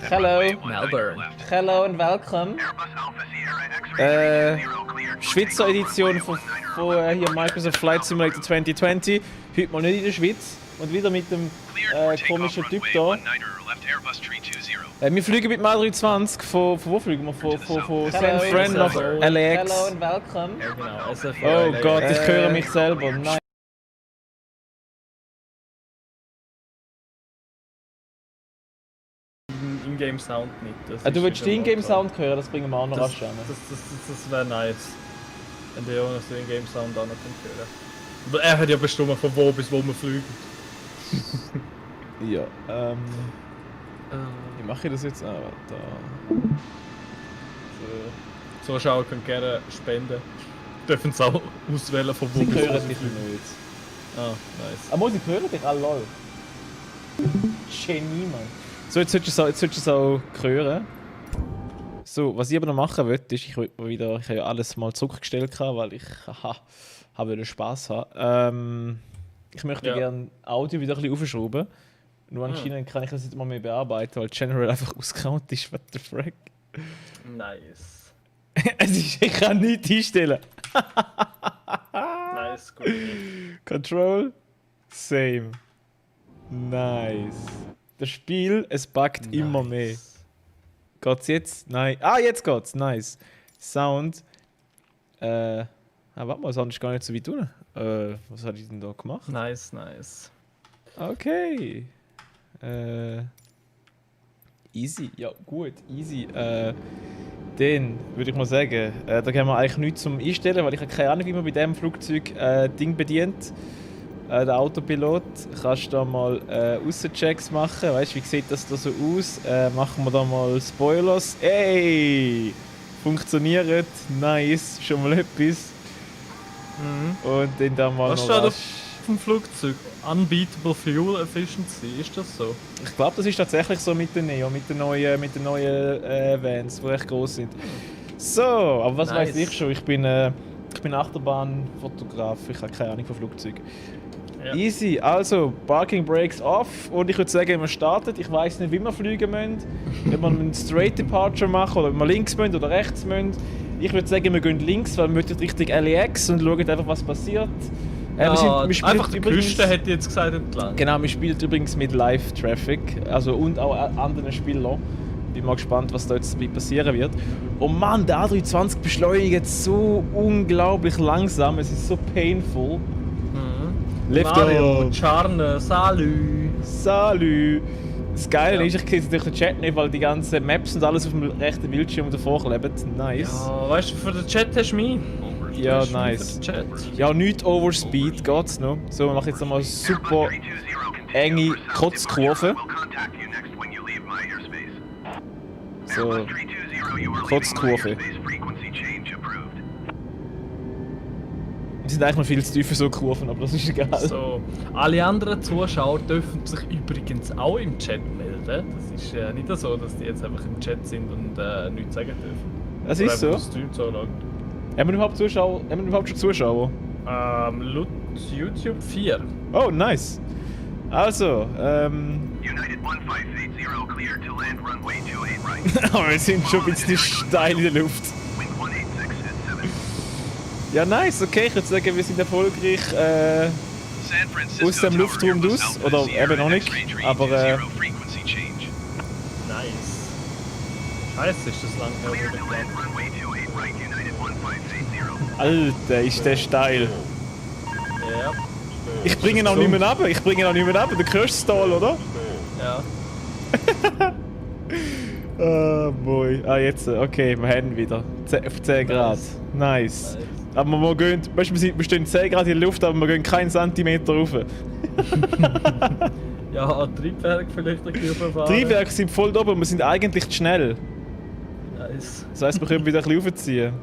Hello. Melbourne. Hello and welcome. Schweizer Edition von hier Microsoft Flight Simulator 2020. Heute mal nicht in der Schweiz. Und wieder mit dem komischen Typ da. Wir fliegen mit Mal 320 von wo fliegen wir? Von San Fran nach LAX. Hello and welcome. Ja, genau. SFO, Oh LA. Gott, ich höre mich selber. Nein. Ingame Sound nicht. Das Du ist willst den wieder Ingame Sound hören? Das bringen wir auch noch Das, rasch an. das wäre nice. Wenn der Jonas den Ingame Sound auch noch hören. Aber er hat ja bestimmt von wo bis wo wir fliegen. Ja, wie mache ich das jetzt? Ah, da. So. Zuschauer können gerne spenden. Dürfen es auch auswählen von wo Sie bis wo hören sie dich fliegen. nicht. Ah, nice. Aber sie hören dich alle, lol. Genie, Mann. So, jetzt solltest du es auch hören. So, was ich aber noch machen wollte, ist, ich habe ja alles mal zurückgestellt, weil ich habe Spaß haben. Ich möchte gerne Audio wieder ein bisschen aufschrauben. Nur anscheinend kann ich das nicht mal mehr bearbeiten, weil General einfach ausgerannt ist. What the frick? Nice. Ich kann nichts einstellen. Nice, gut. Control, same. Nice. Das Spiel, es buggt immer mehr. Geht's jetzt? Nein. Ah, jetzt geht's. Nice. Sound. Warte mal, das ist gar nicht so weit unten. Was habe ich denn da gemacht? Nice, nice. Okay. Easy. Ja, gut. Easy. Dann würde ich mal sagen, da können wir eigentlich nichts zum Einstellen, weil ich habe keine Ahnung, wie man bei diesem Flugzeug Ding bedient. Der Autopilot. Kannst du da mal Aussenchecks machen? Weißt du, wie sieht das da so aus? Machen wir da mal Spoilers. Ey! Funktioniert. Nice. Schon mal etwas. Und dann da mal Was noch steht rasch. auf dem Flugzeug? Unbeatable Fuel Efficiency, ist das so? Ich glaube, das ist tatsächlich so mit den Neo, mit den neuen Vans, die recht groß sind. So, aber was Nice. weiß ich schon? Ich bin Achterbahnfotograf. Ich habe keine Ahnung von Flugzeugen. Ja. Easy, also Parking Brakes off und ich würde sagen, wir starten. Ich weiß nicht, wie wir fliegen müssen. Ob wir einen Straight Departure machen oder ob wir links müssen oder rechts müssen. Ich würde sagen, wir gehen links, weil wir möchten Richtung LAX und schauen einfach, was passiert. Wir spielen einfach die Küste, hätte ich jetzt gesagt, entlang. Genau, wir spielen übrigens mit Live-Traffic, also und auch anderen Spielern. Bin mal gespannt, was da jetzt passieren wird. Oh Mann, der A320 beschleunigt jetzt so unglaublich langsam, es ist so painful. Left Mario, off. Charne, Salü. Salü! Das Geile ist, ich sehe es durch den Chat nicht, weil die ganzen Maps und alles auf dem rechten Bildschirm davor kleben. Nice. Ja, weißt du, für den Chat hast du mich. Ja, Hast du mich nice. für den Chat. Ja, nicht Overspeed geht's noch. So, wir machen jetzt nochmal super enge Kotzkurve. So, Kotzkurve. Die sind eigentlich noch viel zu tief für so Kurven, aber das ist egal. So, alle anderen Zuschauer dürfen sich übrigens auch im Chat melden. Das ist nicht so, dass die jetzt einfach im Chat sind und nichts sagen dürfen. Das Oder ist so. einfach das Stream so lang. Haben wir überhaupt Zuschauer? Haben wir überhaupt schon Zuschauer? Laut YouTube 4. Oh, nice. Also, United 1580 cleared to land runway 28 right. aber wir sind schon ein bisschen steil in der Luft. Wind 186 at 7. Ja, nice, okay, ich würde sagen, wir sind erfolgreich aus dem Luftraum raus. Oder eben noch nicht, aber Nice. Scheiße, ist das lang her, Cleared wo to wir land geplant. runway 28 right, United 1580. Alter, ist der steil. Ja. Ich bringe ihn auch nicht mehr runter, du hörst es Tal, oder? Ja. Oh boy. Ah, jetzt, okay, wir haben ihn wieder. Auf 10 Grad. Nice. Aber wir gehen, weißt du, wir stehen 10 Grad in der Luft, aber wir gehen keinen Zentimeter rauf. Ja, Triebwerk vielleicht ein bisschen überfahren. Triebwerke sind voll da, aber wir sind eigentlich zu schnell. Nice. Das heisst, wir können wieder ein bisschen raufziehen.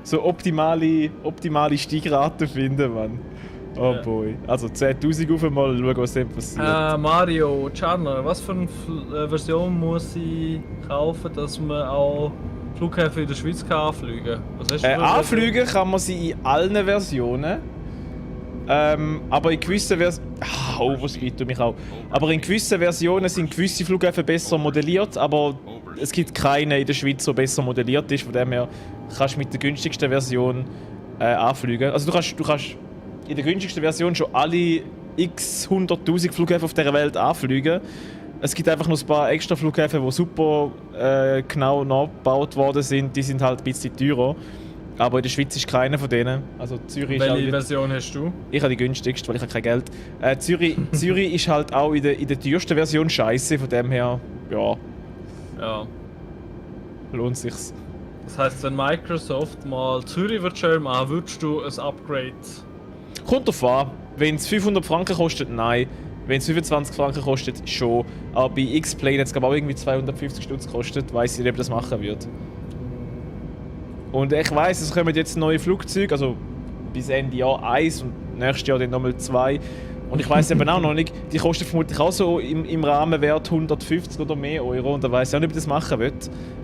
So optimale Steigraten finden, Mann. Oh Ja. boy. Also 10.000 auf einmal, schauen, was dann passiert. Mario, Charner, was für eine Version muss ich kaufen, dass man auch Flughäfen in der Schweiz kann anfliegen kann? Was hast du für eine Anfliegen kann man sie in allen Versionen. Aber in gewissen Versionen... Overspeed mich auch. Aber in gewissen Versionen sind gewisse Flughäfen besser modelliert, aber es gibt keine in der Schweiz, die besser modelliert ist. Von dem her kannst du mit der günstigsten Version anfliegen. Also du kannst in der günstigsten Version schon alle x 100'000 Flughäfen auf dieser Welt anfliegen. Es gibt einfach noch ein paar extra Flughäfen, die super genau nachgebaut worden sind. Die sind halt ein bisschen teurer. Aber in der Schweiz ist keiner von denen. Also Zürich ist Welche Version hast du? Ich habe die günstigste, weil ich habe kein Geld. Zürich ist halt auch in der teuersten Version scheiße. Von dem her, ja, Ja. lohnt sich's. Das heisst, wenn Microsoft mal Zürich wird schön machen, würdest du ein Upgrade... Kommt drauf an. Wenn es 500 Franken kostet, nein. Wenn es 25 Franken kostet, schon. Aber bei X-Plane hat es auch irgendwie 250 Stutz gekostet. Weiss ich nicht, ob das machen wird. Und ich weiss, es kommen jetzt neue Flugzeuge, also bis Ende Jahr 1 und nächstes Jahr dann nochmal 2. Und ich weiss eben auch noch nicht, die kosten vermutlich auch so im Rahmenwert 150 oder mehr Euro. Und da weiss ich auch nicht, ob ich das machen will.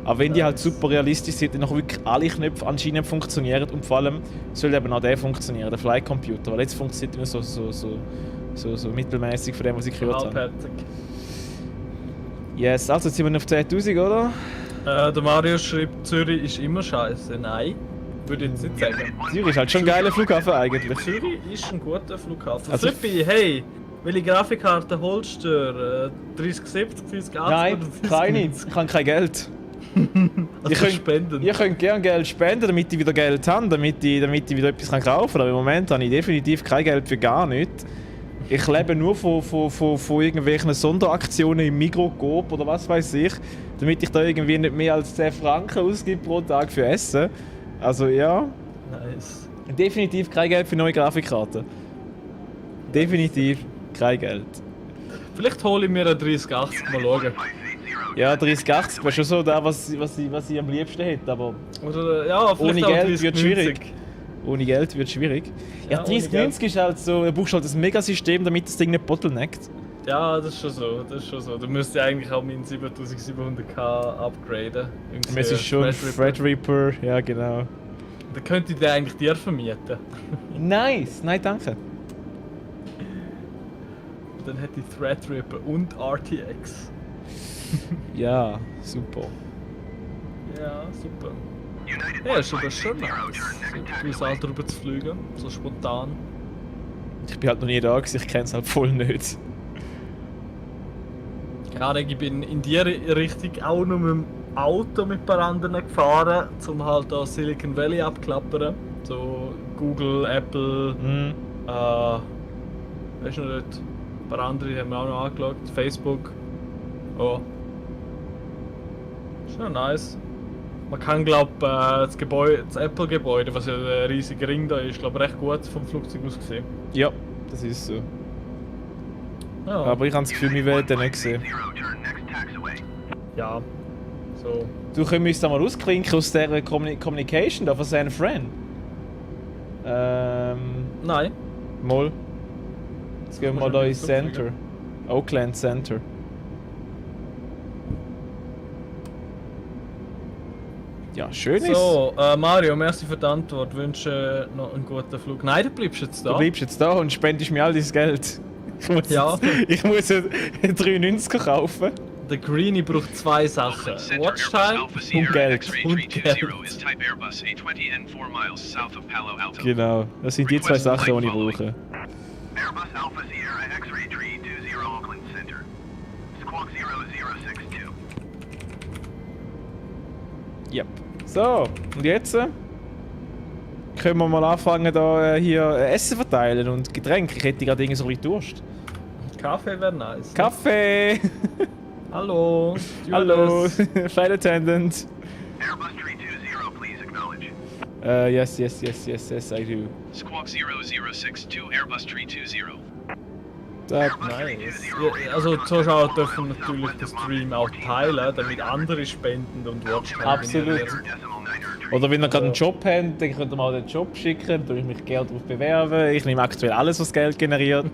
Aber wenn die halt super realistisch sind, dann auch wirklich alle Knöpfe anscheinend funktionieren. Und vor allem soll eben auch der funktionieren, der Flight Computer. Weil jetzt funktioniert nur so mittelmäßig von dem, was ich gehört habe. Halbherzig. Yes, also jetzt sind wir auf 10'000, oder? Der Mario schreibt, Zürich ist immer scheiße. Nein, würde ich jetzt nicht sagen. Zürich ist halt schon ein geiler Flughafen eigentlich. Zürich ist ein guter Flughafen. Also Flippi, hey, welche Grafikkarte holst du? 3070, 3080 Nein, oder keine. Ich habe kein Geld. Also spenden. Ihr könnt gerne Geld spenden, damit ich wieder Geld habe, damit ich wieder etwas kaufen kann. Aber im Moment habe ich definitiv kein Geld für gar nichts. Ich lebe nur von irgendwelchen Sonderaktionen im Migros, Coop oder was weiß ich, damit ich da irgendwie nicht mehr als 10 Franken ausgebe pro Tag für Essen. Also ja, Nice. definitiv kein Geld für neue Grafikkarten. Definitiv kein Geld. Vielleicht hole ich mir eine 3080, mal schauen. Ja, 3080 wäre schon so da, was ich am liebsten hätte, aber Oder ja, vielleicht ohne auch Geld wird 3090. schwierig. Ohne Geld wird schwierig. Ja, Ja, ohne 3090 ist halt so, du brauchst halt ein Megasystem, damit das Ding nicht bottleneckt. Ja, das ist schon so, das ist schon so. Du müsstest eigentlich auch meinen 7700K upgraden. Und es ist schon Threadripper, ja genau. Dann könnte ich den eigentlich dir vermieten. Nice! Nein, danke. Dann hätte ich Threadripper und RTX. Ja, super. Ja, super. United Ja, ist aber 1580 schon nice. turn next So taxiway. drüber zu fliegen, so spontan. Ich bin halt noch nie da gewesen, ich kenne es halt voll nicht. Ja, ich bin in die Richtung auch nur mit dem Auto mit ein paar anderen gefahren, um halt da Silicon Valley abklappern. So Google, Apple, Mhm. weißt du noch nicht? Ein paar andere haben wir auch noch angeschaut. Facebook. Oh. Ist noch nice. Man kann glaub das Apple-Gebäude, was ja der riesige Ring da ist, glaub recht gut vom Flugzeug aus gesehen. Ja, das ist so. Ja. Aber ich habe das Gefühl, wir werden den nicht sehen. 10 turn next taxiway. Ja. So. Du könntest da mal ausklinken aus der Communication da von San Fran. Nein. Mal. Jetzt gehen wir mal da ins Center. Oakland Center. Ja, schön ist. So, Mario, merci für die Antwort. Wünsche noch einen guten Flug. Nein, du bleibst jetzt da. Du bleibst jetzt da und spendest mir all dein Geld. Ja. Ich muss einen 390 kaufen. Der Greenie braucht zwei Sachen. Oakland Center, Watchtime Airbus Alpha Sierra Geld. X-ray Und 320 Geld. is type Airbus A20 and 4 miles south of Palo Alto. Genau, das sind die zwei Sachen, die ich brauche. Airbus Alpha Sierra X-ray 320 Oakland Center. Squawk 0062. Yep. So, und jetzt können wir mal anfangen, da hier Essen verteilen und Getränke. Ich hätte gerade irgendwie so ein bisschen Durst. Kaffee wäre nice. Kaffee! Hallo. Hallo, Stewardess. Flight Attendant. Airbus 320, please acknowledge. Yes, I do. Squawk 0062 Airbus 320. Da, Nice. Ja, also die Zuschauer dürfen natürlich den Stream auch teilen, damit andere spenden und Watchtime Absolut. generieren. Decimal 9 oder wenn ihr gerade einen Job habt, dann könnt ihr mal den Job schicken, dann tue ich mich gerne darauf bewerben. Ich nehme aktuell alles, was Geld generiert.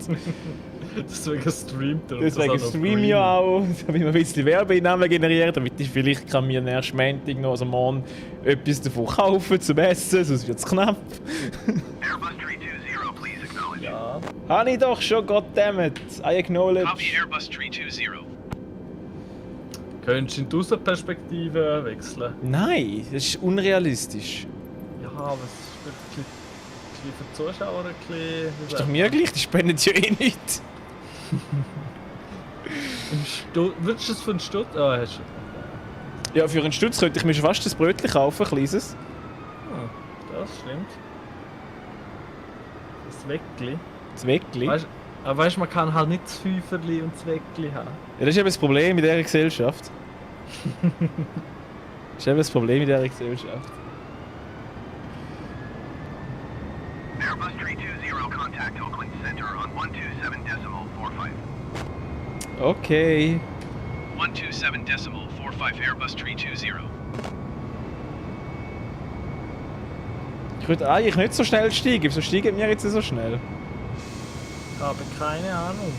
Deswegen streamt er. und Deswegen das auch noch streame ich Green. auch, damit wir ein bisschen Werbeeinnahmen generieren, damit ich vielleicht kann mir nächstes Montag noch, also morgen, etwas davon kaufen zum Essen, sonst wird es knapp. Airbus 320, please acknowledge. Ja, Habe ich doch schon, goddammit. I acknowledge. Copy Airbus 320. Könntest du in die Außenperspektive wechseln? Nein, das ist unrealistisch. Ja, aber es ist wirklich für die Zuschauer ein bisschen... Ist doch mir gleich, die spenden ja eh nichts. Würdest du das für einen Stutz... Ah, hast du... Ja, für einen Stutz könnte ich mir schon fast ein Brötchen kaufen, ein kleines. Das stimmt. Das Weckli. Das Weckli. Weißt du, man kann halt nicht das Fünferli und das Weckli haben. Ja, das ist eben das Problem in dieser Gesellschaft. Das ist eben das Problem in dieser Gesellschaft. Airbus 320, contact Oakland Center on 127.45. Okay. 127.45 Airbus 320. Ich würde eigentlich nicht so schnell steigen. Wieso steigen wir jetzt so schnell? Ich habe keine Ahnung.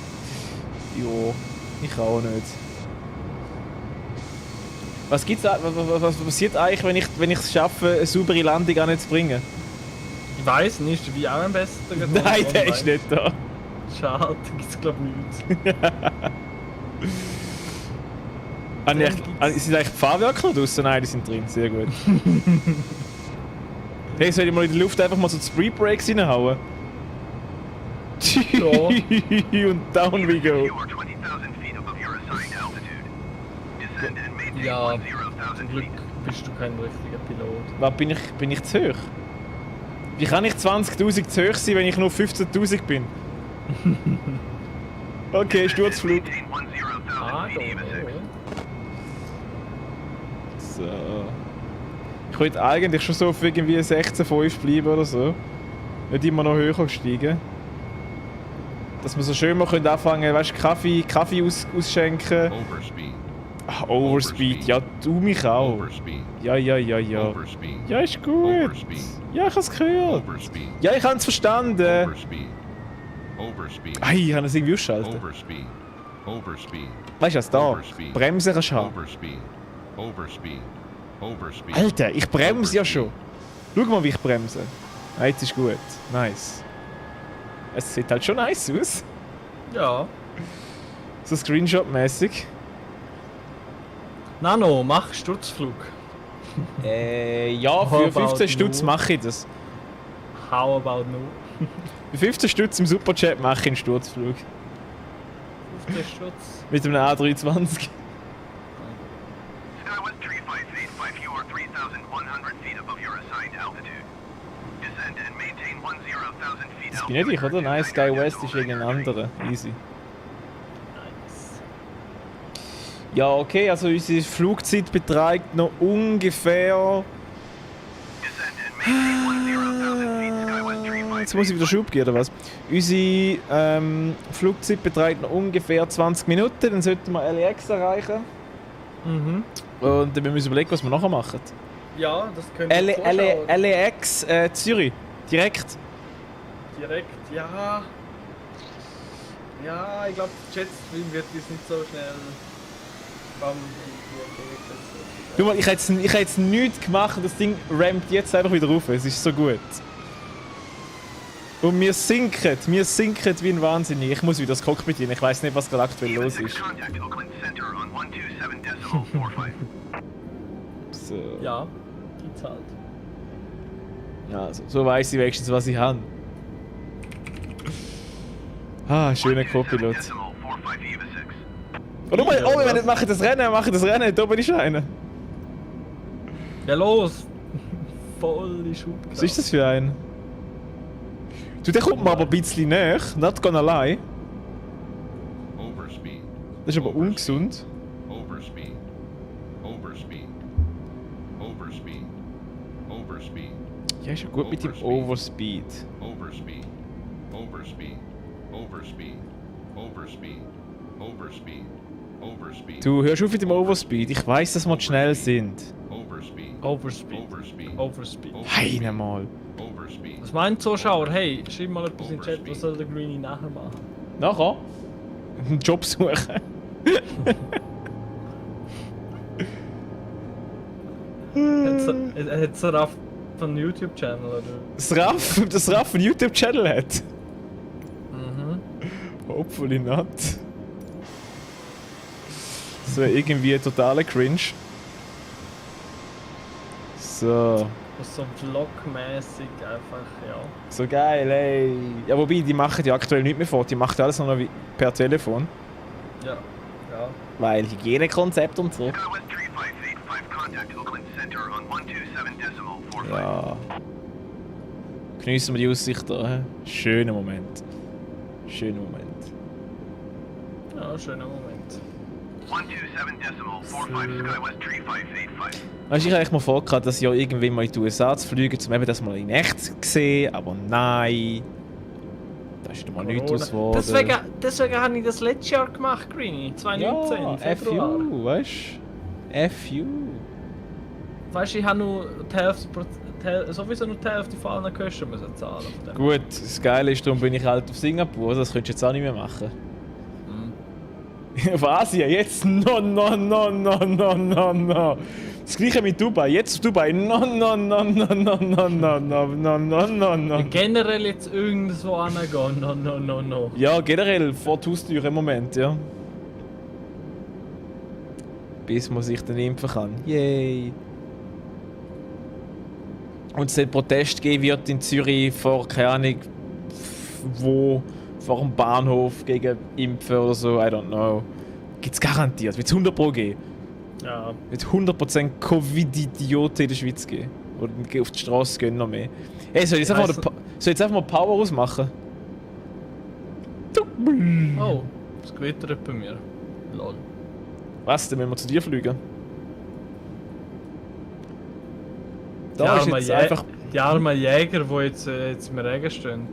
Jo, ich auch nicht. Was passiert eigentlich, wenn ich es schaffe, eine saubere Landung anzubringen? Ich weiss nicht, ist der Wein auch am besten getroffen? Nein, der ist nicht da. Schade, da gibt es glaube ich nichts. Sind eigentlich die Fahrwerke noch draussen? Nein, die sind drin. Sehr gut. Hey, soll ich mal in der Luft einfach mal so die Spree Brakes reinhauen? Und down we go. You are 20,000 feet above your assigned altitude. Descend and maintain Ja, 10,000 zum Glück feet. bist du kein richtiger Pilot. Was bin ich zu hoch? Wie kann ich 20.000 zu hoch sein, wenn ich nur 15.000 bin? Okay, Sturzflug. Maintain 10,000 Ah, feet Eva 6. So. Ich wollte eigentlich schon so auf irgendwie 16,5 bleiben oder so. Nicht immer noch höher steigen. Dass wir so schön mal anfangen können, weißt du, Kaffee ausschenken. Overspeed. Ach, Overspeed, ja, du mich auch. Overspeed. Ja. Overspeed. Ja, ist gut. Overspeed. Ja, ich hab's gehört. Overspeed. Ja, ich hab's verstanden. Overspeed. Overspeed. Ei, ich kann das irgendwie ausschalten. Overspeed. Overspeed. Weißt du was, da? Overspeed. Bremsen kannst du haben. Overspeed. Overspeed. Overspeed. Alter, ich bremse ja schon. Schau mal, wie ich bremse. Ah, jetzt ist gut. Nice. Es sieht halt schon nice aus. Ja. So Screenshot-mäßig. Nano, mach Sturzflug. Ja, für How about 15 Stutz no? mache ich das. How about no? Für 15 Stutz im Superchat mache ich einen Sturzflug. 15 Stutz. Mit einem A320. Skywest 3585, you are 3,100 feet above your assigned altitude. Descend and maintain 10,000 feet Das bin nicht ich, oder? Nein, Sky West ist irgendein anderer. Easy. Nice. Ja, okay, also unsere Flugzeit beträgt noch ungefähr... Descend and maintain 10,000 feet. Skywest 358. Jetzt muss ich wieder Schub geben, oder was? Unsere Flugzeit beträgt noch ungefähr 20 Minuten, dann sollten wir LAX erreichen. Mhm. Und dann müssen wir uns überlegen, was wir nachher machen. Ja, das können wir LAX Zürich, direkt. direkt, ja. Ja, ich glaube, Jetstream wird uns nicht so schnell Guck mal, ich habe jetzt nichts gemacht und das Ding rampt jetzt einfach wieder rauf. Es ist so gut. Und wir sinken wie ein Wahnsinnig. Ich muss wieder das Cockpit rein, ich weiß nicht, was gerade aktuell Eva los 6, ist. contact Oakland Center on 127.45. So. Ja, gibt's halt. Ja, so weiss ich wenigstens, was ich habe. Ah, schöner Co-Pilot. 127.45 Eva 6. Oh, mal, oh, wir machen das Rennen, da bin ich einer. Ja, los! Volle Schub. Was ist das für ein? Du, der kommt mir aber ein bisschen näher, not gonna lie. Overspeed. Das ist aber ungesund. Overspeed. Overspeed. Overspeed. Overspeed. Ja, ist ja gut mit dem Overspeed. Overspeed. Overspeed. Overspeed. Overspeed. Overspeed. Overspeed. Du, hörst auf mit dem Overspeed. Ich weiss, dass wir zu schnell sind. Overspeed. Overspeed. Overspeed. Overspeed. Heine mal. Overspeed. Was meint Zuschauer? Hey, schreib mal etwas in den Chat, was soll der Greenie nachher machen? Nachher? Einen Job suchen. Hat Raff einen YouTube-Channel oder? Das Raff einen YouTube-Channel hat. Mhm. Hopefully not. Das wäre irgendwie totaler Cringe. So. So vlogmäßig einfach, ja. So geil, ey. Ja, wobei, die machen ja aktuell nicht mehr vor. Die machen alles nur noch per Telefon. Ja, ja. Weil Hygienekonzept und so. SkyWest 3585, contact Oakland Center on 127.45. Ja. Geniessen wir die Aussicht da. He? Schöner Moment. Schöner Moment. Ja, schöner Moment. 127.45, SkyWest 3585. Weißt du, ich habe eigentlich mal vorgehabt, dass ich ja irgendwann mal in die USA zu fliegen, um eben das mal in echt zu sehen, aber nein. Da ist mal nichts aus geworden. Deswegen habe ich das letztes Jahr gemacht, Greenie. 2019. Ja, Februar. FU, weißt du? FU. Weißt du, ich habe nur die Hälfte, sowieso nur die Hälfte von allen Kosten müssen zahlen. Von dem. Gut, das Geile ist, darum bin ich halt auf Singapur, das könntest du jetzt auch nicht mehr machen. Auf Asien, jetzt no. Das gleiche mit Dubai, jetzt auf Dubai, no. Generell jetzt irgendwo angehen, no. Ja, generell vor die Haustür im Moment, ja. Bis man sich dann impfen kann. Yay! Und es soll Protest geben wird in Zürich vor, keine Ahnung, wo, vor dem Bahnhof gegen Impfen oder so, I don't know. Gibt's garantiert, wird es 100% geben. Ja. Wird 100% Covid-Idioten in der Schweiz geben. Oder auf die Straße gehen noch mehr. Ey, soll ich jetzt einfach mal Power ausmachen? Oh, es gewittert bei mir. Lol. Was, dann müssen wir zu dir fliegen? Die Da ist armen jetzt einfach... Die armen Jäger, die jetzt im Regen stehen.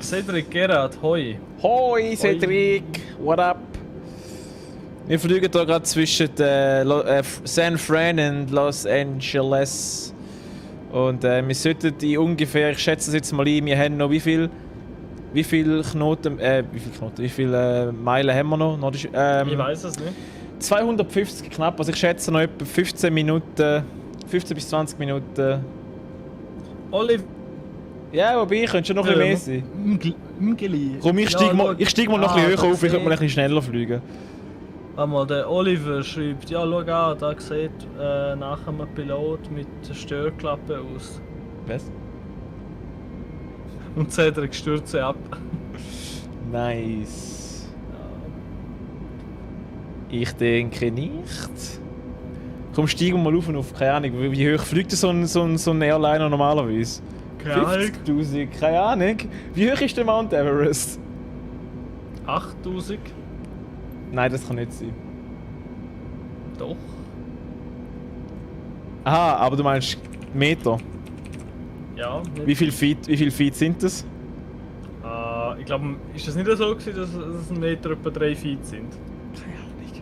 Cedric Gerard, hoi. Hoi Cedric, what up? Wir fliegen hier gerade zwischen San Fran und Los Angeles. Und wir sollten die ungefähr, ich schätze es jetzt mal ein, wir haben noch wie viel Knoten, wie viele Meilen haben wir noch? Ich weiß es nicht. 250 knapp, also ich schätze noch etwa 15 bis 20 Minuten. Olive. Ja, wobei, könnte schon noch ein bisschen mehr sein. Mgeli. Komm, ich steig mal noch ein bisschen höher auf, ich könnte mal ein bisschen schneller fliegen. Einmal der Oliver schreibt, ja schau an, da sieht nachher ein Pilot mit der Störklappe aus. Was? Und Cedric stürzt ab. Nice. Ich denke nicht. Komm, steigen wir mal auf, keine Ahnung, wie hoch fliegt so ein Airliner normalerweise? Keine Ahnung. 50'000, keine Ahnung. Wie hoch ist der Mount Everest? 8000? Nein, das kann nicht sein. Doch. Aha, aber du meinst Meter. Ja. Nicht. Wie viel Feet sind das? Ich glaube, ist das nicht so gewesen, dass es ein Meter etwa 3 Feet sind? Keine Ahnung.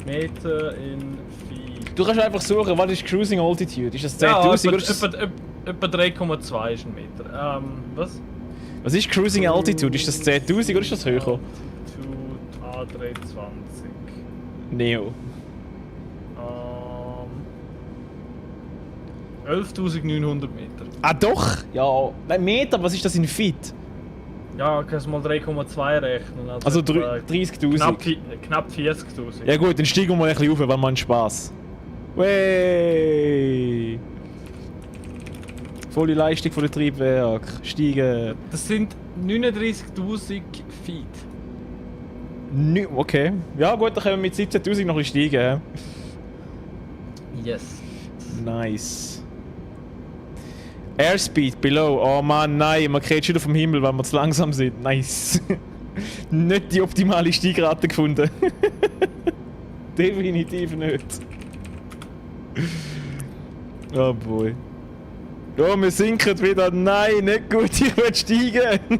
Meter in Feet. Du kannst einfach suchen, was ist Cruising Altitude? Ist das 10'000 oder ist das... Etwa 3,2 ist ein Meter. Was? Was ist Cruising Altitude? Ist das 10'000 oder ist das höher? A320. Neo. 11.900 Meter. Ah doch! Ja, nein, Meter, was ist das in Feet? Ja, kannst du mal 3,2 rechnen. Also etwa 30'000. Knapp 40.000. Ja gut, dann steigen wir mal ein bisschen auf, weil man Spaß. Wey! Volle Leistung von der Triebwerk. Steigen. Das sind 39.000 Feet. Okay. Ja gut, dann können wir mit 17'000 noch ein bisschen steigen. Yes. Nice. Airspeed below. Oh Mann, nein, man kriegt schon vom Himmel, weil wir zu langsam sind. Nice. Nicht die optimale Steigrate gefunden. Definitiv nicht. Oh boy. Oh, wir sinken wieder. Nein, nicht gut, ich will steigen.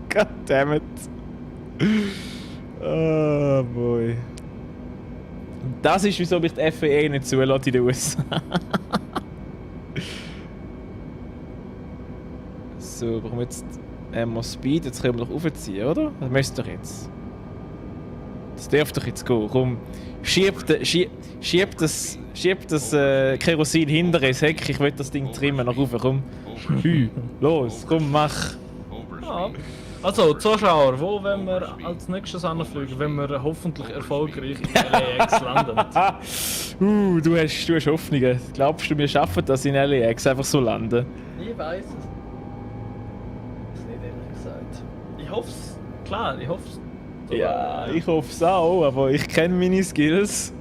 Goddammit. Oh boy. Das ist, wieso ich die FAA nicht zulasse in den USA. So, brauchen wir jetzt Speed, jetzt können wir doch aufziehen, oder? Das müsste doch jetzt. Das darf doch jetzt gehen. Komm, schieb das Kerosin hinter ins Heck, ich will das Ding trimmen nach oben, komm. Los, komm, mach. Ja. Also, Zuschauer, wo wollen wir als nächstes anfliegen, wenn wir hoffentlich erfolgreich in LAX landen? Du hast Hoffnungen. Glaubst du, wir schaffen das in LAX einfach so landen? Ich weiß es. Das nicht ehrlich gesagt. Ich hoffe es. Klar, ich hoffe es. Ja, ich hoffe es auch, aber ich kenne meine Skills.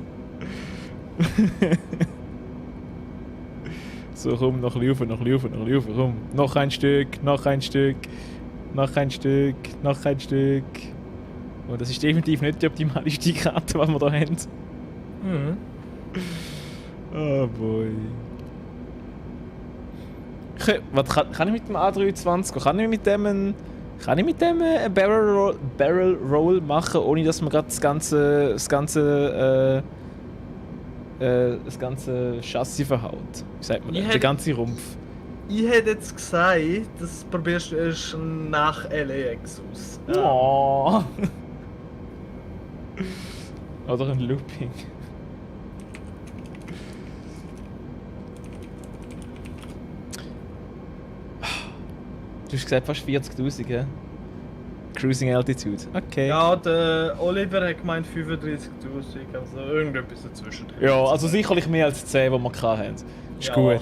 So, komm, noch ein bisschen rauf, komm. Noch ein Stück. Und das ist definitiv nicht die optimalste Karte, die wir hier haben. Mhm. Oh boy. Kann ich mit dem A320 gehen? Kann ich mit dem einen Barrel Roll machen, ohne dass man gerade das ganze Chassis verhaut? Wie sagt man das? Der ganze Rumpf. Ich hätte jetzt gesagt, das probierst du erst nach LAX aus. Oh. Oder ein Looping. Du hast gesagt fast 40'000, ja? Cruising Altitude. Okay. Ja, der Oliver hat gemeint 35'000, also irgendetwas dazwischen. Ja, also sicherlich mehr als 10, die wir hatten. Ist Ja. gut.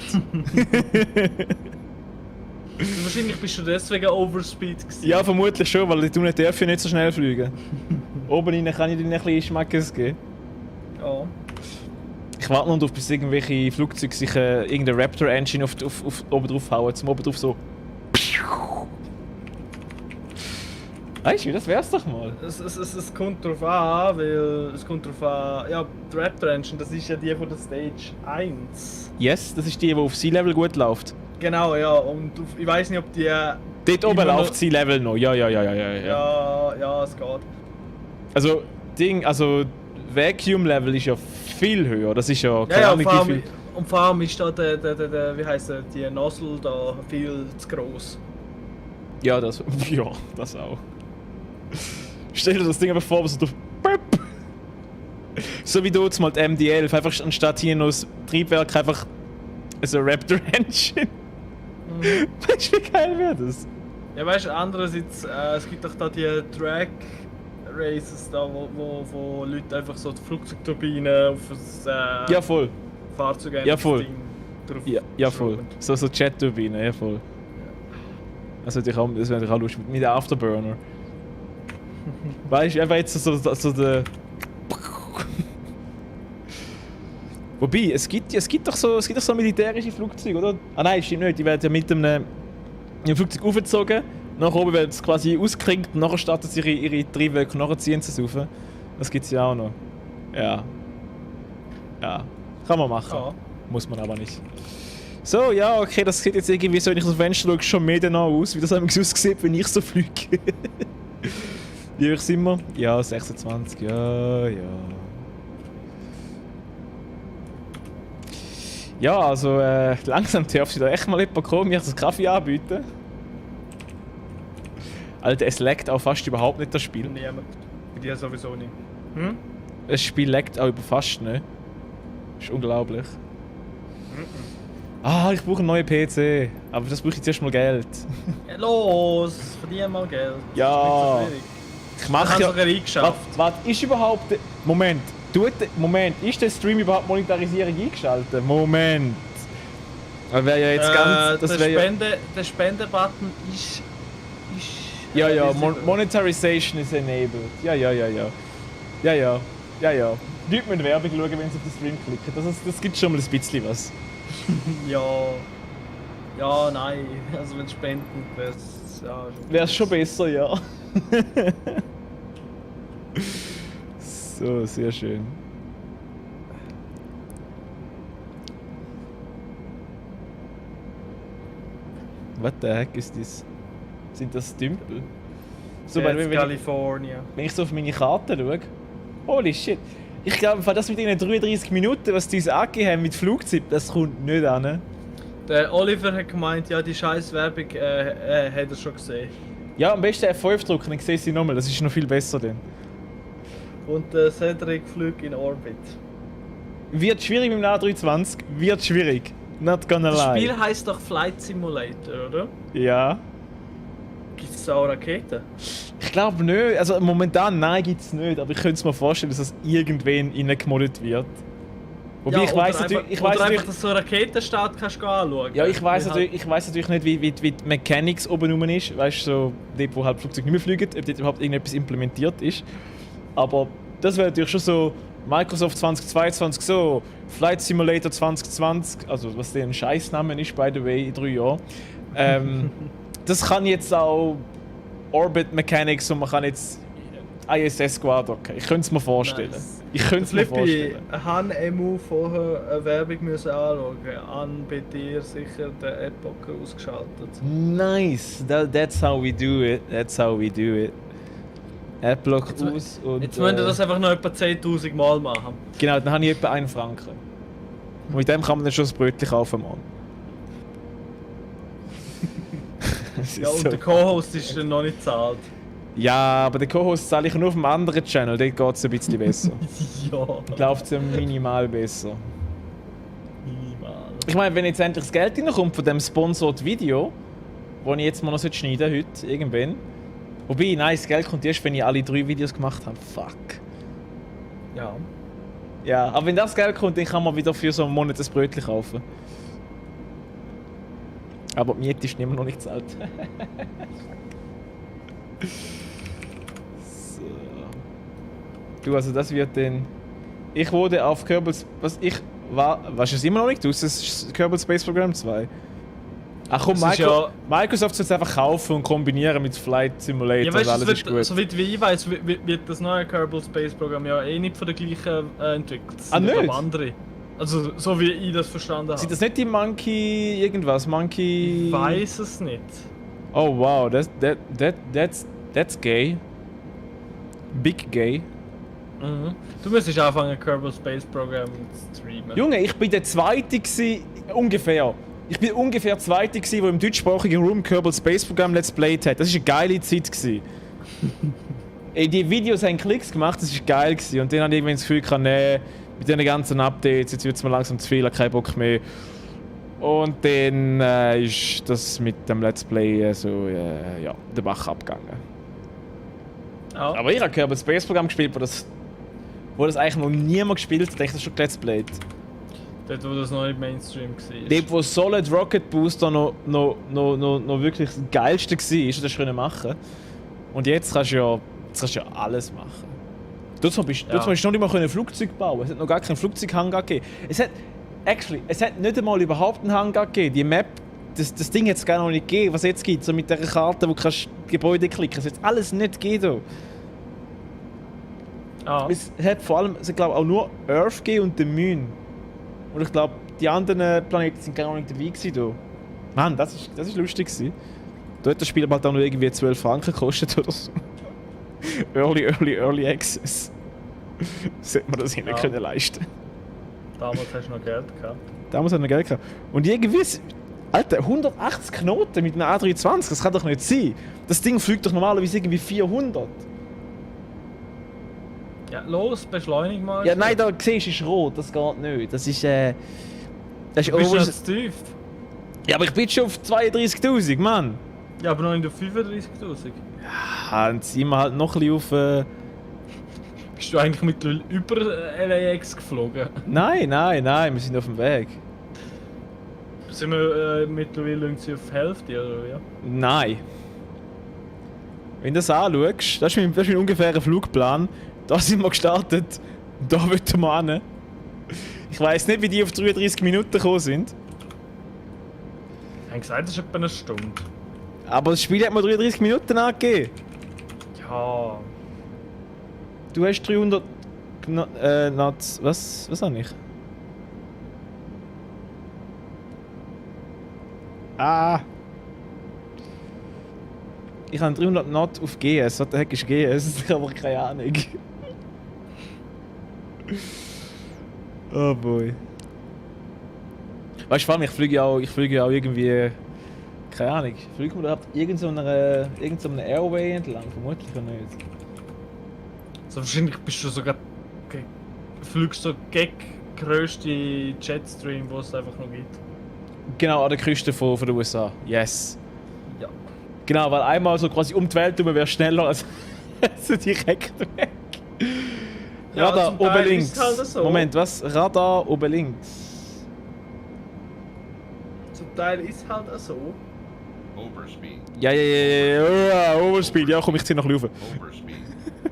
Wahrscheinlich bist du deswegen Overspeed gewesen. Ja, vermutlich schon, weil die Tunnel dürfen nicht so schnell fliegen. Oben rein kann ich dir ein bisschen Schmackes geben. Ja. Ich warte noch darauf, bis irgendwelche Flugzeuge sich irgendeine Raptor-Engine auf oben drauf hauen, zum oben drauf so. Weißt du, das wär's doch mal. Es kommt drauf an, weil es kommt drauf an. Ja, die Raptor Engine, das ist ja die von der Stage 1. Yes, das ist die auf Sea-Level gut läuft. Genau, ja. Und ich weiß nicht, ob die. Dort oben immer läuft noch- Sea-Level noch. Ja. Ja, es geht. Also, Vacuum-Level ist ja viel höher. Das ist ja Ja, keine ja, Ahnung, vor wie allem, viel. und vor allem ist da der wie heisst der, die Nozzle da viel zu gross. Ja, das auch. Stell dir das Ding einfach vor, so durch. So wie du mal die MD-11, einfach anstatt hier noch das Triebwerk einfach so Raptor Engine. Weißt du, wie geil wäre das? Ja, weißt du, andererseits, es gibt doch da die Drag Races da, wo Leute einfach so die Flugzeugturbine auf das Ja, voll. Fahrzeug Ja, voll. Ding drauf Ja, voll. schrauben. So Jet-Turbine, ja, voll. Das wäre natürlich auch lustig mit der Afterburner. Weißt du, einfach jetzt so der. Wobei, es gibt doch so militärische Flugzeuge, oder? Ah nein, stimmt nicht. Die werden ja mit einem Flugzeug aufgezogen, nach oben wird es quasi ausgeklinkt und nachher starten sie ihre Triebwerke und nachher ziehen sie es rauf. Das gibt es ja auch noch. Ja. Ja. Kann man machen. Ja. Muss man aber nicht. So, ja, okay, das sieht jetzt irgendwie, so, wenn ich aus dem Fenster schaue, schon mehr danach aus, wie das aussieht, wenn ich so fliege. Wie hoch sind wir? Ja, 26, ja. Ja, also langsam darf sie da echt mal jemand kommen, mir das Kaffee anbieten. Alter, es laggt auch fast überhaupt nicht, das Spiel. Niemand. Bei dir sowieso nicht. Das Spiel laggt auch fast nicht. Ist unglaublich. Ah, ich brauche einen neuen PC. Aber das brauche ich zuerst mal Geld. Ja, los, verdien mal Geld. Ja. Das ist nicht so schwierig. Ich mache Ich ja... habe sogar eingeschafft. Was ist überhaupt... Moment, ist der Stream überhaupt Monetarisierung eingeschaltet? Moment. Das wäre ja jetzt ganz... Das wäre ja... Der Spendebutton ist Ja, visible. Monetarization is enabled. Ja. Leute müssen Werbung schauen, wenn sie auf den Stream klicken. Das gibt schon mal ein bisschen was. Ja, nein. Also wenn Spenden wär's ja schon. Wäre schon besser, ja. So, sehr schön. What the heck ist das? Sind das Tümpel? So, wenn California. ich so auf meine Karte schaue, holy shit. Ich glaube, das mit den 33 Minuten, was die uns angegeben haben mit Flugzeit, das kommt nicht an. Der Oliver hat gemeint, ja, die scheiß Werbung hat er schon gesehen. Ja, am besten F5 drücken, dann sehe ich sie nochmal, das ist noch viel besser dann. Und der Cedric fliegt in Orbit. Wird schwierig mit dem A320, wird schwierig. Not gonna Das lie. Spiel heisst doch Flight Simulator, oder? Ja. Gibt es auch Raketen? Ich glaube nicht. Also momentan nein, gibt es nicht. Aber ich könnte es mir vorstellen, dass das irgendwann reingemoddet wird. Wobei ich weiss natürlich... einfach, dass so ein Raketenstart kannst du anschauen. Ja, ich weiss Wie natürlich nicht, wie die Mechanics oben rum ist. Weißt du, so dort, wo halt Flugzeuge nicht mehr fliegen, ob dort überhaupt irgendetwas implementiert ist. Aber das wäre natürlich schon so Microsoft 2022 so, Flight Simulator 2020, also was der ein Scheißname ist, by the way, in 3 Jahren. Das kann jetzt auch Orbit Mechanics und man kann jetzt ISS Squad, okay. Ich könnte es mir vorstellen. Nice. Ich könnte es mir vorstellen. Han Emu vorher eine Werbung müssen anschauen. An bei dir sicher den Epoch ausgeschaltet. Nice, that's how we do it. That's how we do it. Adblock aus und... Jetzt müsst ihr das einfach noch etwa 10.000 Mal machen. Genau, dann habe ich etwa 1 Franken. Und mit dem kann man dann schon das Brötchen kaufen, Mann. Ja, und der Co-Host ist dann noch nicht gezahlt. Ja, aber den Co-Host zahle ich nur auf dem anderen Channel, dort geht es ein bisschen besser. Ja. Läuft es minimal besser. Minimal. Ich meine, wenn jetzt endlich das Geld reinkommt von dem Sponsored Video, das ich jetzt mal noch schneiden heute, irgendwann. Wobei, nein, das Geld kommt erst, wenn ich alle 3 Videos gemacht habe. Fuck. Ja. Ja, aber wenn das Geld kommt, dann kann man wieder für so einen Monat ein Brötchen kaufen. Aber die Miete ist immer noch nicht gezahlt. So. Du, also das wird dann... Ich wurde auf Kerbal... Was ich... Weißt du es immer noch nicht? Du hast das Kerbal Space Program 2. Ach komm, Das ist ja- Microsoft soll es einfach kaufen und kombinieren mit Flight Simulator Ja, und weißt, alles es ist wird, gut. soweit wie ich weiß, wird das neue Kerbal Space Programm ja eh nicht von der gleichen entwickelt. Das Ah, sind, glaub, nicht? andere. Also, so wie ich das verstanden habe. Sind das nicht die Monkey... irgendwas? Monkey... Ich weiß es nicht. Oh wow, that's gay. Big gay. Mhm. Du müsstest anfangen, Kerbal Space Program zu streamen. Junge, ich bin der Zweite gsi, ungefähr. Ich bin ungefähr der Zweite gsi, der im deutschsprachigen Room Kerbal Space Program Let's Played hat. Das war eine geile Zeit gsi. Ey, die Videos haben Klicks gemacht, das war geil gsi. Und dann habe ich irgendwann das Gefühl gehabt, nee, mit diesen ganzen Updates, jetzt wird es mir langsam zu viel, ich habe keinen Bock mehr. Und dann ist das mit dem Let's Play so, ja, der Bach abgegangen. Ja. Aber ich habe Kerbal Space Program gespielt, wo das eigentlich noch niemand gespielt hat, ich das schon Let's Played. Dort, wo das noch nicht Mainstream war. Dort, wo Solid Rocket Booster noch wirklich das Geilste war, das du das machen. Und jetzt kannst du ja alles machen. Du hast noch nicht mal ein Flugzeug bauen. Es hat noch gar keinen Flugzeughangar gegeben. Es hat nicht einmal überhaupt einen Hangar gegeben. Die Map, das Ding hat es gar noch nicht gegeben, was es jetzt gibt. So mit dieser Karte, wo du Gebäude klicken kannst. Es hat alles nicht gegeben. Ah. Es hat vor allem, glaube auch nur Earth gegeben und den Moon. Und ich glaube, die anderen Planeten sind gar noch nicht dabei gewesen. Mann, das ist lustig gewesen. Da hat das Spiel halt auch nur irgendwie 12 Franken gekostet oder so. Early Access. Das hätte man das nicht können leisten. Damals hast du noch Geld gehabt. Damals hat man Geld gehabt. Und irgendwie, Alter, 180 Knoten mit einem A320, das kann doch nicht sein. Das Ding fliegt doch normalerweise irgendwie 400. Ja, los, beschleunig mal. Ja, nein, da siehst du, ist rot, das geht nicht. Das ist, das ist Du bist over- ja zu tief. Ja, aber ich bin schon auf 32'000, Mann. Ja, aber noch in der 35'000. Dann ziehen wir halt noch ein bisschen auf... Bist du eigentlich mittlerweile über LAX geflogen? Nein, wir sind auf dem Weg. Sind wir mittlerweile irgendwie auf die Hälfte oder ja? Nein. Wenn du das anschaust, das ist mein ungefährer Flugplan. Da sind wir gestartet. Da wollen wir hin. Ich weiss nicht, wie die auf 33 Minuten gekommen sind. Ich habe gesagt, das ist etwa eine Stunde. Aber das Spiel hat mir 33 Minuten angegeben. Ja. Du hast 300 Knots. Was habe ich? Ah! Ich habe 300 Knot auf GS. Was der Heck ist GS? Ich habe aber keine Ahnung. Oh boy. Weißt du, vor allem, ich fliege ja auch irgendwie. Keine Ahnung. Fliegen wir überhaupt irgend so einem Airway entlang? Vermutlich auch nicht. So wahrscheinlich bist du sogar. Fliegst so gegen den grössten Jetstream, den es einfach noch gibt. Genau, an der Küste von den USA. Yes. Ja. Genau, weil einmal so quasi um die Welt herum wäre schneller als so direkt weg. Ja, Radar zum Teil oben ist links. es halt so. Moment, was? Radar oben links. Zum Teil ist es halt auch so. Overspeed. Ja, Overspeed. Ja, komm, ich zieh noch ein bisschen rauf. Overspeed.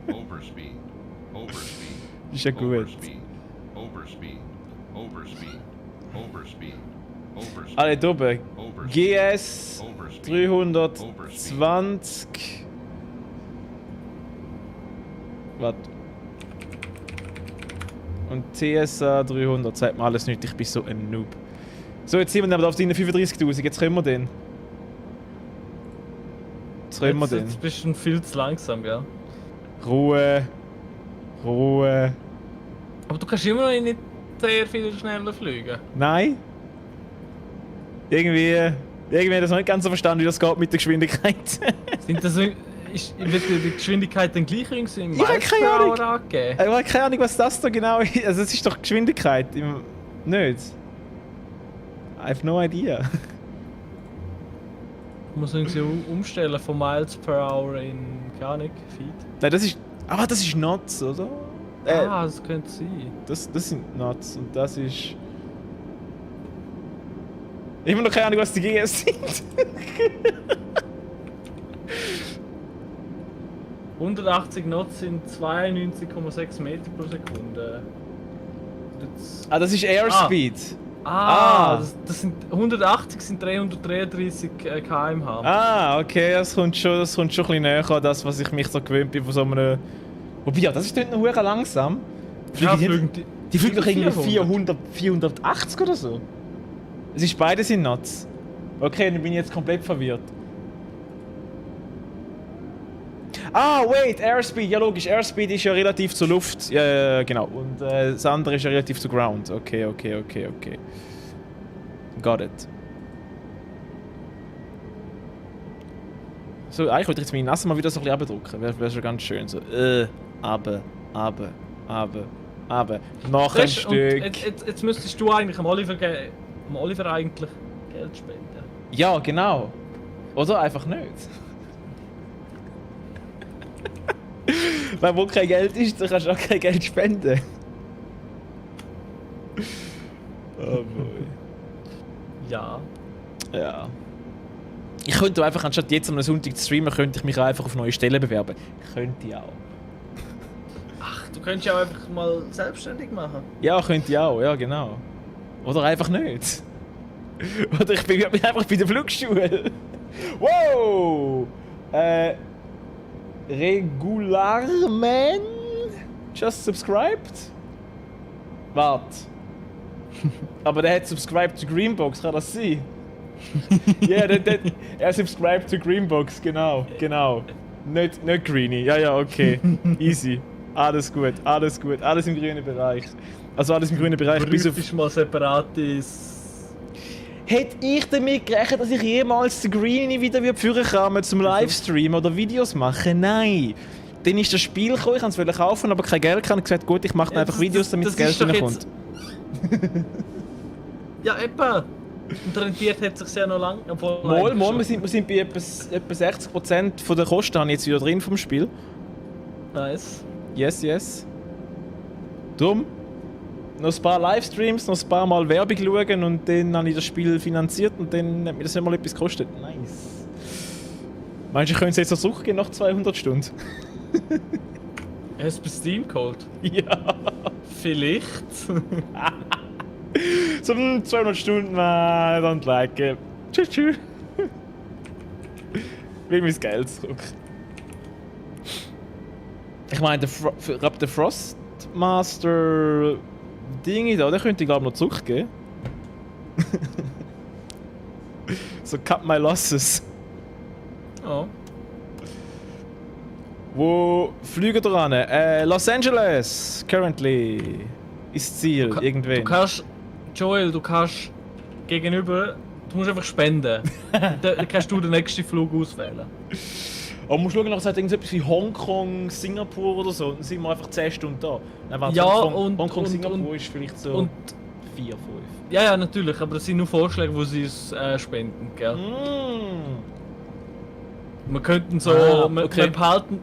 Overspeed. Overspeed. Ist ja gut. Overspeed. Overspeed. Overspeed. Overspeed. Overspeed. Alle da oben. Overspeed. GS 320. Was? Und CSA 300. Sagt mir alles nicht, ich bin so ein Noob. So, jetzt sind wir aber auf deine 35.000. Jetzt können wir den. Jetzt können wir den. Jetzt bist du viel zu langsam, ja. Ruhe. Ruhe. Aber du kannst immer noch nicht sehr viel schneller fliegen. Nein. Irgendwie hat das noch nicht ganz so verstanden, wie das geht mit der Geschwindigkeit. Sind das, wird die Geschwindigkeit dann gleich irgendwie im Ich hab Miles keine per Ahnung. Hour angegeben? Ich habe keine Ahnung, was das da genau ist. Also, es ist doch Geschwindigkeit. Nicht. I have no idea. Ich muss irgendwie umstellen von Miles per Hour in, keine Ahnung, Feet. Nein, das ist. Aber das ist Knots, oder? Das könnte sein. Das sind Knots und das ist. Ich habe noch keine Ahnung, was die GS sind. 180 Knots sind 92,6 Meter pro Sekunde. Jetzt, Ah, das ist Airspeed. das sind 180 sind 333 km/h. Ah, okay, das kommt schon ein bisschen näher an das, was ich mich so gewöhnt bin von so einem. Wobei, ja, das ist nicht noch hure langsam. Ja, Die fliegen doch irgendwie 400. 480 oder so. Es ist beides in Knots. Okay, dann bin ich jetzt komplett verwirrt. Ah, wait, Airspeed, ja logisch, Airspeed ist ja relativ zur Luft. Ja, genau. Und das andere ist ja relativ zu Ground. Okay. Got it. So, eigentlich wollte ich jetzt meine Nase mal wieder so ein bisschen abdrücken. Wäre schon ganz schön. So, aber. Noch ein Stück. Jetzt müsstest du eigentlich am Oliver eigentlich Geld spenden. Ja, genau. Oder einfach nicht. Weil wo kein Geld ist, dann kannst du auch kein Geld spenden. Oh boy. Ja. Ja. Ich könnte einfach, anstatt jetzt am Sonntag zu streamen, könnte ich mich auch einfach auf neue Stellen bewerben. Könnte ich auch. Ach, du könntest ja auch einfach mal selbstständig machen. Ja, könnte ich auch, ja genau. Oder einfach nicht. Oder ich bewerbe mich einfach bei der Flugschule. Wow! Regularman? Just subscribed? Warte. Aber der hat subscribed to Greenbox, kann das sein? Ja, er subscribed to Greenbox, genau. Nicht Greenie, ja, okay. Easy. Alles gut. Alles im grünen Bereich. Also alles im grünen Bereich bis auf... ist mal separates... Hätte ich damit gerechnet, dass ich jemals den Greenie wieder führen kann zum Livestream oder Videos machen? Nein! Dann ist das Spiel gekommen, ich wollte es kaufen, aber kein Geld kann. Ich gesagt, gut, ich mache einfach Videos, damit das Geld reinkommt. Ja, etwa! Und rentiert hat sich ja noch lange. Mal, wir sind bei etwa 60% von der Kosten habe ich jetzt wieder drin vom Spiel. Nice. Yes. Drum. Noch ein paar Livestreams, noch ein paar Mal Werbung schauen und dann habe ich das Spiel finanziert und dann hat mir das mal etwas gekostet. Nice. Meinst du, ich könnte es jetzt noch zurückgehen nach 200 Stunden? Hast du bei Steam geholt? Ja. Vielleicht. So 200 Stunden, man, don't like it. Tschüss. Will mein Geld zurück. Ich meine, der Frostmaster Dinge da, der könnte ich glaube noch zurückgeben. So, cut my losses. Oh. Wo fliegen wir ran? Los Angeles, currently. Ist Ziel, irgendwann. Du kannst, Joel, gegenüber, du musst einfach spenden. Dann kannst du den nächsten Flug auswählen. Aber man muss schauen, es hat irgendetwas wie Hongkong, Singapur oder so, dann sind wir einfach 10 Stunden da. Nein, warte, Ja, Hongkong, Singapur und- ist vielleicht so und- 4, 5. Ja, natürlich, aber das sind nur Vorschläge, die sie uns spenden, gell? Wir könnten so, okay.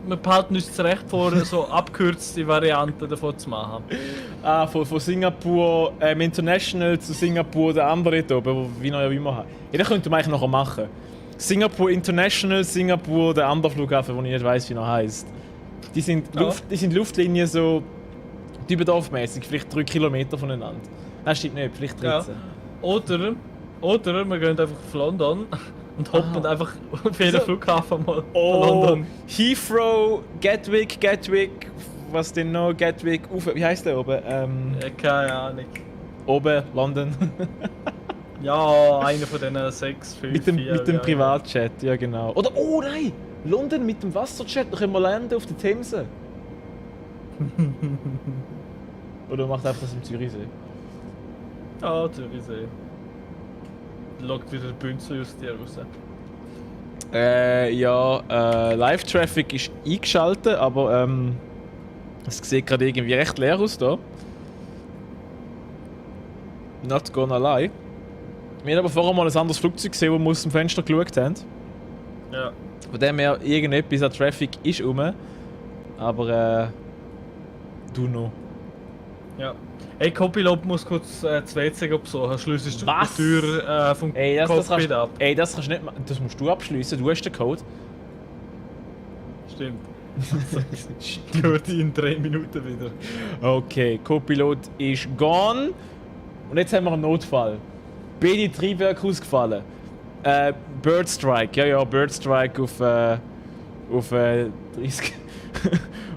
wir behalten uns das Recht vor, so abkürzte Varianten davon zu machen. Von Singapur International zu Singapur, der andere da oben, wie noch immer haben. Ja, das könnte man eigentlich nachher machen. Singapur International, Singapur, der andere Flughafen, wo ich nicht weiss, wie er heisst. Die sind Luftlinien so Dübendorf-mäßig, vielleicht 3 Kilometer voneinander. Das stimmt nicht, vielleicht 13. Ja. Oder wir gehen einfach auf London und hoppen einfach auf jeden Flughafen mal Oh, von London. Heathrow, Gatwick, was denn noch? Gatwick, wie heisst der oben? Keine Ahnung. Oben, London. Ja, einer von diesen 6, 5, mit dem 4. Privatjet, ja genau. Oder, oh nein! London mit dem Wasserjet, da können wir landen auf der Themse. Oder macht einfach das im Zürichsee? Ja, Zürichsee. Lockt wieder der Bünzel aus dir raus. Live-Traffic ist eingeschaltet, aber es sieht gerade irgendwie recht leer aus da. Not gonna lie. Wir haben aber vorher mal ein anderes Flugzeug gesehen, wo wir aus dem Fenster geschaut haben. Ja. Von dem her, irgendetwas an Traffic ist rum. Aber du noch. Ja. Hey, Copilot muss kurz das WC besuchen. Schliessest du die Was? Tür vom Cockpit ab. Ey, das kannst du nicht machen. Das musst du abschliessen. Du hast den Code. Stimmt. Gehört in 3 Minuten wieder. Okay, Copilot ist gone. Und jetzt haben wir einen Notfall. Beide Triebwerke ausgefallen. Bird Strike, ja, Bird Strike auf 30.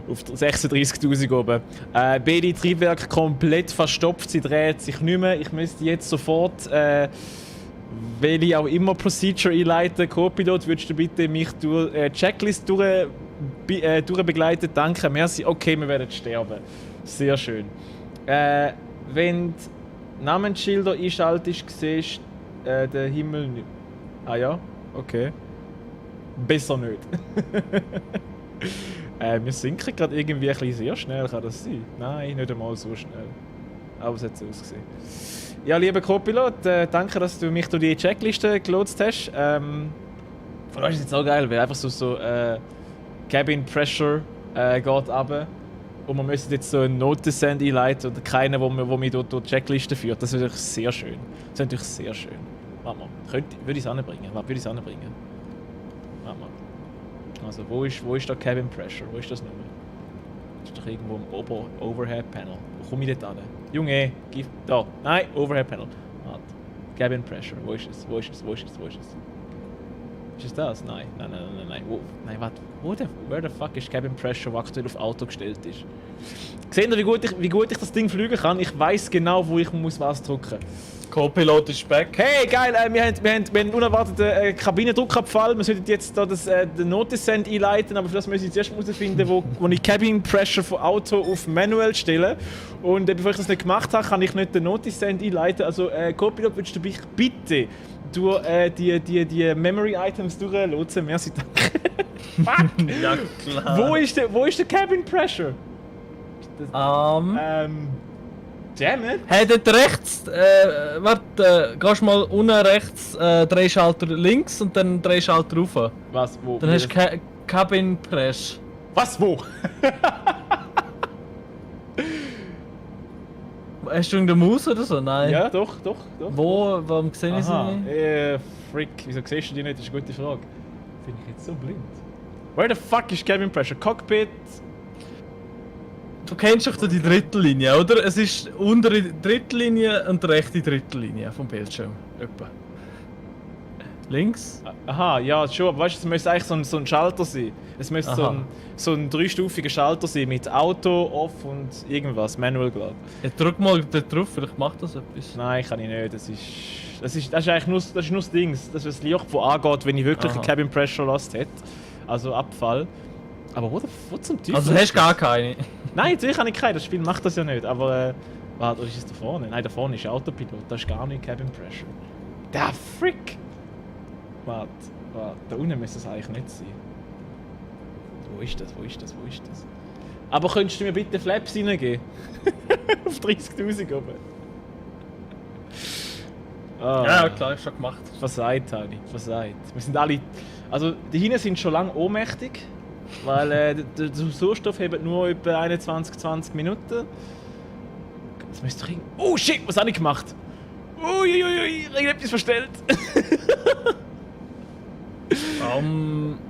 Auf 36.000 oben. Beide Triebwerke komplett verstopft, sie dreht sich nicht mehr. Ich müsste jetzt sofort welche auch immer Procedure einleiten. Copilot, würdest du bitte mich durch Checklist durchbegleiten? Danke, merci. Okay, wir werden sterben. Sehr schön. Wenn du Namensschilder einschaltest, siehst du den Himmel nicht. Ah ja? Okay. Besser nicht. Wir sinken gerade irgendwie ein bisschen sehr schnell, kann das sein? Nein, nicht einmal so schnell. Aber es hat so ausgesehen. Ja, lieber Copilot, danke, dass du mich durch die Checkliste gelotst hast. Von euch ist jetzt auch geil, weil einfach so Cabin Pressure geht runter. Und wir müssen jetzt so einen Notdescent einleiten oder keinen, wo mich durch die Checkliste führt. Das ist natürlich sehr schön. Das ist natürlich sehr schön. Warte mal, würde ich es anbringen? Warte mal. Also, wo ist da Cabin Pressure? Wo ist das Nummer? Das ist doch irgendwo im Overhead Panel. Wo komme ich dort an? Junge, gib. Da. Nein, Overhead Panel. Warte. Cabin Pressure. Wo ist es? Ist es das? Nein. Nein, warte. Where the fuck ist Cabin Pressure, wo aktuell auf Auto gestellt ist? Seht ihr, wie gut ich das Ding fliegen kann? Ich weiss genau, wo ich muss was drücken. Copilot ist back. Hey, geil! Wir haben einen unerwarteten Kabinendruckabfall. Wir sollten jetzt da den Notdescent einleiten, aber für das müssen wir zuerst herausfinden, wo ich Cabin Pressure von Auto auf Manual stelle. Und bevor ich das nicht gemacht habe, kann ich nicht den Notdescent einleiten. Also, Copilot, würdest du mich bitte durch die Memory Items durchlotsen? Merci, danke. Fuck! Ja, klar. Wo ist der Cabin Pressure? Damn it! Hey, dort rechts, warte, gehst mal unten rechts, 3 Schalter links und dann 3 Schalter rauf. Was? Wo? Dann hast du Cabin Press. Was? Wo? Hast du irgendeine Maus oder so? Nein. Ja, doch. Wo? Warum sehe ich sie nicht? Frick, wieso siehst du die nicht? Das ist eine gute Frage. Bin ich jetzt so blind? Where the fuck ist Cabin Pressure? Cockpit? Du kennst doch die Drittellinie, oder? Es ist untere Drittellinie und rechte Drittellinie vom Bildschirm. Etwa. Links? Aha, ja, schon, aber weißt du, es müsste eigentlich so ein Schalter sein. Es müsste so ein 3-stufiger Schalter sein mit Auto, Off und irgendwas, Manual, glaube ich. Ja, drück mal da drauf, vielleicht macht das etwas. Nein, kann ich nicht. Das ist eigentlich nur das Ding, das ist das Licht, das angeht, wenn ich wirklich einen Cabin Pressure Lost hätte. Also Abfall. Aber wo zum Teufel? Also hast du gar keine? Nein, natürlich habe ich keine, das Spiel macht das ja nicht. Aber, warte, was ist das da vorne? Nein, da vorne ist Autopilot, da ist gar nicht Cabin Pressure. Der Frick! Warte, da unten müsste es eigentlich nicht sein. Wo ist das? Aber könntest du mir bitte Flaps reingeben? Auf 30.000 oben. Ja, klar, ist schon gemacht. Versagt, Hani, versagt. Wir sind alle Also die Hinen sind schon lange ohnmächtig, weil der Sauerstoff hebt nur etwa 21-20 Minuten. Jetzt müsste doch irgendwie... Oh shit, was habe ich gemacht? Uiuiui, irgendetwas verstellt.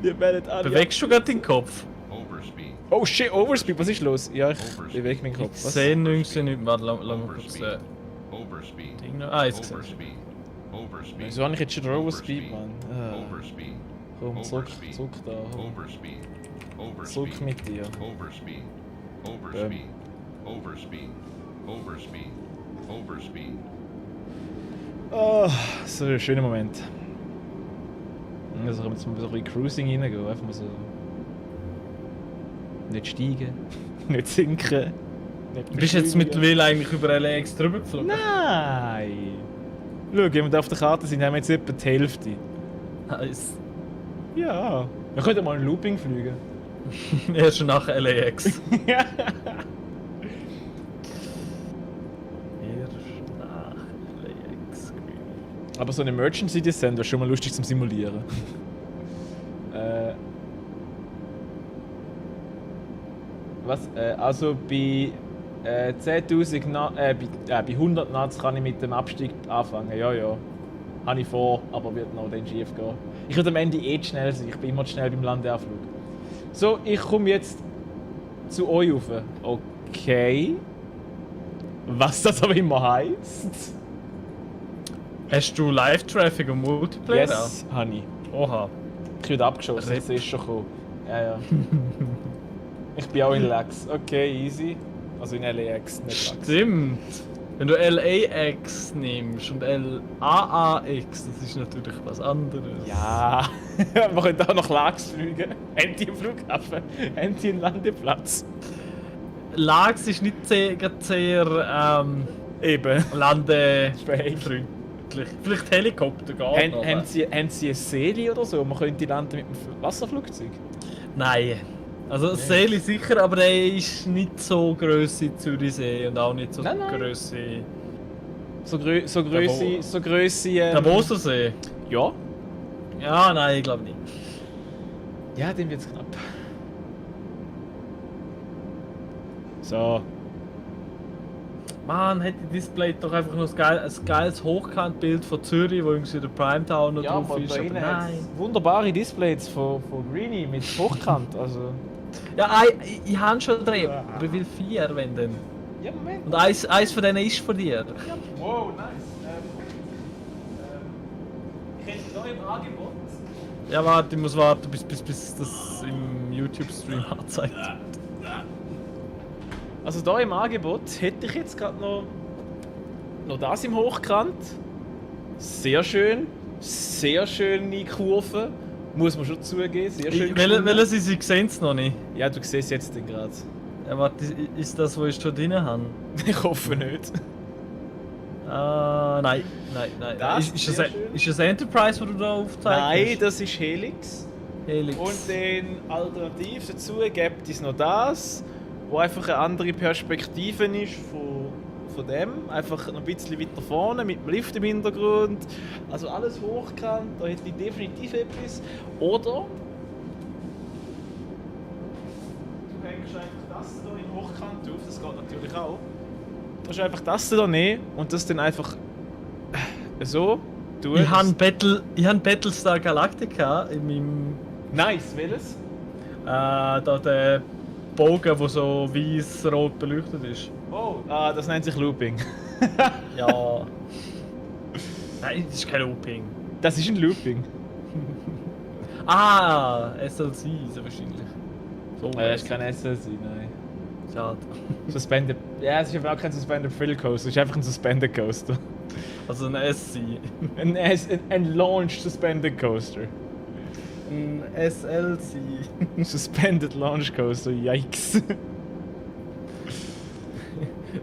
Ihr werdet alle... Bewegst du gerade den Kopf? Overspeed. Oh shit, Overspeed, was ist los? Ja, ich Overspeed. bewege meinen Kopf. Ich Was? sehe nichts, warte, lass mal kurz... Overspeed. Overspeed. Ding noch... Ah, jetzt gesehen. Overspeed. Overspeed. Wieso habe ich jetzt schon den Overspeed, Mann? Overspeed. Komm, zuck da. Overspeed. Zuck Overspeed. mit dir. Overspeed. Overspeed. Overspeed. Overspeed. Overspeed. Oh, so ein schöner Moment. Also können wir jetzt mal so ein bisschen Cruising reingehen, einfach mal so... Nicht steigen, nicht sinken, nicht Du bist jetzt beschleunigen. mittlerweile eigentlich über LAX drüber geflogen? Nein! Schau, wenn wir auf der Karte sind, haben wir jetzt etwa die Hälfte. Nice. Ja. Wir könnten mal ein Looping fliegen. Erst nach LAX. Erst nach LAX. Aber so ein Emergency Descent wäre schon mal lustig zum Simulieren. Was? Also bei 10.000 bei 100 Knots kann ich mit dem Abstieg anfangen. Ja, ja. Habe ich vor, aber wird noch dann schief gehen. Ich würde am Ende zu schnell sein. Ich bin immer zu schnell beim Landeanflug. So, ich komme jetzt zu euch rauf. Okay. Was das aber immer heisst. Hast du Live-Traffic und Multiplayer? Yes, habe ich. Oha. Ich werde abgeschossen, Rip. das ist schon gekommen. Ja, ja. Ich bin auch in LAX. Okay, easy. Also in LAX, nicht LAX. Stimmt. Wenn du LAX nimmst und LAAX, das ist natürlich was anderes. Ja, wir können auch nach LAX fliegen. Haben die einen Flughafen? Haben die einen Landeplatz? LAX ist nicht gerade sehr Eben. landefreundlich. Vielleicht Helikopter geht noch. Haben sie eine Seele oder so? Man könnte landen mit einem Wasserflugzeug? Nein. Also Seele sicher, aber der ist nicht so Grösse Zürichsee und auch nicht so Nein, nein. Grösse So Grösse. Davosersee. Ja. Ja, nein, ich glaube nicht. Ja, dem wird's knapp. So. Mann, hätte Display doch einfach noch ein geiles Hochkantbild von Zürich, wo irgendwie der Primetime noch Ja, drauf aber ist. da Aber innen nein. hat's wunderbare Displays von Greenie mit Hochkant. Also. Ja, ich habe schon drei. Aber ich will 4, wenn denn. Ja, Moment. Und eins von denen ist von dir. Wow, nice. Ich hätte da im Angebot. Ja, warte, ich muss warten, bis das im YouTube-Stream angezeigt wird. Also da im Angebot hätte ich jetzt gerade noch das im Hochkant. Sehr schön. Sehr schöne Kurve. Muss man schon zugeben. Sehr schön. Welche sie sehen es noch nicht? Ja, du siehst jetzt den gerade. Ja, warte, ist das, wo ich schon drin habe? Ich hoffe nicht. Nein. Das Ist sehr das, schön. ist das Enterprise, wo du da aufgezeigt Nein, hast? das ist Helix. Helix. Und dann alternativ dazu gibt es noch das, wo einfach eine andere Perspektive ist von dem. Einfach noch ein bisschen weiter vorne mit dem Lift im Hintergrund. Also alles hochkant, da hätte ich definitiv etwas. Oder du hängst einfach das hier in Hochkant auf, das geht natürlich auch. Du kannst einfach das hier nehmen und das dann einfach so tun. Ich habe Battlestar Galactica in meinem... Nice, welches? Da der Bogen, der so weiß-rot beleuchtet ist. Oh, das nennt sich Looping. Ja. Nein, das ist kein Looping. Das ist ein Looping. SLC so wahrscheinlich. So Das ist kein SLC, nein. Schade. Suspended. Ja, es ist aber auch kein Suspended Thrill Coaster, es ist einfach ein Suspended Coaster. Also ein SC. Ein Launch Suspended Coaster. Ein SLC. Suspended Launch Coaster, yikes.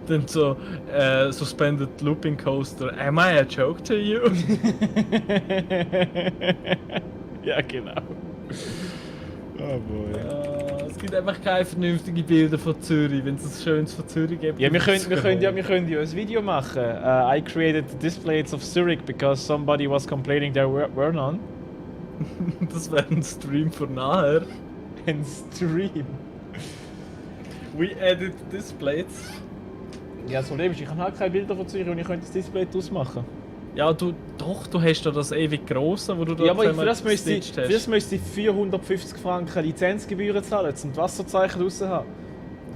Dann so Suspended Looping Coaster. Am I a joke to you? Ja, genau. Oh boy. Es gibt einfach keine vernünftigen Bilder von Zürich, wenn es ein schönes von Zürich gibt. Ja, wir können ja ein Video machen. I created the displays of Zurich because somebody was complaining there were none. Das wäre ein Stream von nachher. Ein Stream. We edit displays. Ja, das Problem ist, ich habe halt keine Bilder von Zürich und ich könnte das Display ausmachen. Ja, du hast ja das ewig grosse, wo du da Ja, aber für zusammen das müsste gestitcht hast. für das müsste ich 450 Franken Lizenzgebühren zahlen, um die Wasserzeichen raus haben.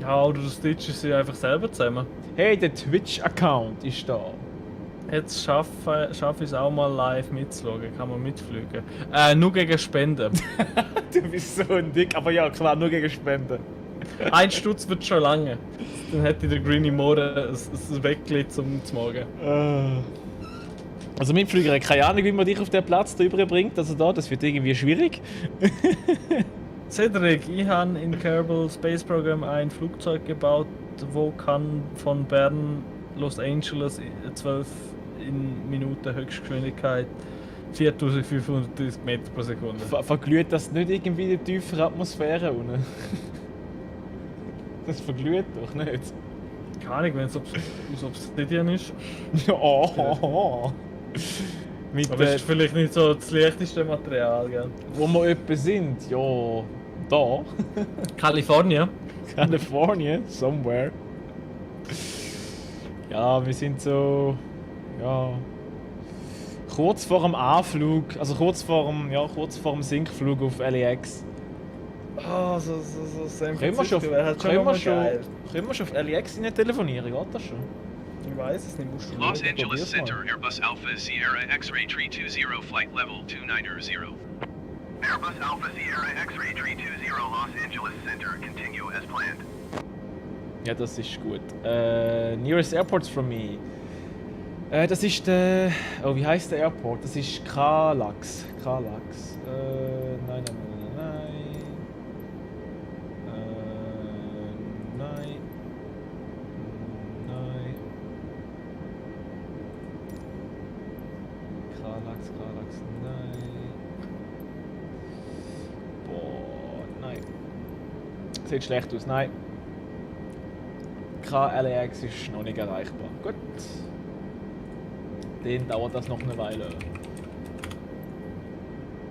Ja, oder du stitchst sie einfach selber zusammen. Hey, der Twitch-Account ist da. Jetzt schaffe ich es auch mal live mitzuschauen, kann man mitfliegen. Nur gegen Spenden. Du bist so ein Dick, aber ja, klar, nur gegen Spenden. 1 Stutz wird schon lange. Dann hätte der Greenie morgen ein Weckli zum Morgen. Also Mitflüger hat keine Ahnung, wie man dich auf den Platz da überbringt. Also da, das wird irgendwie schwierig. Cedric, ich habe in Kerbal Space Program ein Flugzeug gebaut, wo kann von Bern Los Angeles 12 in Minuten Höchstgeschwindigkeit 4530 Meter pro Sekunde. Verglüht das nicht irgendwie in der tieferen Atmosphäre unten? Das verglüht doch nicht. Keine Ahnung, wenn es aus Obsidian ist. Oh. Mit, Aber es ist vielleicht nicht so das leichteste Material, gell? wo wir etwa sind, ja, da. Kalifornien. California, somewhere. Ja, wir sind so, ja, kurz vor dem Anflug, also kurz vor dem Sinkflug auf LAX. Oh, so San Können wir schon auf geil. LAX nicht telefonieren, geht das schon? Ich weiß es nicht, musst du Los Ja, Angeles probier's mal. Center, Airbus Alpha Sierra X-Ray Tree 20, flight level 290. Airbus Alpha Sierra X-Ray Tree 20, Los Angeles Center, continue as planned. Ja, das ist gut. Nearest airports from me. Das ist der, oh, wie heißt der Airport? Das ist Kalax. Nein. Kralax, nein. Boah, nein. Sieht schlecht aus, nein. KLAX ist noch nicht erreichbar. Gut. Dann dauert das noch eine Weile.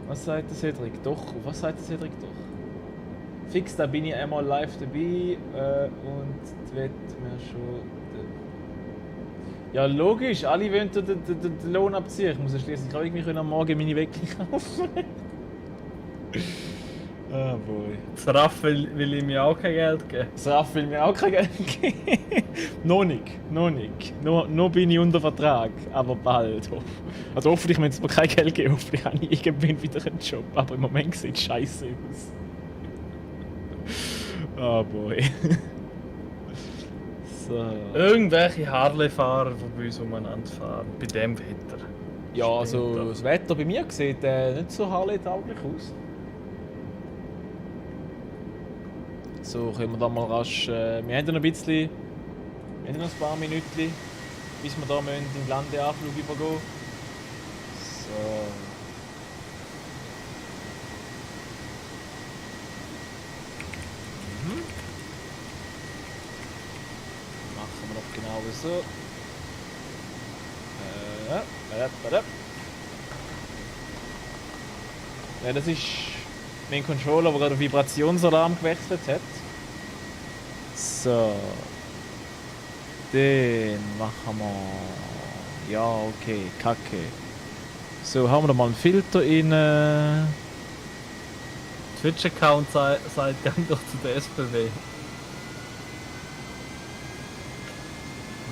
Was sagt der Cedric? Doch, was sagt der Cedric doch? Fix, da bin ich einmal live dabei und wird mir schon. Ja, logisch, alle wollen den Lohn abziehen. Ich muss ja schließlich auch irgendwie am Morgen meine Weckli kaufen. Ah, boy. Das Raff will ihm ja auch kein Geld geben. Das Raff will mir auch kein Geld geben. Noch nicht. Noch bin ich unter Vertrag, aber bald. Also hoffentlich müssen sie mir kein Geld geben, hoffentlich habe ich irgendwann wieder einen Job. Aber im Moment sieht es scheiße aus. Oh boy. So. Irgendwelche Harley-Fahrer, die bei uns umeinander fahren. Bei dem Wetter. Ja, also Stimmt, das Wetter bei mir sieht nicht so Harley-tauglich aus. So, können wir da mal rasch. Wir haben ja noch ein bisschen. Wir haben noch ein paar Minuten, bis wir da in den Landeanflug übergehen. So. Machen wir doch genau so. Ja, das ist mein Controller, der gerade auf Vibrationsalarm gewechselt hat. So. Den machen wir. Ja, okay, kacke. So, haben wir da mal einen Filter rein. Twitch-Account sagt, gang doch zu der SPW.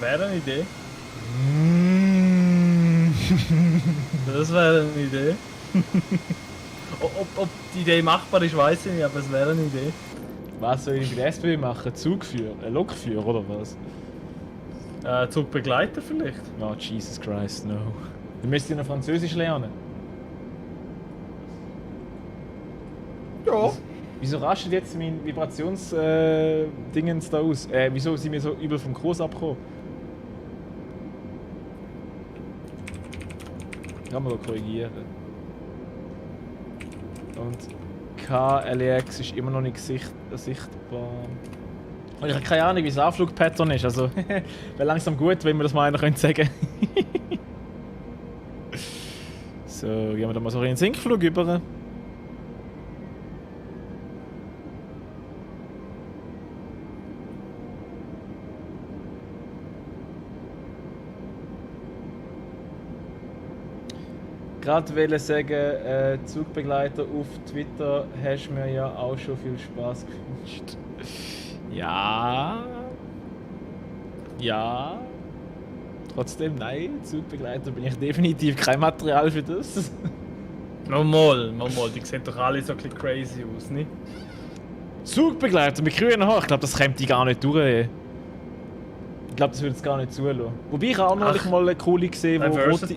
Wäre eine Idee. Das wäre eine Idee. ob die Idee machbar ist, weiß ich nicht, aber es wäre eine Idee. Was soll ich bei der SBB machen? Zugführer? Lokführer oder was? Zugbegleiter vielleicht? Oh, Jesus Christ, no. Dann müsst ihr noch Französisch lernen. Ja. Wieso rastet jetzt mein Vibrationsdingens da aus? Wieso sind wir so übel vom Kurs abgekommen? Kann man da korrigieren. Und KLAX ist immer noch nicht sichtbar. Und ich habe keine Ahnung, wie das Anflugpattern ist. Also, wäre langsam gut, wenn wir das mal einer sagen könnte. So, gehen wir da mal so in den Sinkflug über. Gerade wollte sagen, Zugbegleiter auf Twitter hast mir ja auch schon viel Spaß gewünscht. Ja. Ja. Trotzdem, nein, Zugbegleiter bin ich definitiv kein Material für das. Normal, die sehen doch alle so ein bisschen crazy aus, nicht? Zugbegleiter mit grünen Haaren, ich glaube, das kommt die gar nicht durch. Ey. Ich glaube, das würde es gar nicht zulassen. Wobei ich auch noch nicht mal eine coole gesehen, wo rote...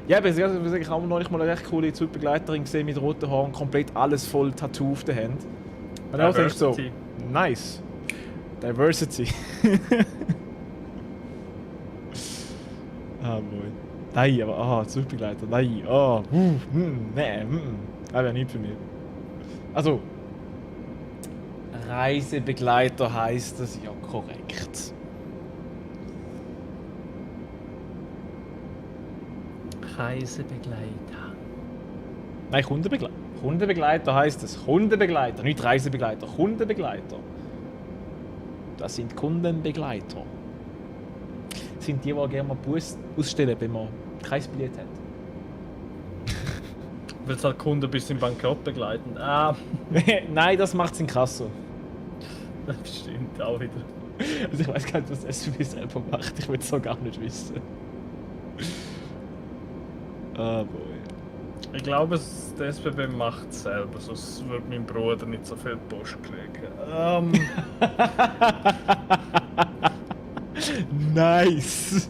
Ja, aber ich habe auch noch nicht mal eine recht coole Zugbegleiterin gesehen mit roten Haaren und komplett alles voll Tattoo auf der Hand. Und dann denkst du so, nice. Diversity. Ah, boy. Nein, aber Zugbegleiter, nein. Nein, das wäre nicht für mich. Also, Reisebegleiter heisst das ja korrekt. Reisebegleiter. Nein, Kundenbegleiter. Kundenbegleiter heisst es. Kundenbegleiter, nicht Reisebegleiter. Kundenbegleiter. Das sind Kundenbegleiter. Das sind die gerne mal Bus ausstellen, wenn man kein Billett hat. Willst du halt Kunden bis in Bankrott begleiten? Nein, das macht's in Kasso. Das stimmt auch wieder. Also ich weiß gar nicht, was das SUV selber macht. Ich will es so gar nicht wissen. Ah, boy. Ich glaube, der SBB macht es selber, sonst würde mein Bruder nicht so viel Post kriegen. Nice!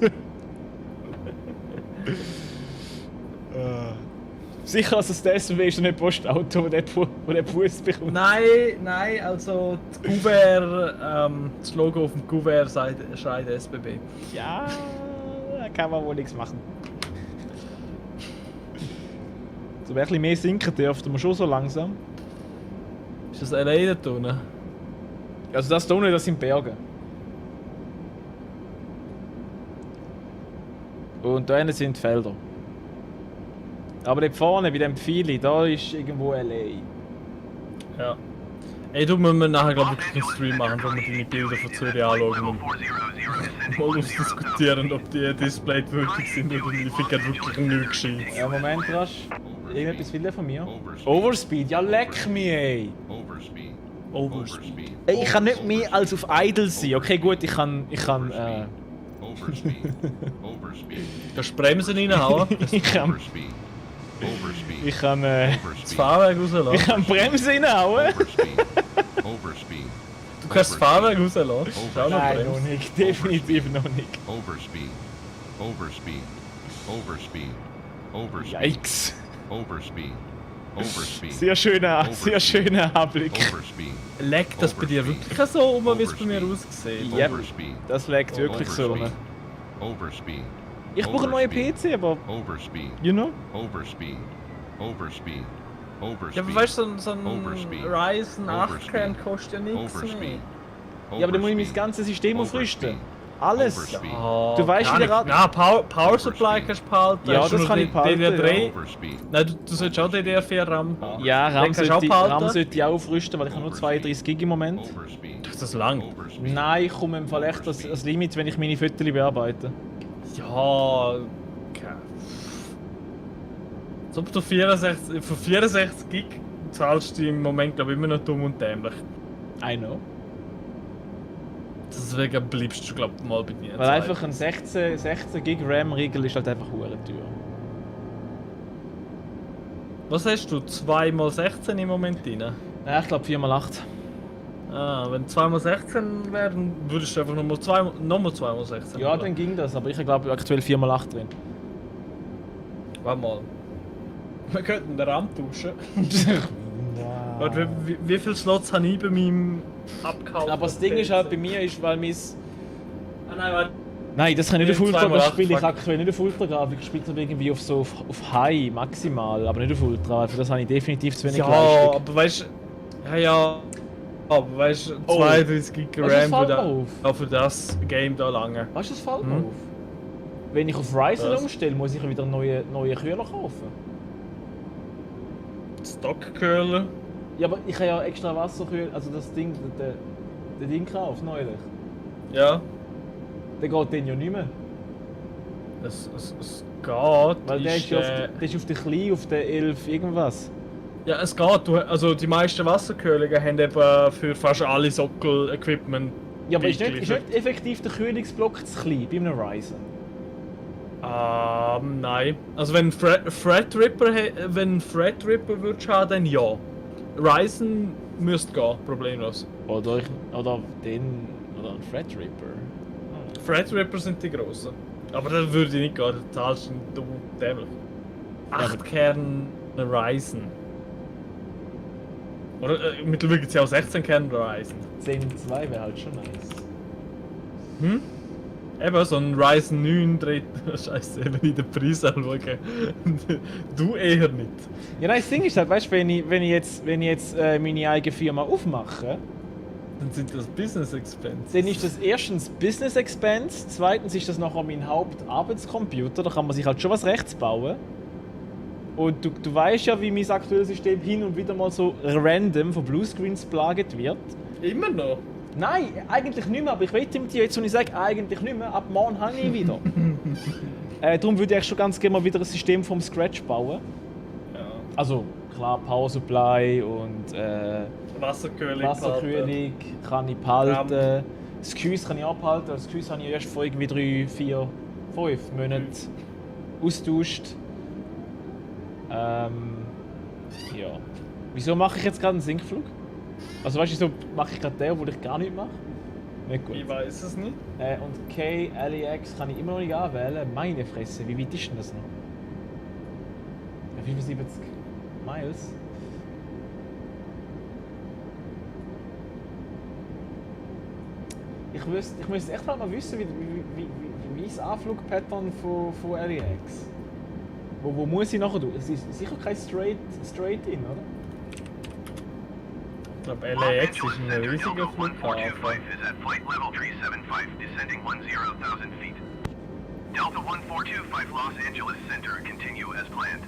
Sicher, also das SUV ist nicht Postauto, wo der Bus bekommt. Nein, also das Kuvert, das Logo auf dem Kuvert schreit SBB. Ja, da kann man wohl nichts machen. So, wer ein bisschen mehr sinken dürfte man schon so langsam. Ist das LA da unten? Also das hier nicht, das sind Berge. Und da hinten sind Felder. Aber dort vorne, bei dem Pfeili, da ist irgendwo LA. Ja. Ey, du müssen wir nachher glaube ich einen Stream machen, wo wir deine Bilder von Zürich anschauen und mal ausdiskutieren, ob die Displays wirklich sind oder nicht. Ich finde wirklich nichts gescheit. Ja, Moment, Rasch. Irgendetwas will der von mir? Overspeed, ja leck mich, ey! Overspeed. Overspeed. Ey, ich kann nicht mehr als auf Idle sein. Okay, gut, ich kann Overspeed. Overspeed. Kannst du Bremsen reinhauen? ich kann Das Fahrwerk rauslassen? ich kann Bremse reinhauen. Overspeed. Du kannst das Fahrwerk rauslassen? Das ist auch noch Nein, noch Bremsen. nicht. Definitiv noch nicht. Overspeed. Overspeed. Overspeed. Overspeed. Yikes. Overspeed. Overspeed. Sehr schöner Anblick. Overspeed. Leckt das bei dir wirklich so um, wie es bei mir aussieht? Ja, Overspeed. das legt wirklich so. Overspeed. Overspeed. Ich brauche einen neuen PC, aber, Overspeed. you know? Overspeed. Overspeed. Overspeed. Ja, aber weißt du, so ein Overspeed. Ryzen 8 Overspeed. Kern kostet ja nichts mehr. Overspeed. Ja, aber dann muss ich mein ganzes System aufrüsten. Alles. Overspeed. Ja, Du weißt, gar wie der nicht. Ja, Power Supply kannst du behalten. Ja, Hast du das noch kann ich behalten, DDR3? Overspeed. Nein, du solltest auch DDR4 RAM haben. Ja, Den RAM kannst du auch behalten. sollte ich auch aufrüsten, weil ich habe nur 32 GB im Moment. Overspeed. Ist das lang? Overspeed. Nein, ich komme im Fall echt das Limit, wenn ich meine Fotos bearbeite. Ja, okay. Als ob du 64, für 64 Gig zahlst du im Moment glaube ich immer noch dumm und dämlich. I know. Deswegen bleibst du glaube ich mal bei dir. Weil einfach ein 16 GB RAM-Riegel ist halt einfach hure teuer. Was hast du? 2x16 im Moment drin? Nein, ich glaube 4x8. Ah, wenn 2x16 wäre, dann würdest du einfach nochmal 2x16. Ja, dann ging das, aber ich glaube aktuell 4x8 drin. Warte mal. Wir könnten den RAM tauschen. Warte, wie viele Slots habe ich bei meinem abgekauft? Aber das Ding ist halt bei mir, ist, weil mein... Ah nein, warte. Nein, das kann ich nicht auf Nee, Ultra, das 2x8, spiele ich fuck. aktuell nicht auf Ultra-Grafik, ich spiele es irgendwie auf so auf High maximal, aber nicht auf Ultra, für das habe ich definitiv zu wenig Ja, Leistung. aber weißt du. Ja. Aber weißt du, Oh. 32 GB Weißt du, das RAM fällt würde mir auf. auch für das Game da lange. Weißt du, das fällt mir Hm? auf? Wenn ich auf Ryzen Was? umstelle, muss ich wieder neue Kühler kaufen. Stock-Curler. Ja, aber ich habe ja extra Wasserkühl, also das Ding, der Ding gekauft, neulich. Ja. Der geht den ja nicht mehr. Es geht. Weil der ist ja der ist auf der Klein, auf der 11 irgendwas. Ja, es geht. Also die meisten Wasserkühlungen haben eben für fast alle Sockel-Equipment. Ja, aber ist nicht geliefert. effektiv der Kühlungsblock zu klein bei einem Ryzen? Nein. Also wenn Threadripper würdest haben, dann ja. Ryzen müsste gehen, problemlos. Oder ein Threadripper. Threadripper sind die grossen. Aber das würde nicht gehen, da zahlst du dämlich. 8 Kern Ryzen. Oder mittlerweile gibt es ja auch 16 Kern Ryzen. 10.2 wäre halt schon nice. Eben so ein Ryzen 9 dreht. Scheiße, wenn ich den Preis anschaue. Du eher nicht. Ja, nein, das Ding ist halt, weißt du, wenn ich jetzt meine eigene Firma aufmache, Dann sind das Business Expenses. dann ist das erstens Business Expense, zweitens ist das nachher mein Hauptarbeitscomputer, da kann man sich halt schon was rechts bauen. Und du weißt ja, wie mein aktuelles System hin und wieder mal so random von Bluescreens plagt wird. Immer noch? Nein, eigentlich nicht mehr, aber ich wette mit dir jetzt, und ich sage eigentlich nicht mehr, ab morgen habe ich wieder. Darum würde ich schon ganz gerne mal wieder ein System vom Scratch bauen. Ja. Also klar, Power Supply und Wasserkühlung kann ich behalten. Das Gehäuse kann ich auch behalten. Das Gehäuse habe ich erst vor irgendwie 3, 4, 5 Monaten austauscht. Ja. Wieso mache ich jetzt gerade einen Sinkflug? Also weißt du, wieso mache ich gerade den, obwohl ich gar nicht mache? Nicht gut. Ich weiß es nicht. Und KLEX kann ich immer noch nicht anwählen. Meine Fresse, wie weit ist denn das noch? Ja, 75 Miles. Ich müsste echt mal wissen, wie das Anflugpattern von LEX. Wo muss ich nachher tun? Es ist sicher kein Straight-In, oder? Ich glaube, Los LAX ist Angeles ein Center, riesiger Delta Flughafen. 1425 is at flight level 375, descending 10,000 feet. Delta 1425 Los Angeles Center, continue as planned.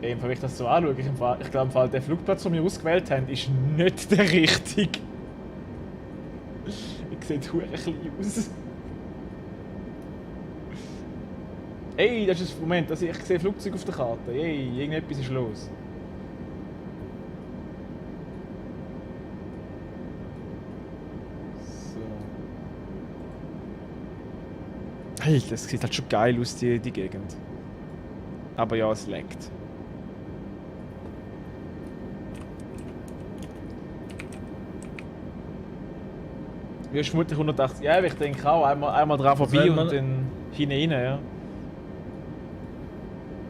Wenn ich das so anschaue, ich glaube, im Fall, der Flugplatz, den wir ausgewählt haben, ist nicht der richtige. Ich sehe verdammt klein aus. Ey, das ist ein Moment, also ich sehe Flugzeug auf der Karte. Ey, irgendetwas ist los. So. Hey, das sieht halt schon geil aus, die Gegend. Aber ja, es leckt. Du hast vermutlich 180. Ja, ich denke auch. Einmal dran vorbei Wenn und man- dann hinein, ja.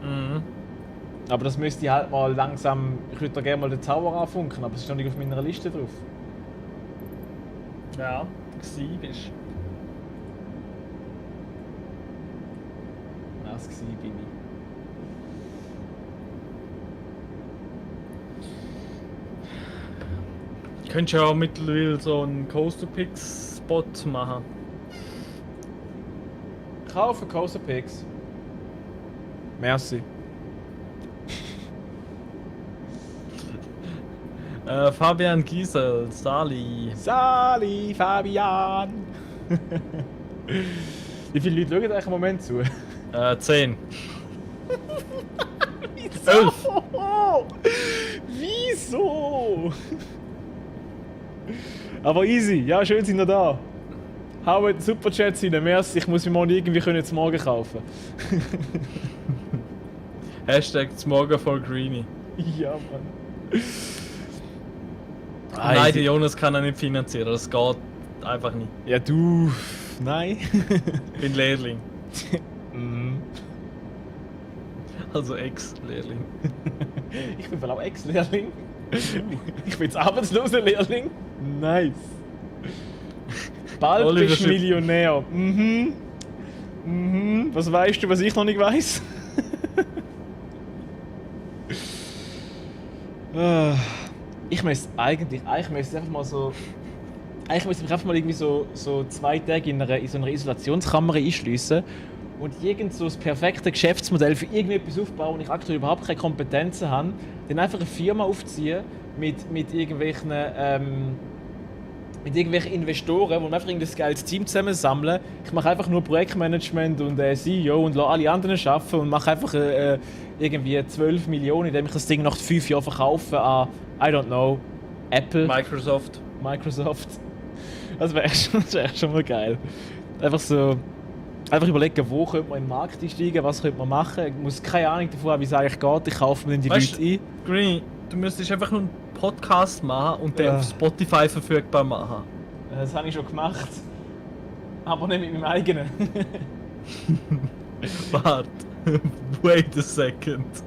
Mhm. Aber das müsste ich halt mal langsam. Ich würde da gerne mal den Tower anfunken, aber es ist noch nicht auf meiner Liste drauf. Ja, gewesen bist. Was war bin ich? Könntest ja auch mittlerweile so einen Coaster-Picks-Spot machen. Kaufen Coaster Picks. Merci. Fabian Giesel, Sali. Sali, Fabian! Wie viele Leute schauen euch im Moment zu? 10. Wieso? Wieso? Aber easy, ja, schön sind ihr da. Haut den Superchats rein, merci, ich muss mir morgen irgendwie zum Morgen kaufen. Hashtag zum Morgen voll Greenie. Ja, Mann. Nein, der Jonas kann er nicht finanzieren, das geht einfach nicht. Ja, du. Nein. Ich bin Lehrling. Mhm. Also Ex-Lehrling. Ich bin wohl auch Ex-Lehrling. Ich bin jetzt arbeitsloser Lehrling. Nice. Bald Oliver bist du Schipp. Millionär. Mhm. Mhm. Was weißt du, was ich noch nicht weiß? Ich müsste eigentlich einfach mal so. Eigentlich müsste ich mich einfach mal irgendwie so 2 Tage in so einer Isolationskammer einschliessen und irgend so das perfekte Geschäftsmodell für irgendetwas aufbauen, wo ich aktuell überhaupt keine Kompetenzen habe, dann einfach eine Firma aufziehen mit irgendwelchen Investoren, wo wir einfach ein geiles Team zusammensammeln. Ich mache einfach nur Projektmanagement und CEO und lasse alle anderen arbeiten und mache einfach irgendwie 12 Millionen, indem ich das Ding nach 5 Jahren verkaufe an, I don't know, Apple. Microsoft. Das wäre schon mal geil. Einfach überlegen, wo könnte man in den Markt einsteigen, was könnte man machen. Ich muss keine Ahnung davon haben, wie es eigentlich geht. Ich kaufe mir dann die Leute ein. Green, du müsstest einfach nur einen Podcast machen und den auf Spotify verfügbar machen. Das habe ich schon gemacht. Aber nicht mit meinem eigenen. Warte. Wait a second.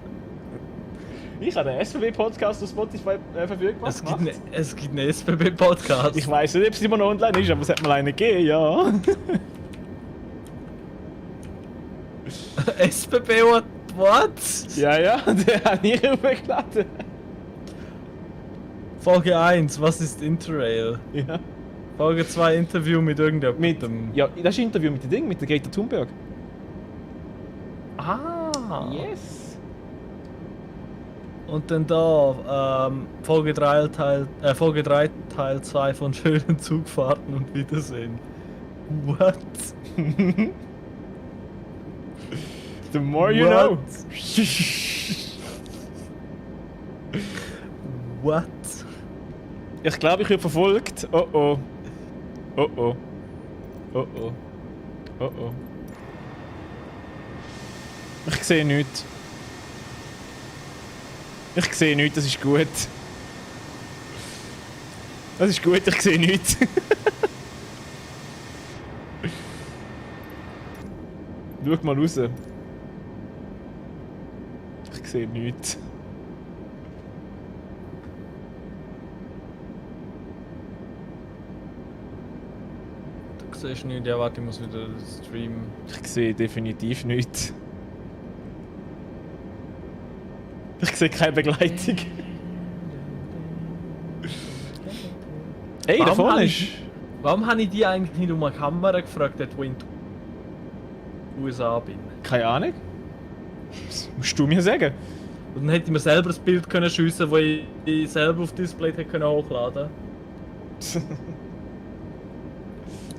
Ich habe den SBB-Podcast auf Spotify verfügbar gemacht. Es gibt einen SBB-Podcast. Ich weiss nicht, ob es immer noch online ist, aber es hat mal einen gegeben, ja. SBB what? Ja, den habe ich hochgeladen. Folge 1, was ist Interrail? Ja. Folge 2, Interview mit irgendjemandem. Ja, das ist ein Interview mit dem Ding, mit der Greta Thunberg. Yes. Und dann da, Folge 3 Teil 2 von schönen Zugfahrten und Wiedersehen. What? The more you What? know. What? Ich glaube, ich werde verfolgt. Oh oh. Oh oh. Oh oh. Oh oh. Ich sehe nichts. Ich sehe nichts, das ist gut. Das ist gut, ich sehe nichts. Schau mal raus. Ich sehe nichts. Du siehst nichts, ja warte, ich muss wieder streamen. Ich sehe definitiv nichts. Ich sehe keine Begleitung. Ey, da vorne ist... Warum habe ich die eigentlich nicht um eine Kamera gefragt, dort wo ich in den USA bin? Keine Ahnung. Das musst du mir sagen. Und dann hätte ich mir selber das Bild können schiessen, das ich selber auf Display hätte können hochladen.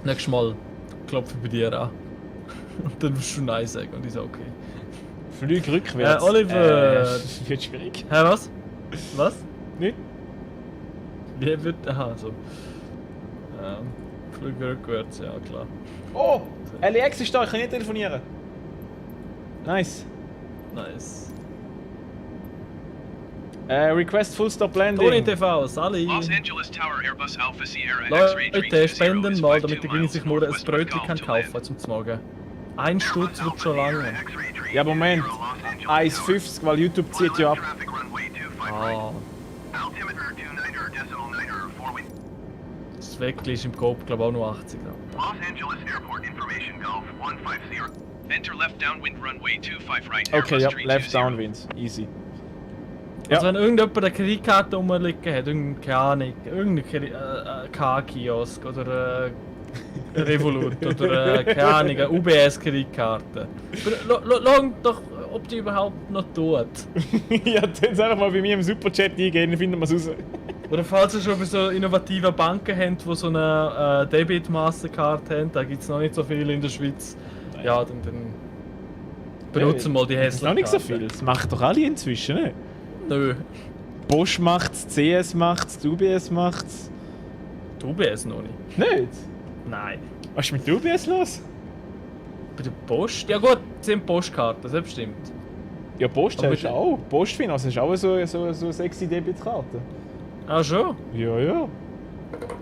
Nächstes Mal klopfe ich bei dir an. Und dann wirst du Nein sagen und ich sage okay. Flüg rückwärts. Oliver! Das wird schwierig. Hä, was? Was? Nicht? Wie wird... Aha, so. Flug rückwärts, ja klar. Oh! LEX ist da, ich kann nicht telefonieren. Nice. Nice. Request Full Stop Landing. Toni TV, Sally! Los Angeles Tower Airbus Alpha Sierra X-Ray Leute, 320 spenden is mal, 52 damit der Gini sich nur ein miles Brötchen westbound kann to kaufen land. zum Morgen. 1 Stutz wird schon lange. Ja, Moment. 1,50, weil YouTube zieht ja ab. Ah, das Weckli ist im Coop, glaube ich, auch nur 80 Gramm. Los Angeles Airport Information Golf 150. Enter left downwind runway 25 right. Okay, Airbus ja, 320. left downwind. Easy. Also Ja. wenn irgendjemand eine Kreditkarte rumliegen hat, keine Ahnung, irgendein K-Kiosk oder Revolut oder keine Ahnung, eine UBS-Kreditkarte. Schau doch, ob die überhaupt noch tut. Ja, dann einfach mal bei mir im Superchat eingehen, dann finden wir es raus. Oder falls ihr schon bei so innovativen Banken habt, die so eine Debit-Mastercard haben, da gibt es noch nicht so viele in der Schweiz. Ja, dann benutzen mal die Das ist hässlichen noch nicht so viel. Das machen doch alle inzwischen, ne? Nö, Bosch macht's, CS macht's, die UBS macht's. die UBS noch nicht. Nicht? Nein. Was ist mit der UBS los? Bei der Post? Ja gut, das sind Postkarten, das stimmt. Ja, Post Aber hast du mit- auch. Postfinance hast du auch so sexy Debitkarte. Ah schon? Ja, ja.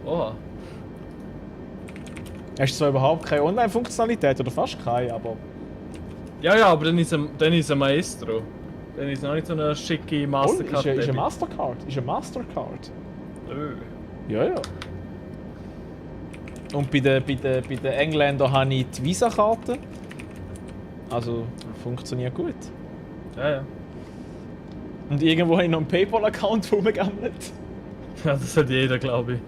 Oha. Hast zwar überhaupt keine Online-Funktionalität oder fast keine, aber. Ja, aber dann ist ein Maestro. Dann ist noch nicht so eine schicke Und, Mastercard. ist eine Mastercard. Ist eine Mastercard. Ja, ja. Und bei den Engländern habe ich die Visa-Karte. Also, funktioniert gut. Ja, ja. Und irgendwo habe ich noch einen PayPal-Account rumgegammelt. Ja, das hat jeder, glaube ich.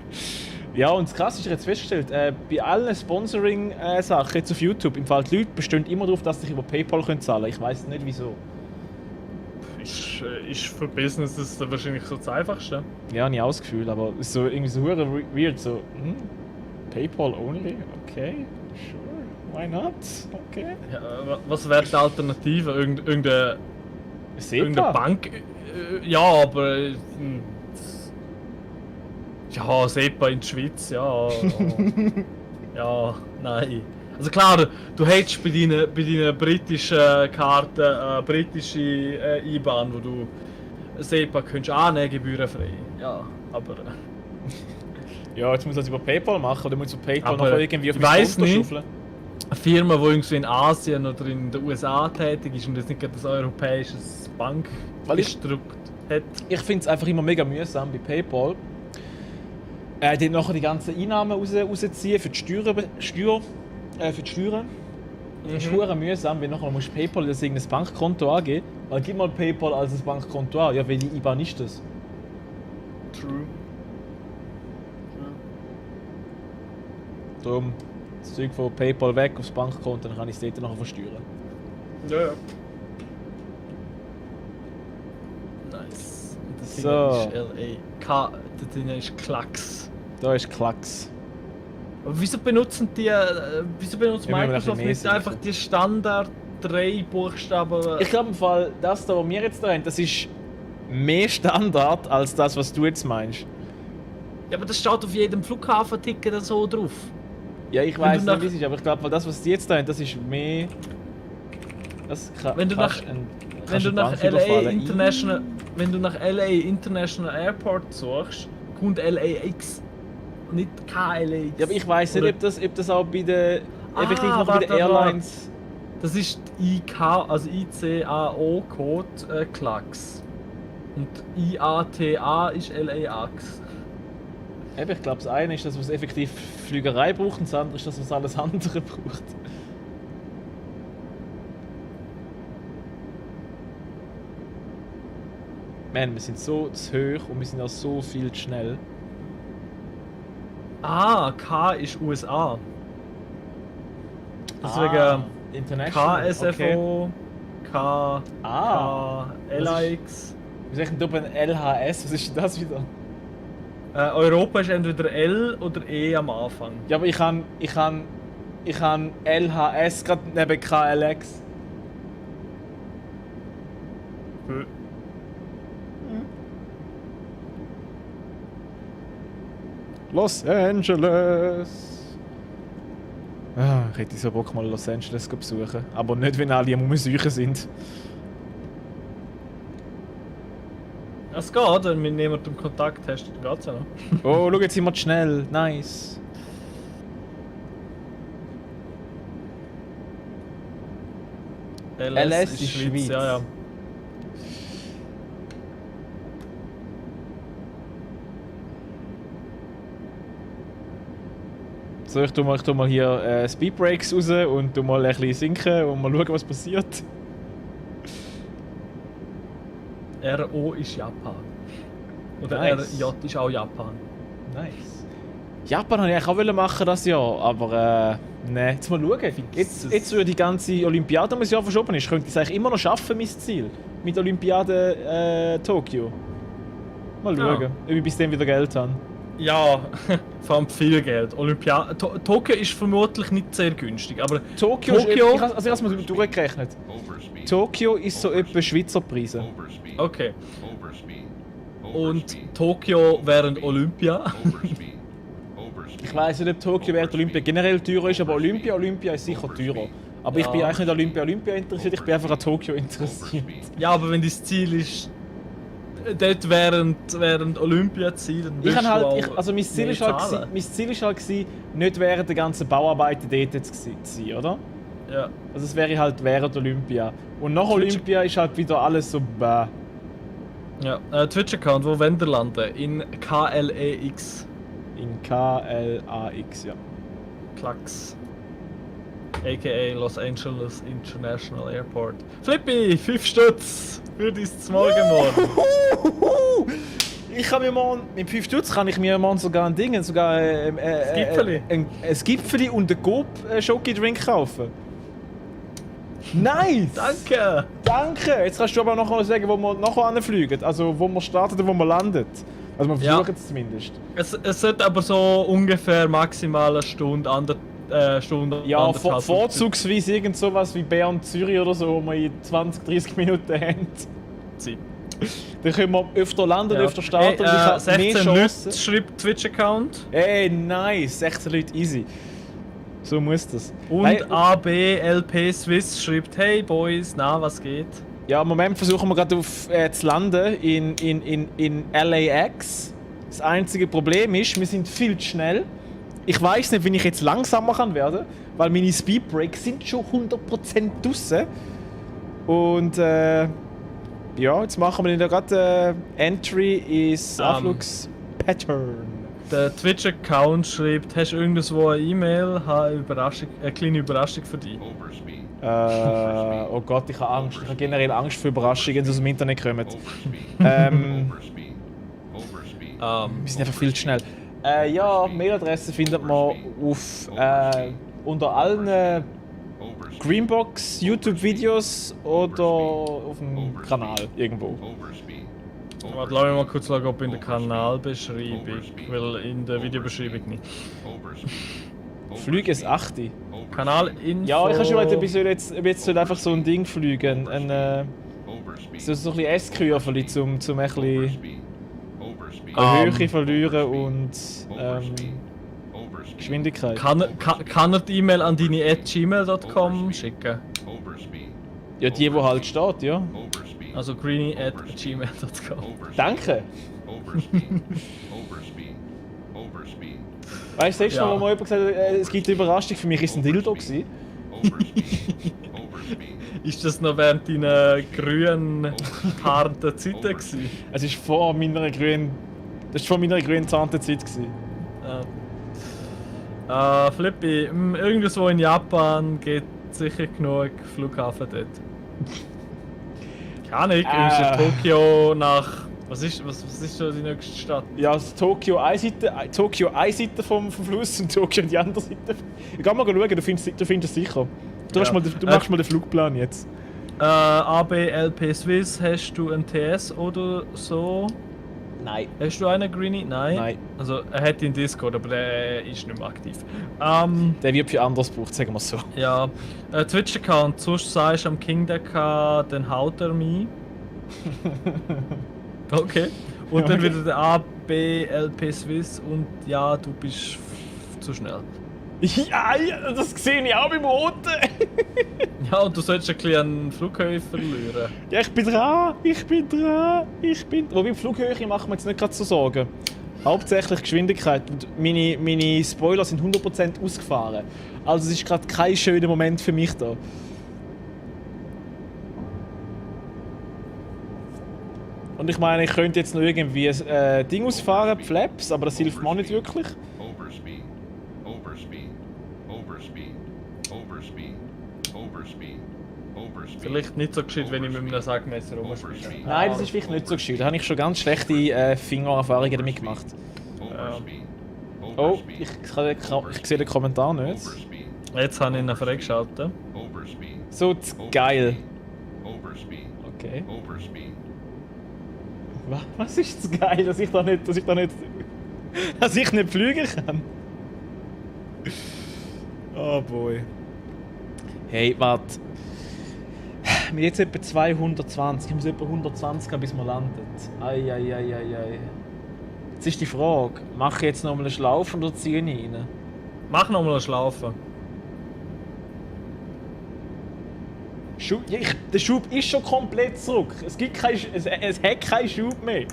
Ja, und das Krasse ist, ich habe jetzt festgestellt, bei allen Sponsoring-Sachen jetzt auf YouTube, im Fall die Leute bestehen immer darauf, dass sie sich über PayPal zahlen können. Ich weiß nicht wieso. Ist für Businesses dann wahrscheinlich so das Einfachste. Ja, nicht das Gefühl, aber es ist so irgendwie so hure weird, so, PayPal only? Okay, sure, why not? Okay. Ja, was wäre die Alternative? Irgendeine SEPA? Bank? Ja, aber... Ja, SEPA in der Schweiz, ja. Ja, nein. Also klar, du hättest bei deinen britischen Karten eine britische IBAN, wo du SEPA könntest annehmen, gebührenfrei. Ja, aber... Ja, jetzt muss ich das über PayPal machen oder muss ich über PayPal Aber noch irgendwie auf ich mein weiss Konto nicht. schaufeln? Eine Firma, die irgendwie in Asien oder in den USA tätig ist und jetzt nicht gerade ein europäisches Bankkonstrukt hat. Ich finde es einfach immer mega mühsam bei PayPal. Die nachher die ganzen Einnahmen rausziehen für die Steuern. Für die Steuern. Das ist verdammt mühsam, weil nachher musst du PayPal das irgendein Bankkonto angeben. Weil gib mal PayPal als ein Bankkonto an. Ja, welche IBAN ist das? True. Darum das Zeug von PayPal weg aufs Bankkonto, dann kann ich es dort nachher versteuern. Ja, ja. Nice. Und das So. Ding ist LA. Da drin ist Klacks. Da ist Klacks. Aber wieso benutzt Ja, Microsoft mehr nicht Sinn, einfach so. die Standard 3 Buchstaben? Ich glaube im Fall, das da, was wir jetzt da haben, das ist mehr Standard als das, was du jetzt meinst. Ja, aber das steht auf jedem Flughafenticket so drauf. Ja, ich Wenn weiß du nicht, nach- wie es ist, aber ich glaube, das, was die jetzt da haben, das ist mehr. Das kann, Wenn du kannst nach- ein- Wenn kannst du eine nach Bank LA überfallen. International, wenn du nach LA International Airport suchst, kommt LAX, nicht KLAX. Ja, aber ich weiß nicht, Oder- ob das auch bei den. Effektiv noch bei warte, den Airlines. Das ist die ICAO-Code Klacks. Und IATA ist LAX. Eben, ich glaube, das eine ist das, was effektiv Flügerei braucht, und das andere ist das, was alles andere braucht. Man, wir sind so zu hoch und wir sind auch so viel zu schnell. K ist USA. Deswegen International. Okay. KSFO, K, Ah. LAX. Wie sag ich denn da ein LHS? Was ist denn das wieder? Europa ist entweder L oder E am Anfang. Ja, aber ich kann LHS gerade neben KLX. Los Angeles. Ich hätte so Bock mal Los Angeles zu besuchen. Aber nicht, wenn alle am Umsuchen sind. Es geht, wenn du mit jemandem Kontakt hast, dann geht's ja noch. Oh, schau, jetzt sind wir zu schnell. Nice. LS ist Schweiz. Ja, ja. So, ich tu mal hier Speedbreaks raus und tu mal ein bisschen sinken und mal schauen, was passiert. RO ist Japan. Oder Nice. RJ ist auch Japan. Nice. Japan wollte ich eigentlich auch machen das Jahr, aber ne. Jetzt mal schauen. Jetzt wo die ganze Olympiade um ein Jahr verschoben ist, könnte ich es eigentlich immer noch schaffen, mein Ziel. Mit Olympiade Tokio. Mal Ja. schauen, ob ich bis dann wieder Geld habe. Ja, vor allem viel Geld. Tokio ist vermutlich nicht sehr günstig, aber Tokio Tokio- ist, also ich habe es mal durchgerechnet. Overspeed. Tokio ist so etwa Schweizer Preise. Overspeed. okay. Overspeed. Und Overspeed. Tokio während Olympia. Overspeed. Overspeed. Ich weiss nicht, ob Tokio während Olympia generell teurer ist, aber Olympia ist sicher teurer. Aber ich bin Ja. eigentlich nicht an Olympia interessiert, ich bin einfach an Tokio interessiert. Overspeed. Ja, aber wenn das Ziel ist, dort während Olympiaziel, dann Ich willst kann du halt, auch also mein Ziel mehr ist halt, zahlen. mein Ziel ist halt gewesen, nicht während der ganzen Bauarbeiten dort zu sein, oder? Ja. Also es wäre halt während Olympia. Und nach Twitch- Olympia ist halt wieder alles so bäh. Ja, Twitch-Account, wo wollen ihr landen? In KLEX. In KLAX, ja. Klacks. A.k.a. Los Angeles International Airport. Flippy, 5 Stutz für dein Morgenmorgen. Ich kann mir morgen, mit 5 Stutz kann ich mir morgen sogar ein Ding, sogar Gipfeli? ein Gipfeli und einen Coop-Schoki-Drink kaufen. Nice! Danke! Danke! Jetzt kannst du aber noch mal sagen, wo wir nachher hinfliegen. Also wo wir starten und wo wir landen. Also wir Ja. versuchen es zumindest. Es sollte aber so ungefähr maximal eine Stunde, Stunde Ja, anderthalb vorzugsweise irgend sowas wie Bern, Zürich oder so, wo wir in 20, 30 Minuten haben. Zeit. Dann können wir öfter landen, Ja. öfter starten und ich habe 16 mehr Leute Chancen. schreibt Twitch-Account. Ey, nice! 16 Leute, easy. So muss das. Und Nein, ABLP Swiss schreibt: Hey Boys, na, was geht? ja, im Moment versuchen wir gerade zu landen in LAX. Das einzige Problem ist, wir sind viel zu schnell. Ich weiß nicht, wie ich jetzt langsamer kann werden, weil meine Speedbrakes sind schon 100% draussen. Und ja, jetzt machen wir dann gerade Entry ins Anflugspattern. Der Twitch-Account schreibt: Hast du irgendwo eine E-Mail? Habe eine kleine Überraschung für dich. Overspeed. Oh Gott, ich habe Angst. Ich habe generell Angst für Überraschungen, die aus dem Internet kommen. Overspeed. Ähm, Overspeed. Overspeed. Wir sind einfach viel zu schnell. Ja, Mailadresse findet man auf unter allen Overspeed. Greenbox YouTube-Videos oder auf dem Kanal irgendwo. Overspeed. Warte, lass mich mal kurz schauen, ob in der Kanalbeschreibung, weil in der Videobeschreibung nicht. Overspeed. Flüge ist 8. Kanalinfo. Ja, ich habe schon überlegt, ob jetzt soll einfach so ein Ding fliegen. Overspeed. So ein bisschen S-Kurve zum ein bisschen Overspeed. Overspeed. Höhe verlieren und Overspeed. Geschwindigkeit. Kann er die E-Mail an deine @gmail.com schicken? Overspeed. Ja, die halt steht, ja. Overspeed. Also greenie@gmail.com. Danke! Overspeed. Overspeed. Overspeed. Weißt du, letztes Ja. Mal, wo mal jemand gesagt hat, es gibt eine Überraschung, für mich ist es ein Dildo gewesen. Overspeed. Overspeed. Ist das noch während deiner grünen, harten Zeiten gewesen? Es ist vor meiner grünen... Das war vor meiner grünen Zahnzeit gewesen. Flippy, irgendwo in Japan geht sicher genug Flughafen dort. Keine Ahnung, irgendwie Tokio nach... Was ist so die nächste Stadt? Ja, das Tokio eine Seite vom Fluss und Tokio die andere Seite. Ich geh mal schauen, du findest es sicher. Du, Ja. machst mal den Flugplan jetzt. ABLP Swiss, hast du ein TS oder so? Nein. Hast du einen Greenie? Nein. Nein. Also er hat ihn Discord, aber der ist nicht mehr aktiv. Der wird für anderes gebraucht, sagen wir so. Ja. Twitch-Account, sonst sagst du am King Decker, dann haut er mich. Okay. Und dann wieder der ABLP Swiss und ja, du bist zu schnell. Ja, das sehe ich auch beim Roten. Ja, und du solltest ein bisschen einen Flughöhe verlieren. Ja, ich bin dran. Wobei, Flughöhe machen wir jetzt nicht gerade so Sorgen. Hauptsächlich Geschwindigkeit. Und meine Spoiler sind 100% ausgefahren. Also es ist gerade kein schöner Moment für mich da. Und ich meine, ich könnte jetzt noch irgendwie ein Ding ausfahren, Flaps, aber das hilft mir auch nicht wirklich. Overspeed. Overspeed. Overspeed. Overspeed. Overspeed. Overspeed. Vielleicht nicht so gescheit, wenn ich mit einem Sackmesser rumspiele. Nein, das ist vielleicht nicht so gescheit. Da habe ich schon ganz schlechte Fingererfahrungen damit gemacht. Overspeed. Oh, ich sehe den Kommentar nicht. Overspeed. Jetzt habe ich ihn freigeschaltet. Overspeed. So geil. Overspeed. Okay. Overspeed. Was ist das geil, dass ich nicht fliegen kann? Oh boy. Hey, warte. Wir jetzt etwa 220. Ich muss etwa 120 haben, bis wir landen. Ei. Jetzt ist die Frage, mache ich jetzt noch mal einen Schlaufen oder ziehe ich rein? Mach nochmal einen Schlaufen. Der Schub ist schon komplett zurück. Es hat keinen Schub mehr.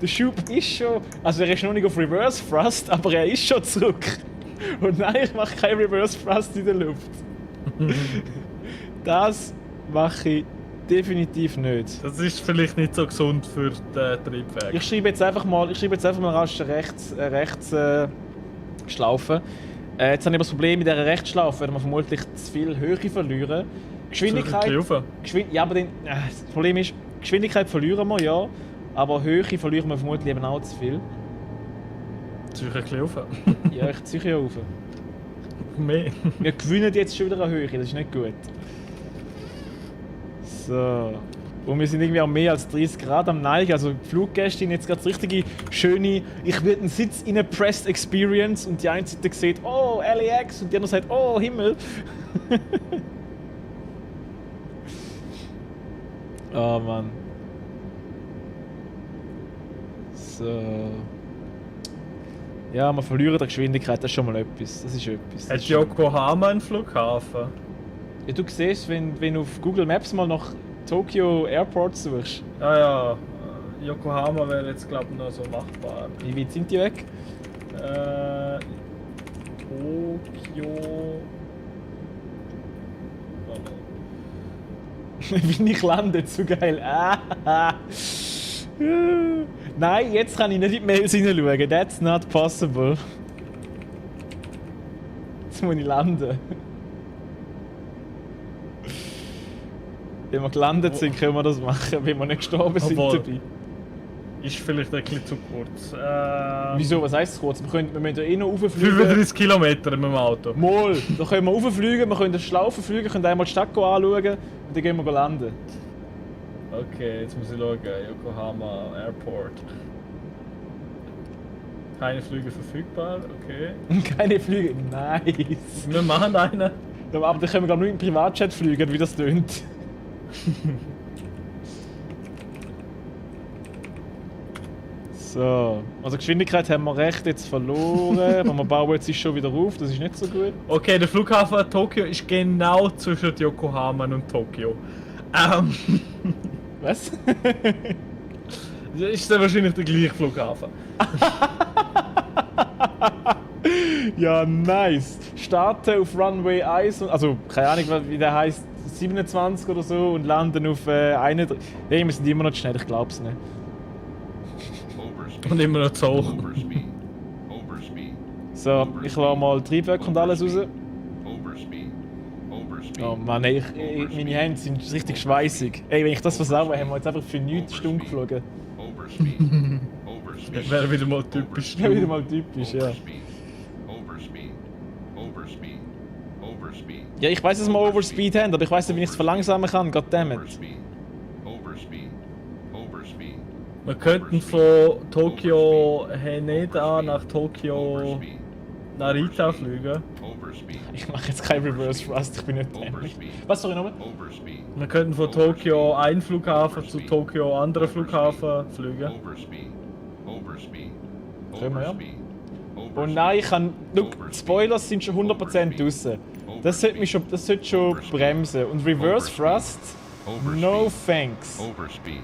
Der Schub ist schon... Also er ist noch nicht auf Reverse Thrust, aber er ist schon zurück. Und nein, ich mache keinen Reverse Thrust in der Luft. Das mache ich definitiv nicht. Das ist vielleicht nicht so gesund für den Triebwerk. Ich schreibe jetzt einfach mal rasch rechts Schlaufe. Jetzt habe ich das Problem mit dieser Rechtsschlaufe, werden wir vermutlich zu viel Höhe verlieren. Geschwindigkeit. Ja, aber das Problem ist, Geschwindigkeit verlieren wir, ja. Aber Höhe verlieren wir vermutlich eben auch zu viel. Ziehe ich ein bisschen rauf. Ja, ich ziehe ja rauf. Mehr. Wir gewinnen jetzt schon wieder eine Höhe, das ist nicht gut. So. Und wir sind irgendwie auch mehr als 30 Grad am Neigen. Also die Fluggästin jetzt gerade das richtige, schöne, ich würde einen Sitz in eine Pressed Experience und die eine Seite sieht, oh, LAX und die andere sagt, oh, Himmel. Oh Mann. So. Ja, wir verlieren die Geschwindigkeit, das ist schon mal etwas. Das ist etwas. Hat Yokohama einen Flughafen? Ja, du siehst, wenn du auf Google Maps mal nach Tokyo Airport suchst. Ja. Yokohama wäre jetzt glaube ich noch so machbar. Wie weit sind die weg? Tokio. Wie ich lande, zu geil. Nein, jetzt kann ich nicht in die Mails hineinschauen. That's not possible. Jetzt muss ich landen. Wenn wir gelandet sind, können wir das machen. Wenn wir nicht gestorben sind dabei. Ist vielleicht ein bisschen zu kurz. Wieso? Was heisst es kurz? Wir müssen ja eh noch rauffliegen. 35 Kilometer mit dem Auto. Mal! Da können wir rauffliegen, wir können Schlaufen fliegen, können einmal die Stadt anschauen und dann gehen wir landen. Okay, jetzt muss ich schauen. Yokohama Airport. Keine Flüge verfügbar, okay. Keine Flüge, nice! Wir machen einen. Aber dann können wir glaube ich nur im Privatjet fliegen, wie das tönt. So, also Geschwindigkeit haben wir recht jetzt verloren, aber wir bauen jetzt schon wieder auf, das ist nicht so gut. Okay, der Flughafen Tokio ist genau zwischen Yokohama und Tokio. Was? Ist dann wahrscheinlich der gleiche Flughafen. Ja, nice! Starten auf Runway 1, also keine Ahnung wie der heißt, 27 oder so und landen auf 31. Nein, wir sind immer noch schnell, ich glaub's nicht. Und immer noch zu hoch. Overspeed. Overspeed. So, ich lasse mal Triebwerk und alles raus. Overspeed. Overspeed. Oh Mann, ey, meine Hände sind richtig schweißig. Ey, wenn ich das versaue, haben wir jetzt einfach für nichts Stunden geflogen. Overspeed. Overspeed. Wäre wieder mal typisch. Ja, wieder mal typisch, ja. Overspeed. Overspeed. Overspeed. Overspeed. Ja, ich weiß, dass wir Overspeed haben, aber ich weiß nicht, wie ich es verlangsamen kann, goddammit. Overspeed. Overspeed. Overspeed. Wir könnten von Tokio Haneda nach Tokio Overspeed. Narita fliegen. Overspeed. Ich mache jetzt kein Reverse Thrust, ich bin nicht dämlich. Overspeed. Was, sorry, nochmal? Overspeed. Wir könnten von Tokio einen Flughafen zu Tokio anderen Flughafen fliegen. Overspeed. Overspeed. Können wir, ja. Overspeed. Oh nein, ich kann... Look, die Spoilers sind schon 100% draussen. Das sollte schon bremsen. Und Reverse Thrust? No thanks. Overspeed.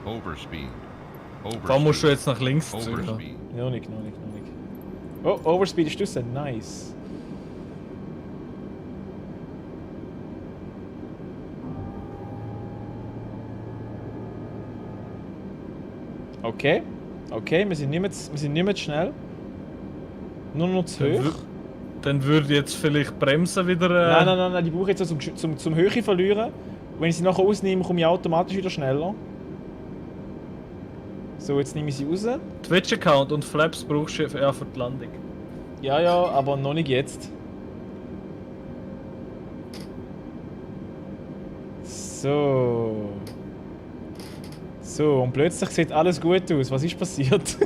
Overspeed. Da musst du jetzt nach links zügeln. Overspeed. Noch nicht. Oh, Overspeed ist draussen, nice. Okay, wir sind nicht mehr zu schnell. Nur noch zu hoch. Dann würde jetzt vielleicht bremsen wieder. Nein, die brauche ich jetzt zum Höhe verlieren. Und wenn ich sie nachher ausnehme, komme ich automatisch wieder schneller. So, jetzt nehme ich sie raus. Twitch-Account und Flaps brauchst du ja für die Landung. Ja, aber noch nicht jetzt. So, und plötzlich sieht alles gut aus. Was ist passiert?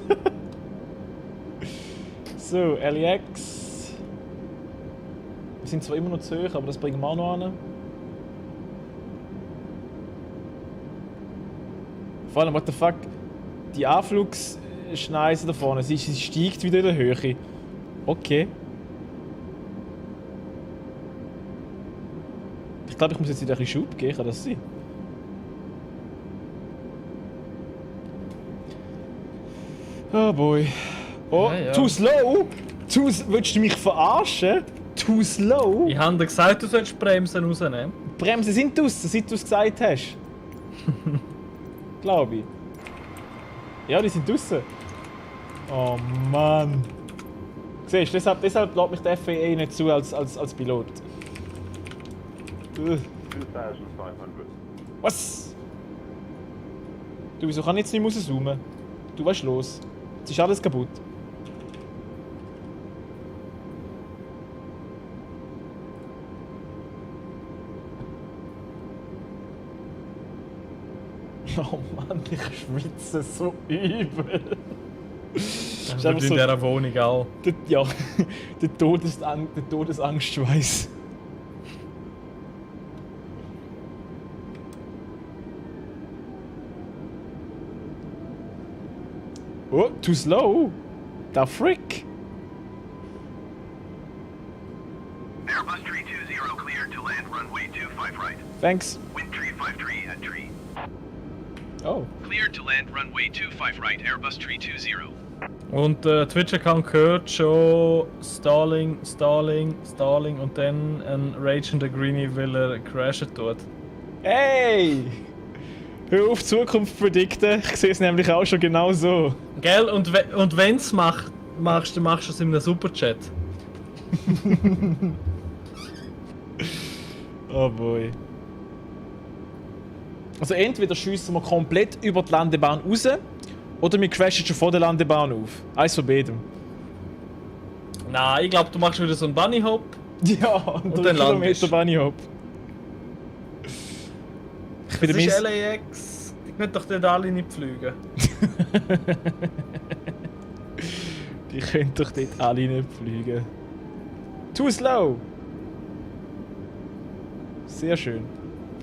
So, LAX. Wir sind zwar immer noch zu hoch, aber das bringen wir auch noch an. Vor allem, what the fuck? Die Anflugsschneise da vorne, sie steigt wieder in der Höhe. Okay. Ich glaube, ich muss jetzt wieder ein bisschen Schub geben, kann das sein? Oh boy. Oh, Ja. too slow? Willst du mich verarschen? Too slow? Ich habe dir gesagt, du sollst Bremsen rausnehmen. Bremsen sind draussen, seit du es gesagt hast. Glaube ich. Ja, die sind draussen. Oh Mann. Siehst du, deshalb lässt mich der FAA nicht zu als Pilot. 2,500. Was? Du, wieso kann ich jetzt nicht rauszoomen? Du, was ist los? Jetzt ist alles kaputt. Oh Mann, ich schwitze so übel. Das ist wird einfach in so- dieser Wohnung auch. Ja, der Todesangstschweiß. Oh, too slow. Da frick. Airbus tree 20 cleared to land runway 25 right. Thanks. Wind tree 53 at tree. Oh. Cleared to land runway 25 right, Airbus tree 20. Und der Twitch-Account hört schon Stalling und dann ein ragender Greenie, weil er crashen tut. Hey! Hör auf, Zukunft predikten. Ich sehe es nämlich auch schon genau so. Gell? Und wenn du es machst, dann machst du es in einem Superchat. Oh boy. Also entweder schiessen wir komplett über die Landebahn raus, oder wir crashen schon vor der Landebahn auf. Eins von beidem. Nein, ich glaube, du machst wieder so einen Bunny Hop. Ja, und dann 3 landest Kilometer du. Bunny Hop. Ich bin Das der ist Miss. LAX. Die können doch dort alle nicht fliegen. Die können doch dort alle nicht fliegen. Too slow! Sehr schön.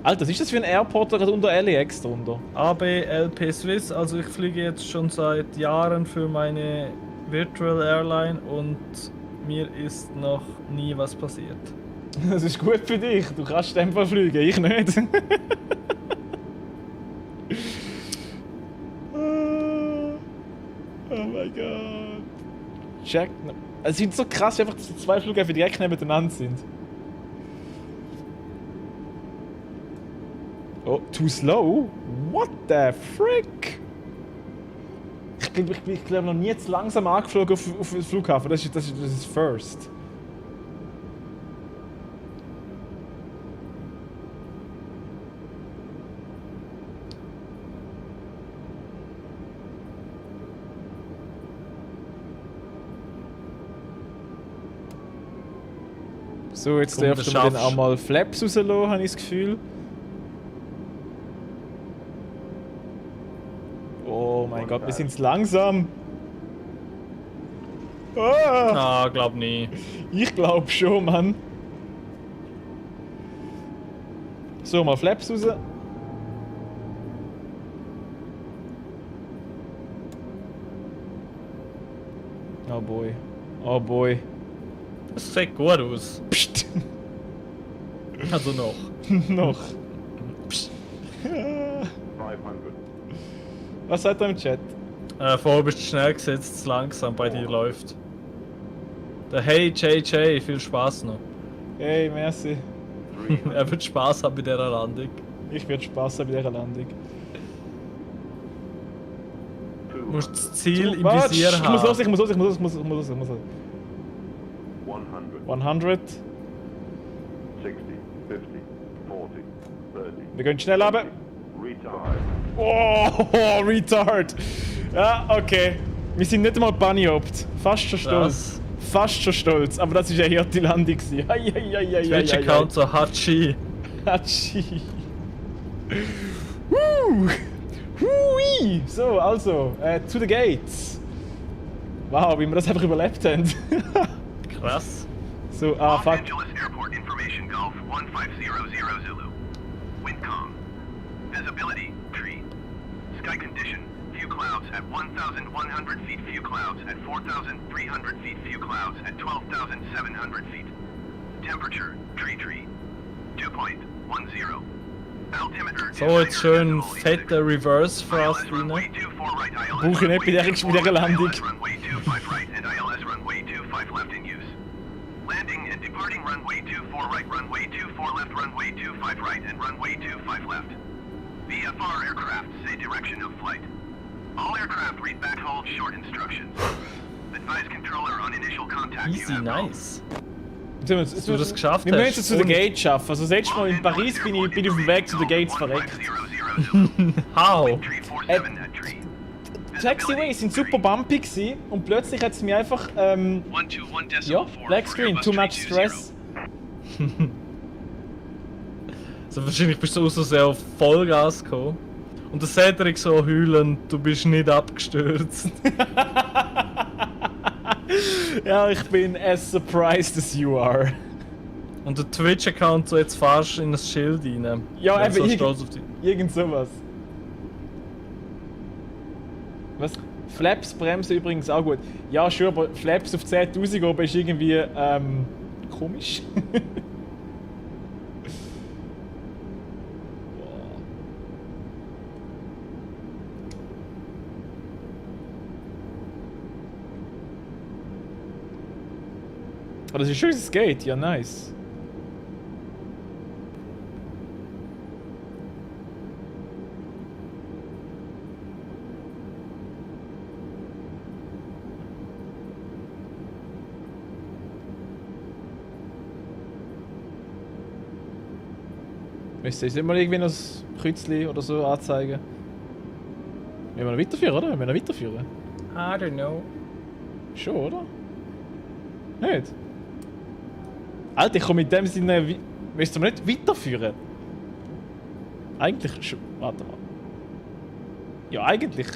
Alter, was ist das für ein Airport da gerade unter LAX drunter? AB LP Swiss, also ich fliege jetzt schon seit Jahren für meine Virtual Airline und mir ist noch nie was passiert. Das ist gut für dich, du kannst in dem Fall fliegen, ich nicht. Oh mein Gott. Check. Es sind so krass, wie einfach die 2 Flughäfen direkt nebeneinander sind. Oh, too slow? What the frick? Ich glaube noch nie zu langsam angeflogen auf den Flughafen. Das ist first. So, jetzt Komm, dürften das wir dann schaffst auch mal Flaps rauslassen, habe ich das Gefühl. Oh mein Gott, wir sind zu langsam. Ah, Ah, glaub nie. ich glaube schon, Mann. So, mal Flaps raus. Oh boy. Oh boy. Das sieht gut aus. Psst. Also noch. Noch. 500. Was sagt er im Chat? Vorher bist du schnell gesetzt, zu langsam bei dir läuft. Der Hey JJ, viel Spaß noch. Hey, merci. 300. Er wird Spaß haben bei dieser Landung. Ich werde Spaß haben bei dieser Landung. Du musst das Ziel im Warte, Visier ich muss los, haben. ich muss los. 100. 100. 60. 50. 40. 30. Wir gehen schnell runter. Retard. Oh, retard. Ja, okay. Wir sind nicht einmal bunny hopped. Fast schon stolz. Fast schon stolz. Aber das war eine harte Landung. Twitch-Account so Hachi. Hatschi. Hui. So, also, to the gates. Wow, wie wir das einfach überlebt haben. Krass. So, Los fuck. Angeles Airport Information Golf 1500 Zulu. Wind calm. Visibility, tree. Sky condition, few clouds at 1,100 feet, few clouds at 4,300 feet, few clouds at 12,700 feet. Temperature, tree. 2.10. Altimeter. So, jetzt schön fette Reverse Thrust rein. Brauche Brauche ich nicht bei dieser Landung. Runway 25 right and ILS runway 25 left in use. Landing and departing runway 24 right, runway 24 left, runway 25 right, and runway 25 left. VFR aircraft say direction of flight. All aircraft read back hold short instructions. Advise controller on initial contact. Easy, nice. Dass du das geschafft wir müssen hast. es zu den Und- Gates schaffen. Also das letzte Mal in Paris bin ich auf dem Weg zu den Gates verreckt. 1500 Zulu. How? Wind tree 47 at tree. Taxiways sind super bumpy gewesen und plötzlich hat es mir einfach, 121 ja, decimal 4 Black for Screen, Airbus too much 320. stress. Also wahrscheinlich bist du auch so sehr auf Vollgas gekommen. Und der Cedric so heulend, du bist nicht abgestürzt. Ja, ich bin as surprised as you are. Und der Twitch-Account so jetzt fast in das Schild rein. Ja, Wenn eben, so stolz auf dich. Irgend sowas. Was? Flaps bremsen übrigens auch gut. Ja, schon, aber Flaps auf 10.000 oben ist irgendwie, komisch. Aber das ist schon ein Skate, ja nice. Müsste ich nicht mal irgendwie noch ein Kreuzchen oder so anzeigen? Wir müssen noch weiterführen, oder? Wir müssen noch weiterführen. I don't know. Schon, oder? Nicht? Alter, ich komme in dem Sinne... Müssten wir nicht weiterführen? Eigentlich schon... Warte mal. Ja, eigentlich...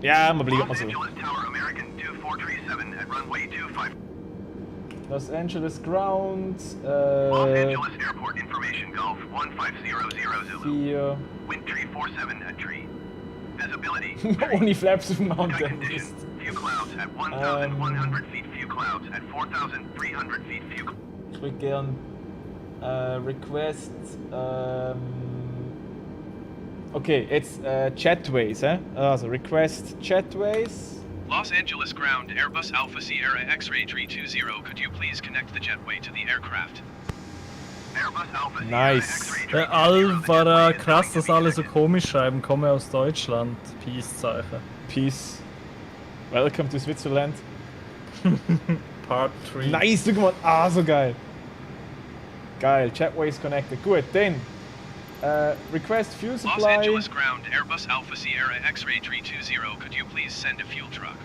Ja, wir bleiben mal Los so. Angeles Tower American 2437 at runway 25. Los Angeles Ground... Los Angeles Airport Information Golf 1500 Zulu. 4... Wind tree 47 at tree. Visibility. Ohne Flaps auf dem Sky Mountain. condition. Few clouds at 1,100 feet. Few clouds at 4,300 feet. Few. Ich würde gern... Request... Okay, jetzt Chatways, Also, Request Chatways. Los Angeles ground Airbus Alpha Sierra X-ray 320. Could you please connect the jetway to the aircraft? Airbus Alpha Sierra Nice. X-ray Der 320 Alvara, krass, dass alle so komisch schreiben, komme aus Deutschland. Peace-Zeichen. Peace. Welcome to Switzerland. Part 3. Nice, guck mal. Ah, so geil. Geil, Chatways connected. Gut, dann. Request fuel Los supply. Angeles ground Airbus Alpha Sierra X-ray 320. Could you please send a fuel truck?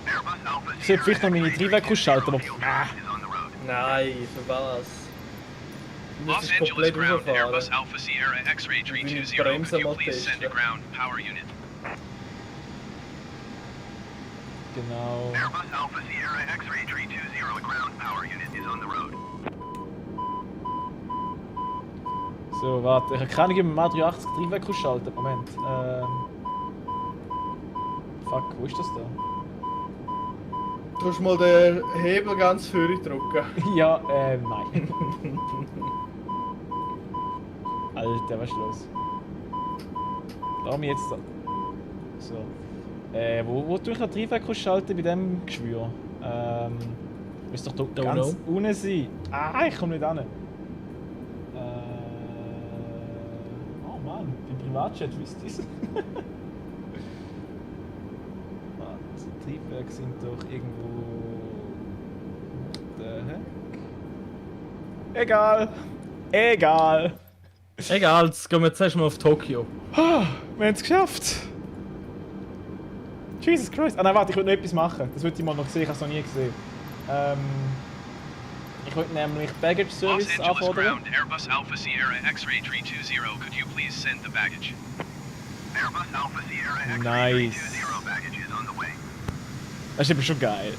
Airbus Alpha Ich sollte vielleicht noch meine X-ray Triebwerke ausschalten, aber... fuel truck is on the road. Nein, für was? Du Los müsstest Angeles komplett ground Airbus rausfahren. Alpha Sierra X-ray Ich will die 320. Bremse Could you mal please send a testen. ground power unit? Genau. Airbus Alpha Sierra X-ray 320. A ground power unit is on the road. So, warte. Ich kann nicht mit dem A380 Triebwerk ausschalten. Moment. Fuck, wo ist das da? Du musst mal den Hebel ganz vorne drücken. Ja, nein. Alter, was ist los? Lass mich jetzt da. So. Wo tue ich ein Triebwerk ausschalten bei dem Geschwür? Müsste doch da Don't ganz know. unten sein. Ah, ich komme nicht an. Oh Mann, beim Privatchat wisst ihr es. Also Triebwerke sind doch irgendwo... What the heck? Egal. Egal. Egal, jetzt gehen wir jetzt erstmal auf Tokio. Wir haben es geschafft. Jesus Christ. Ah nein, warte, ich wollte noch etwas machen. Das wollte ich mal noch sehen, ich habe es noch nie gesehen. Ich wollte nämlich Baggage Los Service Angeles anfordern. ground Airbus Alpha Sierra X-ray 320. Could you please send the baggage? Airbus Alpha Sierra X-ray Nice. 320 baggage is on the way. Das ist aber schon geil.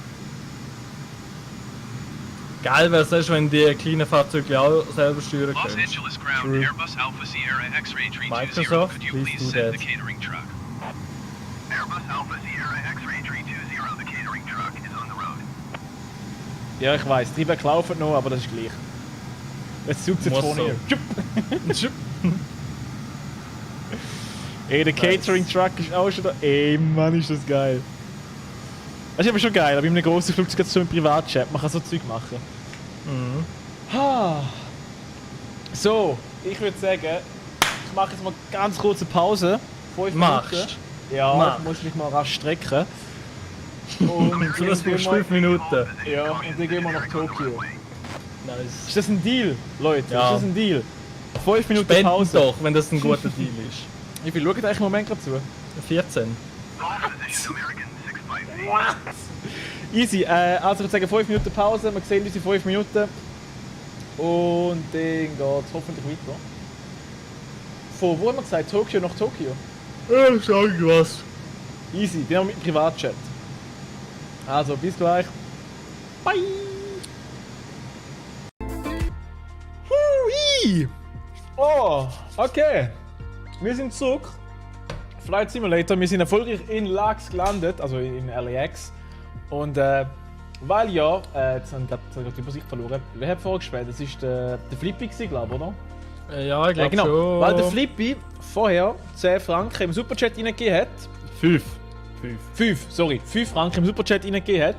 Geil wäre es erst, wenn die kleinen Fahrzeuge auch selber steuern Los können. Angeles ground True. Airbus Alpha Sierra X-ray 320. Microsoft, Could you please please do send that. the catering truck? Airbus Alpha Sierra X-ray 320. The catering truck is on the road. Ja, ich weiss, die Triebwerke laufen noch, aber das ist gleich. Jetzt sucht es jetzt Muss vorne so. hier. Tschupp. Ey, der Catering Truck ist auch schon da. Ey, Mann, ist das geil. Das ist aber schon geil, aber in einem grossen Flugzeug so im Privatchat, man kann so Zeug machen. Mhm. Ah. So, ich würde sagen, ich mache jetzt mal ganz kurze Pause. 5 Machst. Minuten. Ja, Machst. ich muss mich mal rasch strecken. Und Für das dann brauchst du gehen 5 Minuten. wir- Ja, und dann gehen wir nach Tokio. Nice. Ist das ein Deal, Leute? Ja. Ist das ein Deal? 5 Minuten Spenden Pause. doch, wenn das ein guter Deal ist. Wie viel schaut eigentlich im Moment gerade zu? 14. Pole position American 658. Easy, also ich würde sagen 5 Minuten Pause, wir sehen uns in 5 Minuten. Und dann geht es hoffentlich weiter. Von wo haben wir gesagt? Tokio nach Tokio? Sag was. Easy, dann haben wir mit dem Privatchat. Also, bis gleich. Bye! Hui! Oh, okay. Wir sind zurück. Flight Simulator, wir sind erfolgreich in LAX gelandet, also in LAX. Und weil ja, jetzt habe ich gerade die Übersicht verloren. Wer hat vorgespielt? Das war der Flippy, glaube ich, oder? Ja, ich glaube genau. schon. Weil der Flippy vorher 10 Franken im Superchat reingegeben hat. 5 Franken im Superchat reingegeben hat.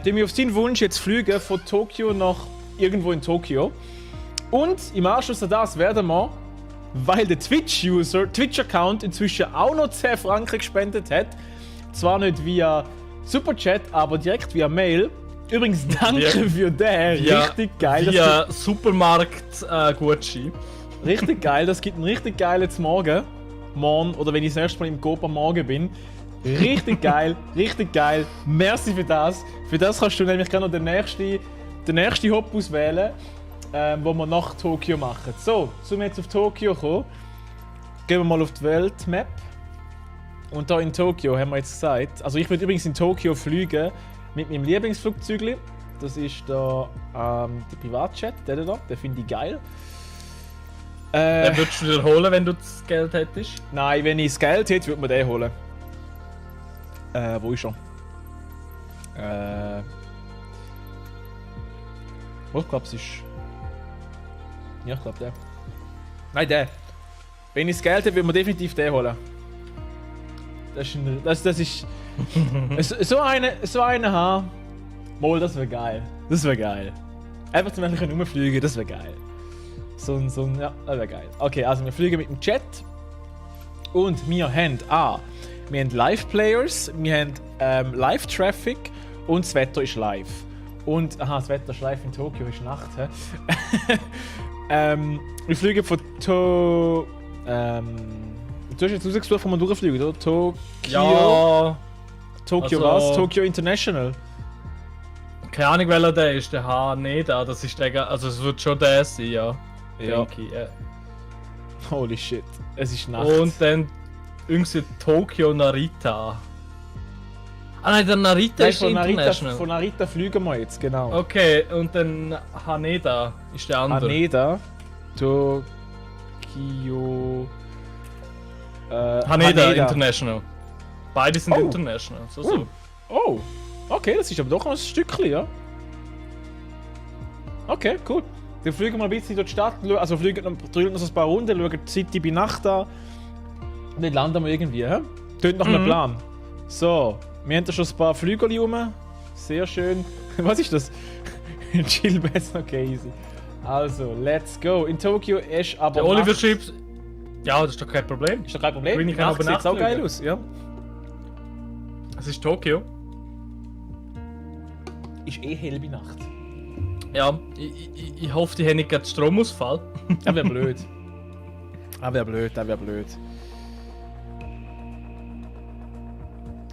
Dem wir auf seinen Wunsch jetzt fliegen von Tokio nach irgendwo in Tokio. Und im Anschluss an das werden wir, weil der Twitch-Account inzwischen auch noch 10 Franken gespendet hat, zwar nicht via Superchat, aber direkt via Mail. Übrigens, danke für den, richtig geil. Via Supermarkt-Gutschein. Richtig geil, das gibt einen richtig geilen Morgen, oder wenn ich das erste Mal im Coop am Morgen bin. Richtig geil, richtig geil. Merci für das. Für das kannst du nämlich gerne noch den nächsten Hop auswählen, wo wir nach Tokio machen. So, zum jetzt auf Tokio kommen, gehen wir mal auf die Weltmap. Und da in Tokio haben wir jetzt gesagt, also ich würde übrigens in Tokio fliegen mit meinem Lieblingsflugzeug. Das ist da der Privatjet, der da, den finde ich geil. Den würdest du dir holen, wenn du das Geld hättest? Nein, wenn ich das Geld hätte, würde man den holen. Wo ist er? Ich glaube, es ist. Ja, ich glaube der. Nein, der. Wenn ich das Geld hätte, würde man definitiv den holen. Das ist. so eine haben. Mal, das wäre geil. Das wäre geil. Einfach zum Beispiel rumfliegen, das wäre geil. Ja, das wäre geil. Okay, also wir fliegen mit dem Jet. Und wir haben wir haben Live-Players, wir haben Live-Traffic und das Wetter ist live. Und, das Wetter ist live in Tokio, ist Nacht. Wir fliegen von Du hast jetzt rausgesucht, wo wir durchfliegen, oder? Tokio. Ja. Tokio also, was? Tokio International. Keine Ahnung, welcher der ist. Der Haneda, das ist der. Also, es wird schon der sein, ja. Denke ich, ja. Holy shit, es ist Nacht. Und dann irgendwie Tokio Narita. Ah nein, der Narita ist international. Von Narita fliegen wir jetzt, genau. Okay, und dann Haneda ist der andere. Haneda, Tokio. Haneda International. Beide sind international. So. Oh, okay, das ist aber doch noch ein Stückchen, ja. Okay, cool. Dann fliegen wir ein bisschen durch die Stadt, also fliegen noch ein paar Runden, schauen die City bei Nacht an. Und dann landen wir irgendwie, hä? Tönt nach einem Plan. So, wir haben da schon ein paar Flügel rum. Sehr schön. Was ist das? Chill besser, okay, easy. Also, let's go. In Tokio ist aber. Der Oliver schreibt. Ja, das ist doch kein Problem. Ist doch kein Problem. Green kann Nacht aber sieht's auch geil fliegen. aus, ja. Es ist Tokio. Ist eh hell bei Nacht. Ja, ich hoffe, die haben nicht gerade Stromausfall. Das wäre blöd. Das wäre blöd.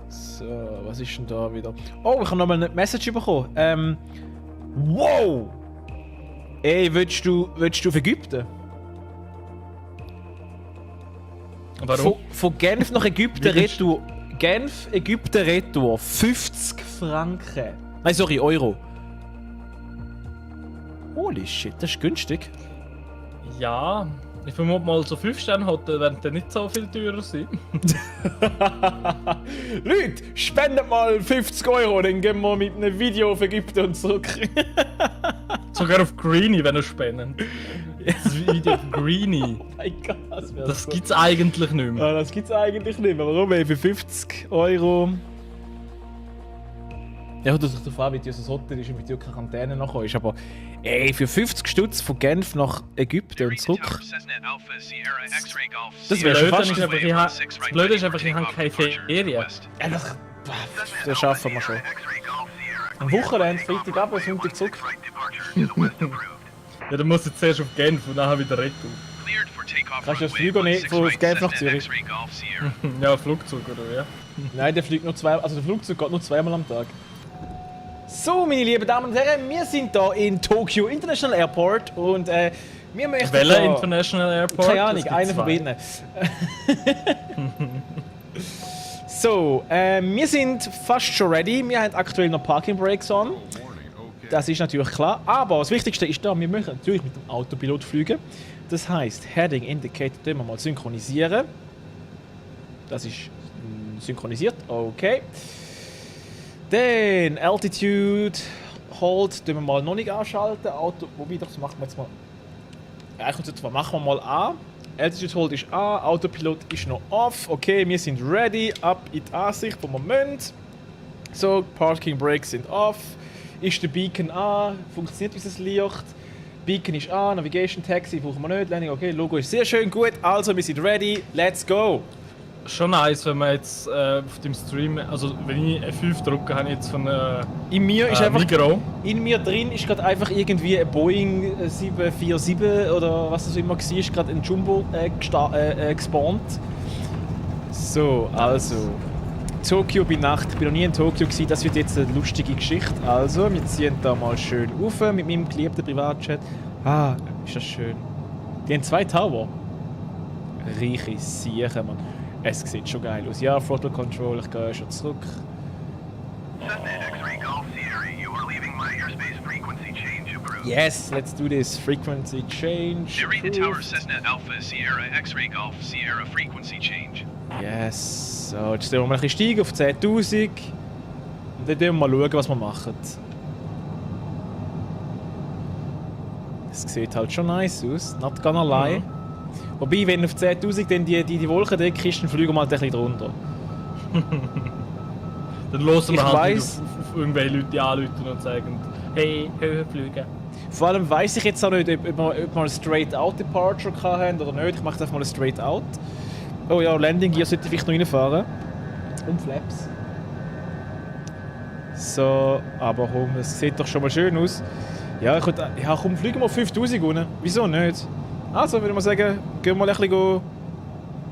So, was ist denn da wieder? Oh, ich habe nochmal eine Message bekommen. Wow! Ey, willst du auf Ägypten? Warum? Von Genf nach Ägypten retour. Genf, Ägypten retour. 50 Franken. Nein, sorry, Euro. Holy shit, das ist günstig. Ja, ich vermute mal, so 5-Sterne-Hotel werden dann nicht so viel teurer sein. Leute, spendet mal 50 €, dann gehen wir mit einem Video auf Ägypten und zurück. Sogar auf Greenie, wenn ihr spenden. Das Video auf Greenie. Oh mein Gott, Das gibt's eigentlich nicht mehr. Ah, das gibt's eigentlich nicht mehr. Warum? Ey, für 50 €. Ja, du dich darauf an, wie dieses Hotel ist und mit der Quarantäne nachher ist. Aber ey, für 50 Stutz von Genf nach Ägypten und zurück. Das wäre schon fast. Das Blöde ist einfach, ich habe keine Ferien. Ja, das schaffen wir schon. Am Wochenende, Freitagabend, Sonntag zurück. Ja, dann muss ich zuerst auf Genf und nachher wieder retour. Cleared for takeoff Kannst du das runway Flüger nicht 16 von right, Genf nach Cessna Zürich? X-Ray Golf Sierra. Ja, Flugzeug oder ja. Nein, der fliegt nur also der Flugzeug geht nur zweimal am Tag. So, meine lieben Damen und Herren, wir sind hier in Tokyo International Airport und wir möchten Welcher da- International Airport? Keine Ahnung, Es gibt einer von zwei. beiden. So, wir sind fast schon ready. Wir haben aktuell noch Parking Brakes on. Warning, okay. Das ist natürlich klar. Aber das Wichtigste ist da, wir möchten natürlich mit dem Autopilot fliegen. Das heisst, Heading Indicator tun wir mal synchronisieren. Das ist synchronisiert, okay. Dann Altitude Hold tun wir mal noch nicht anschalten. Auto, wobei, das machen wir jetzt mal. Ja, ich zwar machen wir mal an. Altitude Hold ist an, Autopilot ist noch off. Okay, wir sind ready, ab in die Ansicht, wo wir müssen. So, Parking Brakes sind off. Ist der Beacon an? Funktioniert unser Licht? Beacon ist an, Navigation Taxi brauchen wir nicht. Landing, okay, Logo ist sehr schön gut. Also, wir sind ready, let's go! Schon nice, wenn man jetzt auf dem Stream, also wenn ich F5 drücke, habe ich jetzt von In mir ist einfach. Migros. In mir drin ist gerade einfach irgendwie ein Boeing 747 oder was das immer war, ist gerade ein Jumbo gespawnt. So, also. Tokio bei Nacht. Ich bin noch nie in Tokio gewesen. Das wird jetzt eine lustige Geschichte. Also, wir ziehen da mal schön rauf mit meinem geliebten Privatjet. Ah, ist das schön. Die haben 2 Tower. Reiche Siechen, Mann. Es sieht schon geil aus. Ja, Throttle Control, ich gehe schon zurück. Cessna X-Ray Golf Sierra, you are leaving my airspace frequency change approved. Yes, let's do this. Frequency change. Narita Tower approved. Cessna Alpha Sierra X-Ray Golf Sierra frequency change. Yes. So, jetzt stellen wir mal ein bisschen steigen auf 10.000. Und dann schauen wir mal, schauen, was wir machen. Es sieht halt schon nice aus, not gonna lie. Wobei, wenn auf 10.000 dann die Wolkendecke ist, dann fliegen wir halt ein bisschen drunter. Dann hören wir Ich halt weiss- nicht auf irgendwelche Leute anrufen und sagen, hey, Höhe fliegen. Vor allem weiss ich jetzt auch nicht, ob wir ein Straight-Out-Departure hatten oder nicht. Ich mache jetzt einfach mal ein Straight-Out. Oh ja, Landing Gear sollte ich vielleicht noch reinfahren. Und Flaps. So, aber komm, es sieht doch schon mal schön aus. Ja, komm, fliegen wir auf 5000 runter. Wieso nicht? Also, würde ich mal sagen, gehen wir mal ein bisschen go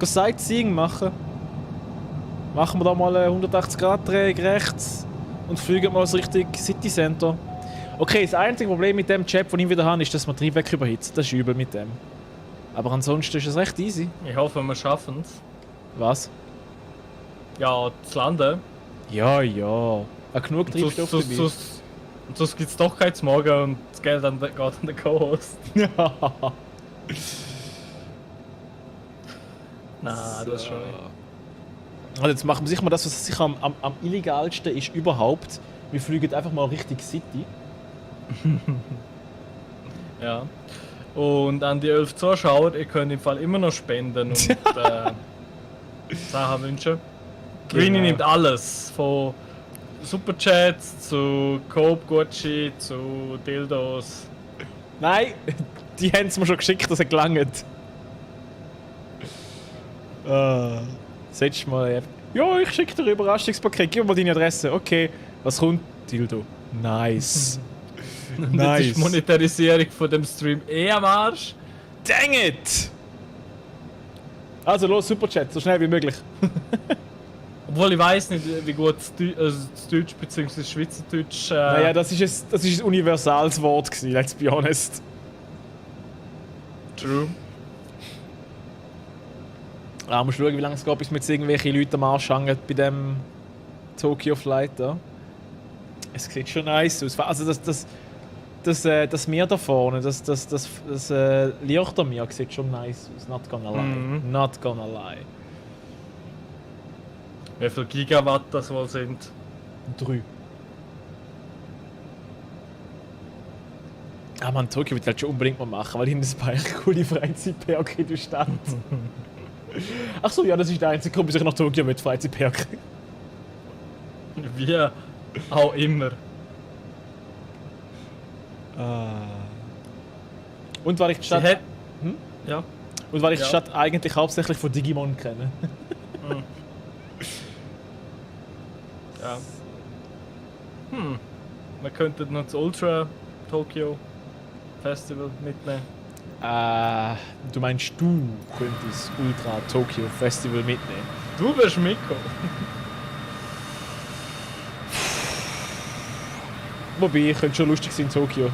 Sightseeing machen. Machen wir da mal eine 180-Grad-Drehung rechts und fliegen mal so Richtung City Center. Okay, das einzige Problem mit dem Chap, den ich wieder habe, ist, dass man Triebwerk überhitzt. Das ist übel mit dem. Aber ansonsten ist es recht easy. Ich hoffe, wir schaffen es. Was? Ja, zu landen. Ja, ja. Genug Und Treibstoff dabei. sonst gibt es doch kein Morgen und das Geld dann geht an den Co-Host. Ja. Nein, das ist schon nicht. Also jetzt machen wir sicher mal das, was sicher am illegalsten ist überhaupt. Wir fliegen einfach mal Richtung City. Ja. Und an die 11 Zuschauer, ihr könnt im Fall immer noch spenden und Sachen wünschen. Greenie Genau. nimmt alles, von Superchats zu Coop-Gucci zu Dildos. Nein, die haben es mir schon geschickt, dass er gelangt. Setz mal. Ja, ich schicke dir ein Überraschungspaket. Gib mir mal deine Adresse. Okay, was kommt? Dildo. Nice. Und Nice. jetzt ist die Monetarisierung von dem Stream am Arsch. Dang it! Also los, Superchat, so schnell wie möglich. Obwohl ich weiß nicht, wie gut das Deutsch bzw. Schweizerdeutsch. Naja, das ist ein universales Wort gewesen, let's be honest. True. Ah, musst schauen, wie lange es geht, bis wir jetzt irgendwelche Leute am Arsch hängen bei dem Tokyo Flight da. Es sieht schon nice aus. Also das Meer da vorne, das Licht am Meer sieht schon nice aus. Not gonna lie. Mhm. Not gonna lie. Wie viel Gigawatt das wohl sind? 3. Ah man, Tokio will ich halt schon unbedingt mal machen, weil ich ein paar echt coole Freizeit-POK in der Stadt. Ach so, ja, das ist der einzige Grund, wieso ich nach Tokio mit Freizeit-POK. Wie auch immer. Und weil ich die Sie Stadt, hat. Ja. und weil ich die ja. Stadt eigentlich hauptsächlich von Digimon kenne. Ja. Man könnte noch zu Ultra Tokyo. Festival mitnehmen? Du meinst, du könntest Ultra Tokyo Festival mitnehmen? Du wirst mitkommen. Wobei, könnte schon lustig sein in Tokio.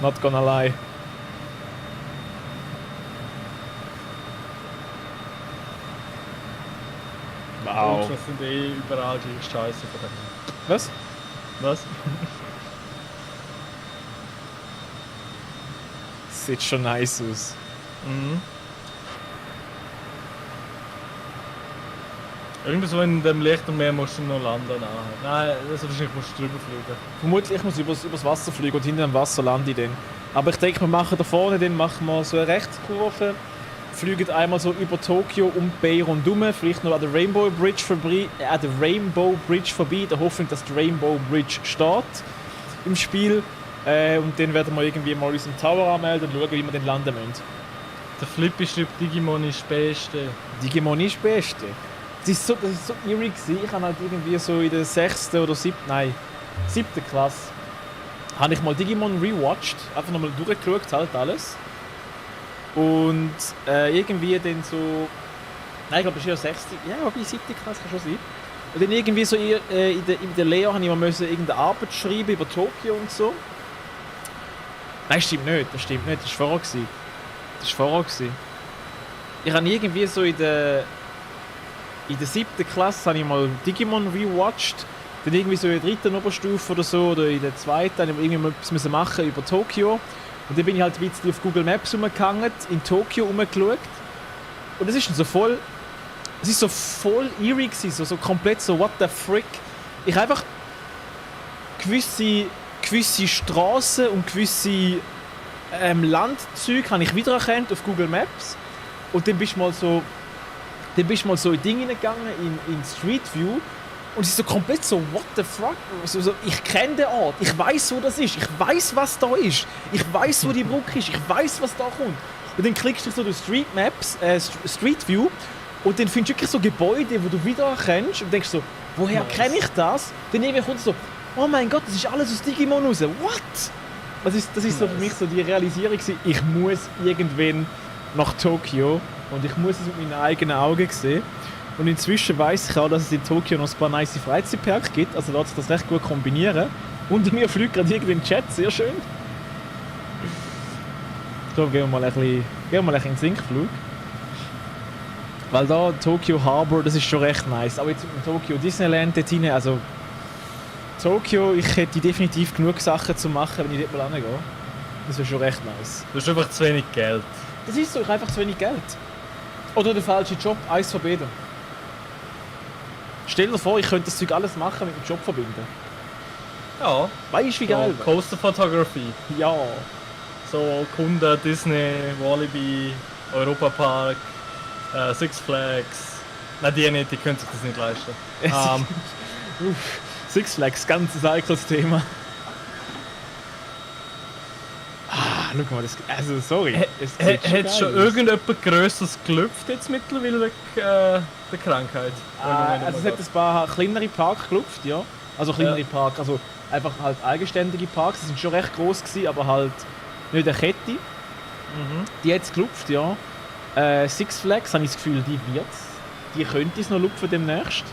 Not gonna lie. Wow. Ultras sind überall die Scheiße von dem. Was? Was? Sieht schon nice aus. Mhm. Irgendwie so in dem Licht Meer musst du noch landen. Nein, also wahrscheinlich musst du drüber fliegen. Vermutlich muss ich übers Wasser fliegen und hinter dem Wasser lande ich dann. Aber ich denke, wir machen da vorne, dann machen wir so eine Rechtskurve, fliegen einmal so über Tokio um die Bay rundherum, vielleicht noch an der Rainbow Bridge vorbei, in der Hoffnung, dass die Rainbow Bridge steht im Spiel. Und dann werden wir irgendwie mal unseren Tower anmelden und schauen, wie wir den landen müssen. Der Flippy schreibt, Digimon ist das Beste. Digimon ist das Beste. Das ist so eerie gewesen. Ich habe halt irgendwie so in der 6. oder 7. Klasse habe ich mal Digimon rewatcht, einfach nochmal durchgeschaut, halt alles. Und irgendwie dann so... Nein, ich glaube, das ist ja 6. Ja, bei 7. Klasse kann schon sein. Und dann irgendwie so in der Lehre habe ich mal irgendeine Arbeit schreiben über Tokio und so. Nein, das stimmt nicht, das war vorher gewesen. Ich habe irgendwie so in der 7. Klasse habe ich mal Digimon rewatcht. Dann irgendwie so in der 3. Oberstufe oder so, oder in der 2. habe ich irgendwie mal etwas machen über Tokio. Und dann bin ich halt ein bisschen auf Google Maps rumgehangen, in Tokio rumgeschaut. Und es ist so voll eerie gewesen, so komplett so what the frick. Ich habe einfach gewisse Straßen und gewisse Landzüge habe ich wiedererkannt auf Google Maps. Und dann bist du mal so in Dinge hineingegangen, in Street View. Und es ist so komplett so, what the fuck? So, ich kenne den Ort, ich weiß, wo das ist, ich weiß, was da ist, ich weiß, wo die Brücke ist, ich weiß, was da kommt. Und dann klickst du so durch Street Maps, Street View, und dann findest du wirklich so Gebäude, die du wiedererkennst und denkst so, woher kenne ich das? Dann irgendwie kommt so, oh mein Gott, das ist alles aus Digimon raus, what? Das ist so für mich so die Realisierung gewesen, ich muss irgendwann nach Tokio und ich muss es mit meinen eigenen Augen sehen. Und inzwischen weiss ich auch, dass es in Tokio noch ein paar nice Freizeitparks gibt, also lässt sich das recht gut kombinieren. Und mir fliegt gerade irgendwie in den Chat, sehr schön. So, gehen wir mal ein bisschen in den Sinkflug. Weil da Tokyo Harbor, das ist schon recht nice. Aber jetzt in Tokyo Disneyland dort hinein, also Tokyo, ich hätte definitiv genug Sachen zu machen, wenn ich dort mal hingehe. Das wäre schon recht nice. Du hast einfach zu wenig Geld. Das ist so, ich habe einfach zu wenig Geld. Oder der falsche Job, eins von beiden. Stell dir vor, ich könnte das Zeug alles machen mit dem Job verbinden. Ja. Weißt du, wie geil? So, Coaster Photography. Ja. So Kunden, Disney, Walibi, Europa Park, Six Flags. Nein, die nicht, die können sich das nicht leisten. Six Flags, ganzes heikles Thema. Schau mal, also sorry. Hat schon irgendjemand Grösseres gelüpft jetzt mittlerweile wegen der Krankheit? Also es hat ein paar kleinere Parks gelupft, ja. Also kleinere Parks, also einfach halt eigenständige Parks. Die sind schon recht gross gewesen, aber halt nicht eine Kette. Die hat es gelupft, ja. Six Flags, habe ich das Gefühl, die könnte es noch lupfen demnächst.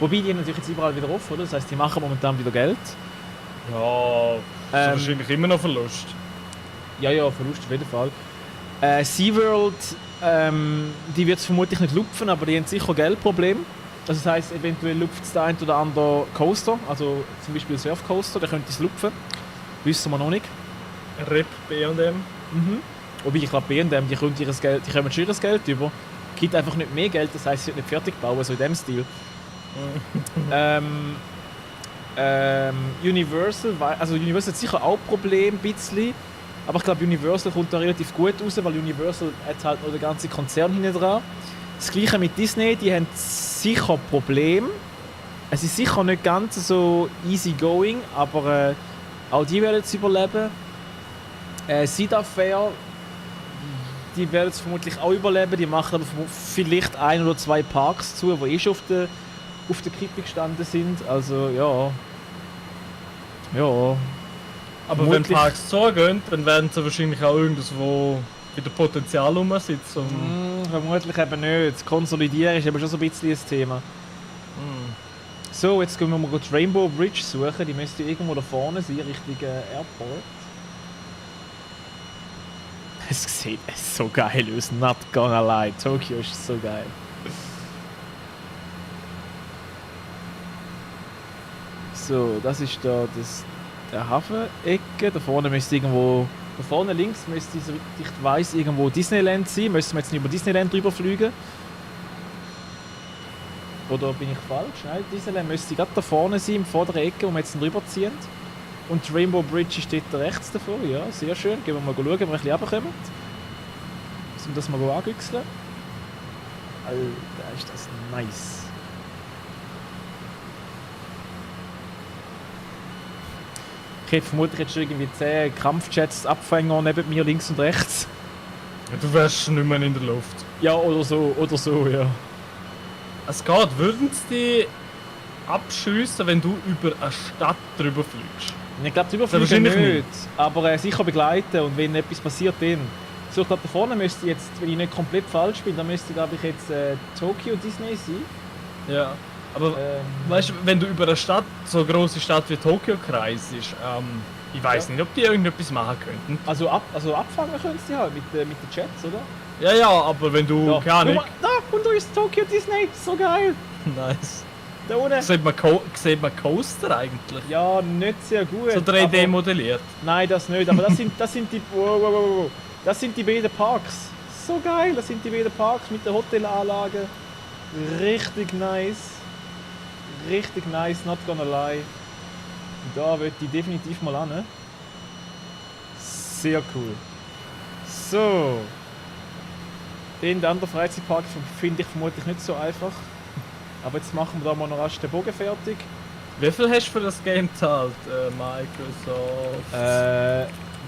Wobei die natürlich jetzt überall wieder offen, oder? Das heisst, die machen momentan wieder Geld. Ja, das ist wahrscheinlich immer noch Verlust. Ja, Verlust auf jeden Fall. SeaWorld, die wird es vermutlich nicht lupfen, aber die haben sicher ein Geldproblem. Also das heisst, eventuell lupft es der ein oder andere Coaster, also zum Beispiel Surfcoaster, der könnte es lupfen. Wissen wir noch nicht. RIP B&M. Wobei ich glaube, B&M, die kommen schon ihr Geld über. Gibt einfach nicht mehr Geld, das heisst, sie wird nicht fertig bauen, so in dem Stil. Universal hat sicher auch Probleme, ein bisschen. Aber ich glaube, Universal kommt da relativ gut raus, weil Universal hat halt noch den ganzen Konzern hinten dran. Das gleiche mit Disney, die haben sicher Probleme. Es ist sicher nicht ganz so easy going, aber auch die werden es überleben. Cedar Fair, die werden es vermutlich auch überleben, die machen aber vielleicht 1 oder 2 Parks zu, die schon auf der Kippe gestanden sind. Also ja. Aber wenn Vermutlich- Parks zugehen, dann werden sie wahrscheinlich auch irgendwo wieder Potenzial rumsitzen. Vermutlich eben nicht. Konsolidieren ist aber schon so ein bisschen ein Thema. So, jetzt gehen wir mal die Rainbow Bridge suchen. Die müsste irgendwo da vorne sein, Richtung Airport. Es sieht so geil aus, not gonna lie. Tokio ist so geil. So, das ist da der Hafenecke. Da vorne müsste irgendwo. Da vorne links müsste, soweit ich weiss, irgendwo Disneyland sein. Müssen wir jetzt nicht über Disneyland drüber fliegen? Oder bin ich falsch? Nein, Disneyland müsste gerade da vorne sein, im vorderen Ecke, wo wir jetzt drüber ziehen. Und die Rainbow Bridge steht da rechts davor. Ja, sehr schön. Gehen wir mal schauen, ob wir ein bisschen runterkommen. Müssen wir das mal angüchseln. Alter, ist das nice. Ich hätte vermutlich jetzt schon irgendwie 10 Kampfjets Abfänger neben mir links und rechts. Du wärst nicht mehr in der Luft. Ja, oder so, ja. Es geht, würden sie dich abschiessen, wenn du über eine Stadt drüber fliegst? Ich glaube, drüber Ja, fliegen wahrscheinlich nicht, aber sicher begleiten und wenn etwas passiert, dann. So, ich glaube, da vorne müsste jetzt, wenn ich nicht komplett falsch bin, dann müsste, glaube ich, jetzt Tokyo Disney sein. Ja. Aber weißt du, wenn du über eine Stadt, so eine grosse Stadt wie Tokio kreist, ich weiß nicht, ob die irgendetwas machen könnten. Also abfangen können sie halt mit den Jets, oder? Ja, ja, aber wenn du, keine Ahnung. Guck mal, da, und da ist Tokyo Disney, so geil. Nice. Da unten. Sieht man Coaster eigentlich? Ja, nicht sehr gut. So 3D aber- modelliert. Nein, das nicht, aber das sind die. Wow. Das sind die beiden Parks. So geil, das sind die beiden Parks mit der Hotelanlage. Richtig nice. Richtig nice, not gonna lie. Da würde ich definitiv mal an. Sehr cool. So. Den anderen Freizeitpark finde ich vermutlich nicht so einfach. Aber jetzt machen wir da mal noch rasch den Bogen fertig. Wie viel hast du für das Game gezahlt, Microsoft?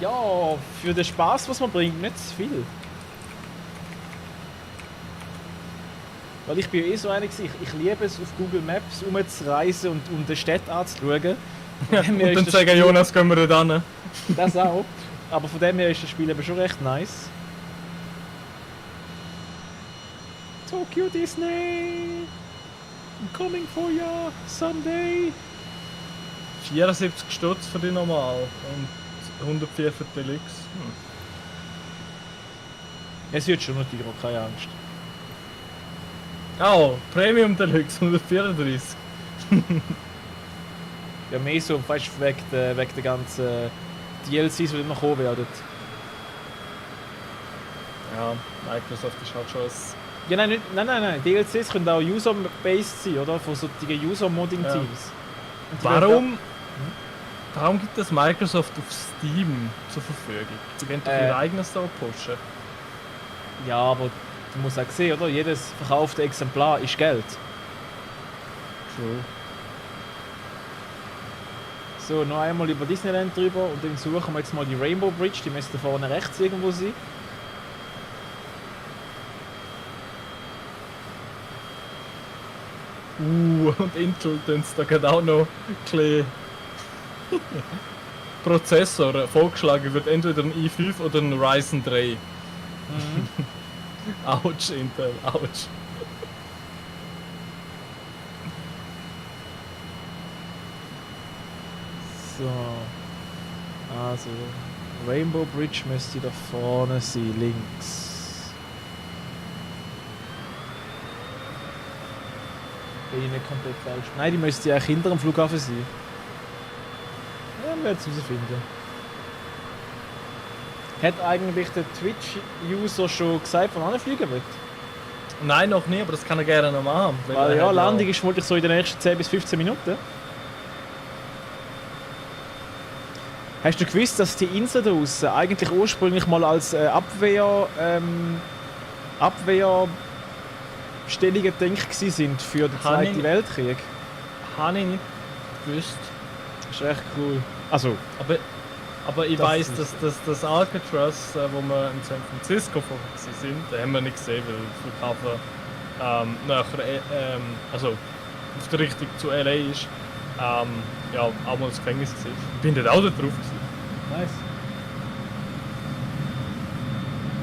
Ja, für den Spaß, was man bringt, nicht zu viel. Weil ich bin ja so einer, ich liebe es, auf Google Maps rumzureisen und die Städte anzuschauen. Von dem her Und dann ist das sagen Spiel- Jonas, gehen wir da hin. Das auch. Aber von dem her ist das Spiel eben schon recht nice. Tokyo Disney! I'm coming for you someday! 74 Stutz für die normal und 104 für die Deluxe. Es wird schon noch teurer, keine Angst. Oh, Premium Deluxe 134. Ja, mehr so fast wegen der ganzen DLCs, die dann noch kommen werden. Ja, Microsoft ist halt schon ein... Ja, nein. DLCs können auch User-based sein, oder? Von solchen User-Modding-Teams. Und die werden Warum gibt es Microsoft auf Steam zur Verfügung? Sie wollen doch ihr eigenes Store pushen. Ja, aber du musst auch sehen, oder? Jedes verkaufte Exemplar ist Geld. True. So, noch einmal über Disneyland drüber und dann suchen wir jetzt mal die Rainbow Bridge, die müsste vorne rechts irgendwo sein. Und Intel tun da gerade auch noch ein bisschen Prozessor vorgeschlagen wird, entweder ein i5 oder ein Ryzen 3. Autsch, Intel, ouch. So. Also, Rainbow Bridge müsste da vorne sein, links. Bin ich nicht komplett falsch? Nein, die müsste ja hinter dem Flughafen sein. Ja, wir werden es herausfinden. Hat eigentlich der Twitch-User schon gesagt, von wann er fliegen wird? Nein, noch nie, aber das kann er gerne noch machen. weil Weil er ja, hat Landung ist vermutlich so in den nächsten 10 bis 15 Minuten. Hast du gewusst, dass die Insel da draussen eigentlich ursprünglich mal als Abwehrstellungen gedacht sind für den Habe Zweiten ich- Weltkrieg? Habe ich nicht gewusst. Das ist echt cool. Also, Aber ich Das weiss, ist- dass das Alcatraz, wo wir in San Francisco vorher sind, den haben wir nicht gesehen, weil der Flughafen nachher, also auf der Richtung zu LA ist. Ja, auch mal das Gefängnis gesehen. Ich bin dort auch da drauf gewesen. Nice.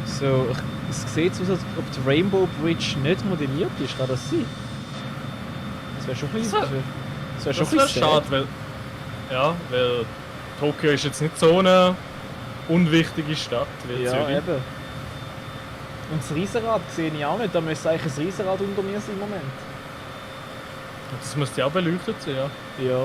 So, es sieht so aus, als ob die Rainbow Bridge nicht modelliert ist. Kann das sein? Das wäre schon ein bisschen... Das wäre schon Das ein wäre bisschen schade, weil... Ja, weil Tokio ist jetzt nicht so eine unwichtige Stadt wie Ja, Zürich. eben. Und das Riesenrad sehe ich auch nicht. Da müsste eigentlich ein Riesenrad unter mir sein im Moment. Das müsste ja auch beleuchtet sein, ja. Ja.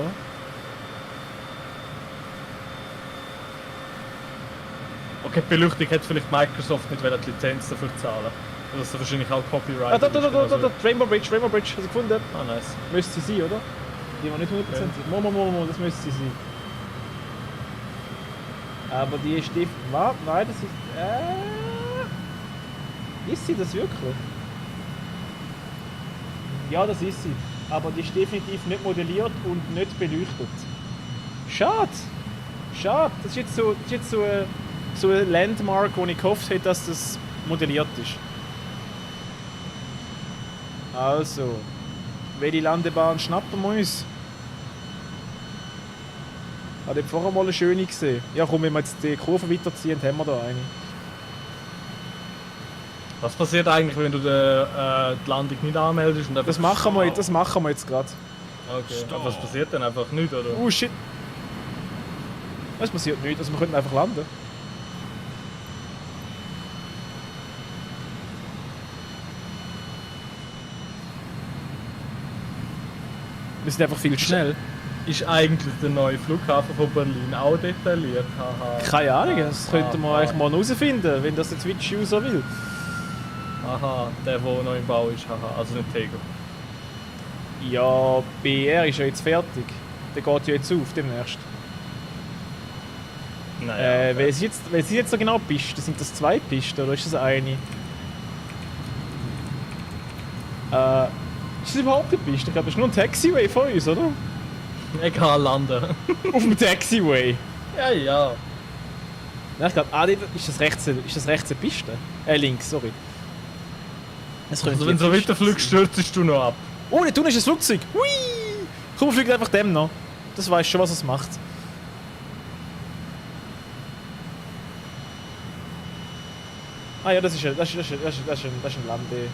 Okay, die Beleuchtung hat vielleicht Microsoft nicht die Lizenz dafür zahlen. Das ist wahrscheinlich auch Copyright. Ah, da, Rainbow Bridge, hast du gefunden? Ah, nice. Müsste sie sein, oder? Die war nicht 100%. Mo, das müsste sie sein. Aber die ist definitiv... Nein, das ist... Ist sie das wirklich? Ja, das ist sie. Aber die ist definitiv nicht modelliert und nicht beleuchtet. Schade! Schade! Das ist jetzt so ein Landmark, wo ich gehofft hätte, dass das modelliert ist. Also, welche Landebahn schnappen wir uns? Habe ich vorher mal eine schöne gesehen. Ja komm, wenn wir jetzt die Kurve weiterziehen, haben wir da eine. Was passiert eigentlich, wenn du die Landung nicht anmeldest? Und Das machen wir jetzt gerade. Okay. Aber was passiert denn? Einfach nicht, oder? Oh shit! Es passiert nichts, also wir könnten einfach landen. Wir sind einfach viel zu schnell. Ist eigentlich der neue Flughafen von Berlin auch detailliert? Haha. Keine Ahnung, das könnten wir eigentlich mal herausfinden, wenn das der Twitch-User will. Aha, der noch im Bau ist, haha. Also nicht Tego. Ja, BR ist ja jetzt fertig. Der geht ja jetzt auf demnächst. Naja. Okay. Welche jetzt so genau Pisten? Sind das 2 Pisten oder ist das eine? Ist das überhaupt eine Piste? Ich glaube, das ist nur ein Taxiway von uns, oder? Egal, landen. Auf dem Taxiway. Ja, ja. Nein, ich glaube, ist das rechts eine Piste? Links, sorry. Das könnte Also wenn die du so Piste weiterfliegst, sein. stürzt du noch ab. Oh, da unten ist ein Flugzeug! Hui! Komm, fliegt einfach dem noch. Das weißt schon, was es macht. Ah ja, das ist ein Lande.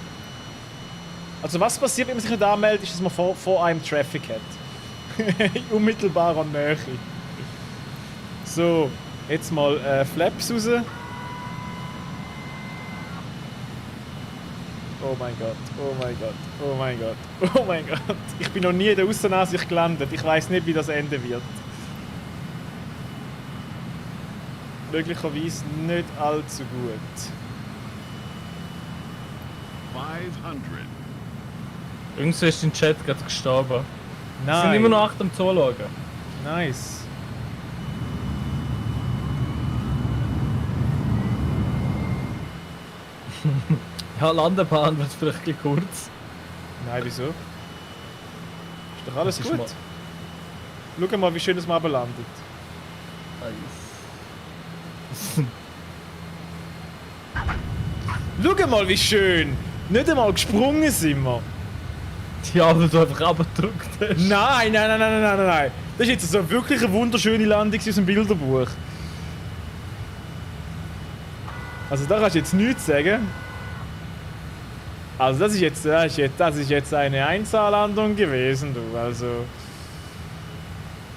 Also was passiert, wenn man sich nicht anmeldet, ist, dass man vor einem Traffic hat. In unmittelbarer Nähe. So, jetzt mal Flaps raus. Oh mein Gott, oh mein Gott, oh mein Gott, oh mein Gott. Ich bin noch nie in der Aussenansicht gelandet. Ich weiß nicht, wie das enden wird. Möglicherweise nicht allzu gut. 500. Irgendwie ist dein Chat gerade gestorben. Wir Nein. sind immer noch 8 am Zuschauen. Nice. Ja, Landebahn wird vielleicht ein bisschen kurz. Nein, wieso? Ist doch alles Das ist gut. mal- Schau mal, wie schön das mal landet. Schau mal, wie schön! Nicht einmal gesprungen sind wir. Ja, weil du einfach abgedrückt hast. Nein. Das ist jetzt so wirklich eine wunderschöne Landung aus dem Bilderbuch. Also da kannst du jetzt nichts sagen. Also das ist jetzt eine 1A-Landung gewesen, du.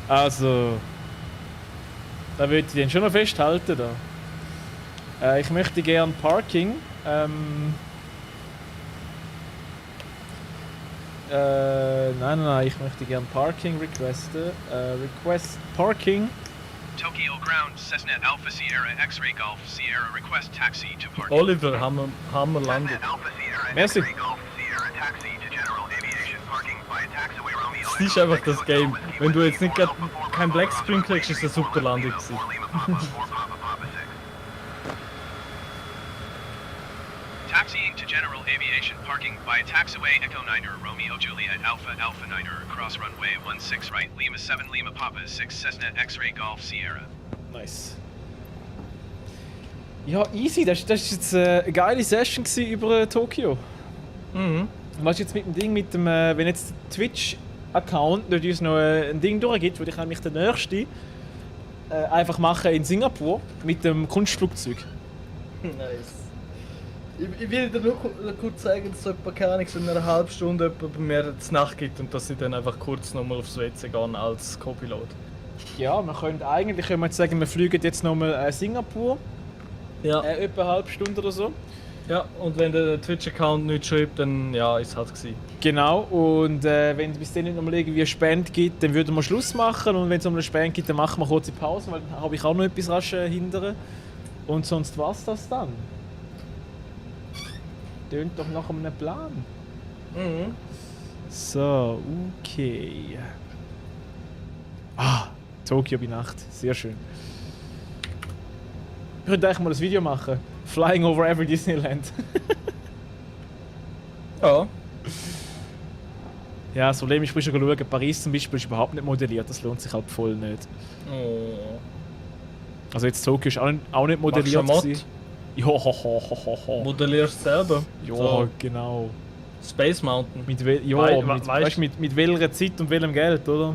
Also... Da würde ich den schon noch festhalten da. Ich möchte gern Parking. Nein, ich möchte gern Parking requesten. Request Parking. Tokyo Ground, Cessna Alpha Sierra X-Ray Golf Sierra request taxi to parking. Oliver, haben wir landet. Cessna Alpha Sierra Merci. X-Ray Golf Sierra taxi to General Aviation parking by taxiway Romeo. Das ist einfach das Game. Wenn du jetzt nicht kein Black Screen kriegst, ist das eine super Landung gewesen. Taxiing to General Aviation parking by taxiway Echo 9er Romeo Juliet Alpha Alpha 9er across runway 16 right Lima 7 Lima Papa 6 Cessna X-Ray Golf Sierra. Nice. Ja, easy. Das war jetzt eine geile Session gewesen über Tokio. Mhm. Was jetzt mit dem Ding, wenn jetzt der Twitch-Account nicht uns noch ein Ding durchgibt, würde ich nämlich den nächsten einfach machen in Singapur mit dem Kunstflugzeug. Nice. Ich will dir nur kurz sagen, dass es etwa, keine Ahnung, so in einer halben Stunde etwa bei mir zur Nacht gibt und dass ich dann einfach kurz nochmal aufs WC gehe als Co-Pilot. Ja, können wir jetzt sagen, wir fliegen jetzt nochmal Singapur. Ja. Etwa eine halbe Stunde oder so. Ja, und wenn der Twitch-Account nicht schreibt, dann ja, ist es halt gewesen. Genau, und wenn es bis dann nicht nochmal irgendwie eine Spende gibt, dann würden wir Schluss machen. Und wenn es nochmal eine Spende gibt, dann machen wir kurze Pause, weil dann habe ich auch noch etwas rasch hindern. Und sonst war's das dann. Tönt doch nach einem Plan. Mhm. So, okay. Ah, Tokio bei Nacht. Sehr schön. Ich könnte eigentlich mal ein Video machen. Flying over every Disneyland. Ja. Ja, das Problem ist, ich muss schon schauen, Paris zum Beispiel ist überhaupt nicht modelliert. Das lohnt sich halt voll nicht. Oh. Also jetzt Tokio ist auch nicht modelliert. Machst du einen gewesen. Ja, ho. Modellierst selber. Ja, So. genau. Space Mountain. Mit, weißt- mit welcher Zeit und welchem Geld, oder?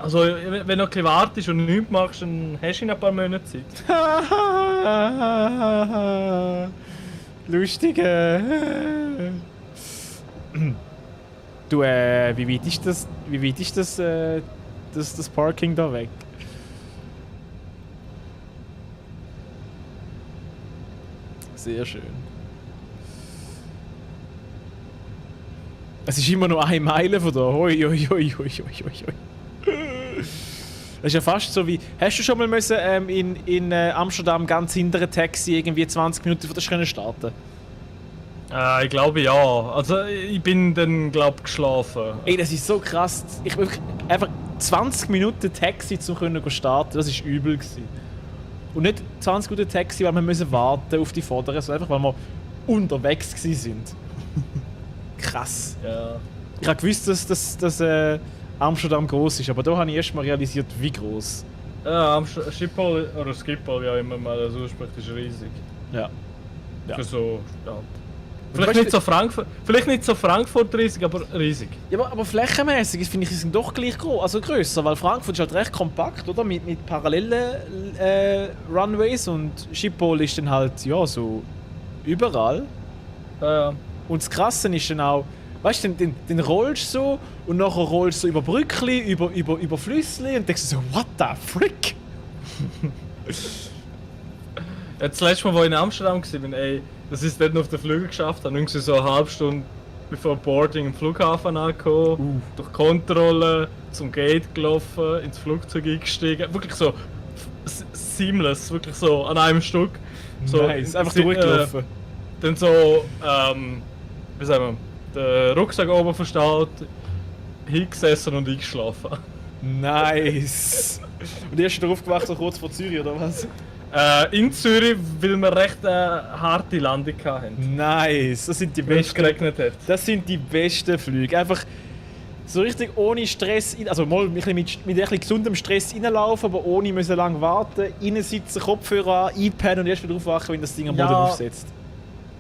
Also, wenn du noch ein bisschen wartest und nichts machst, dann hast du in ein paar Monate Zeit. Lustige. Du, wie weit ist das? Wie weit ist das Parking da weg? Sehr schön. Es ist immer noch 1 Meile von da. Hoi. Das ist ja fast so wie. Hast du schon mal müssen, in Amsterdam ganz hinter ein Taxi irgendwie 20 Minuten von der Strecke starten? Ich glaube ja. Also ich bin dann glaube geschlafen. Ey, das ist so krass. Ich wirklich einfach 20 Minuten Taxi zu können starten, das ist übel gewesen. Und nicht 20 Minuten Taxi, weil wir müssen warten auf die Vorderen, sondern einfach weil wir unterwegs gewesen sind. Krass. Ja. Ich habe gewusst, dass Amsterdam groß ist, aber da habe ich erst mal realisiert, wie groß. Ja, Schiphol oder Schiphol, wie auch immer man das ausspricht, ist riesig. Ja. Ja. Für so, ja. Und Vielleicht nicht so Frankfurt riesig, aber riesig. Ja, aber flächenmäßig finde ich, sie sind doch gleich groß, also grösser, weil Frankfurt ist halt recht kompakt, oder? Mit parallelen Runways und Schiphol ist dann halt, ja, so überall. Ja. Und das Krasse ist dann auch, weißt du, den rollst du so und nachher rollst du über Brückli, über Flüssli und denkst so, what the frick? Ja, das letzte Mal, wo ich in Amsterdam war, ey, das ist dort noch auf den Flügel geschafft, dann irgendwie so eine halbe Stunde bevor Boarding im Flughafen angekommen, durch Kontrolle, zum Gate gelaufen, ins Flugzeug eingestiegen, wirklich so seamless, wirklich so an einem Stück. So, Nice, einfach durchgelaufen. Dann so, wie sagen wir, den Rucksack oben verstaut, hingesessen und eingeschlafen. Nice. Und erst drauf gemacht, so kurz vor Zürich, oder was? In Zürich, weil wir recht harte Landung hatten. Nice, das sind die Wenn es besten. geregnet hat. Das sind die besten Flüge. Einfach so richtig ohne Stress, also mal ein bisschen mit ein bisschen gesundem Stress reinlaufen, aber ohne müssen lang warten, innen sitzen, Kopfhörer an, einpennen und erst wieder aufwachen, wenn das Ding am Boden Ja. aufsetzt.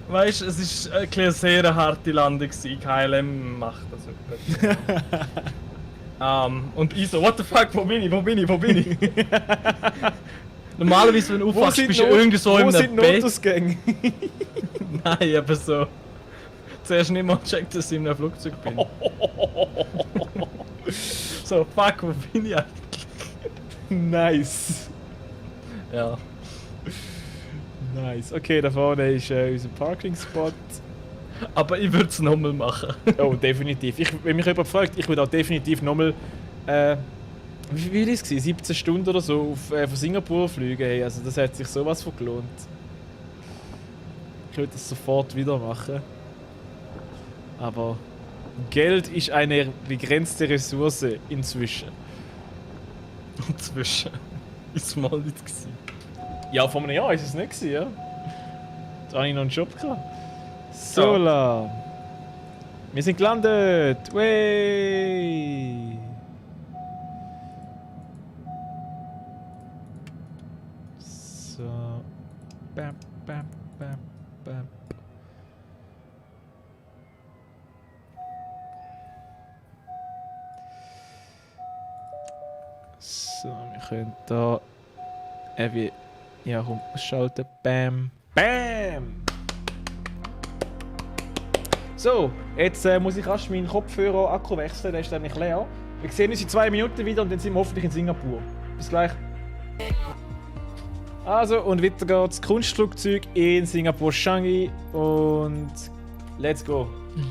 Weißt du, es war eine sehr harte Landung. KLM macht das nicht. Und ich so, what the fuck, wo bin ich? Normalerweise, wenn du aufwachst, bist du irgendwie so in einem Bett. Notausgänge? Nein, aber so. Zuerst nicht mal checkt, dass ich in einem Flugzeug bin. So, fuck, wo bin ich eigentlich? Nice. Ja. Nice. Okay, da vorne ist unser Parking-Spot. Aber ich würde es nochmal machen. Oh, definitiv. Wenn mich jemand fragt, ich würde auch definitiv nochmal. Wie viel war es? 17 Stunden oder so von Singapur fliegen. Hey, also das hat sich sowas von gelohnt. Ich würde das sofort wieder machen. Aber Geld ist eine begrenzte Ressource inzwischen. Inzwischen. Ist mal nicht gewesen. Ja, vor einem Jahr ist es nicht gewesen, ja. Da hatte ich noch einen Job gehabt. Sola. Wir sind gelandet. Way. So. Bam, bam, bam, bam. So, wir könnt da wie ja, komm, ausschalten. Bam. Bam! So, jetzt muss ich erst meinen Kopfhörer-Akku wechseln, der ist nämlich leer. Wir sehen uns in 2 Minuten wieder und dann sind wir hoffentlich in Singapur. Bis gleich. Also, und weiter geht's. Kunstflugzeug in Singapur, Changi und let's go.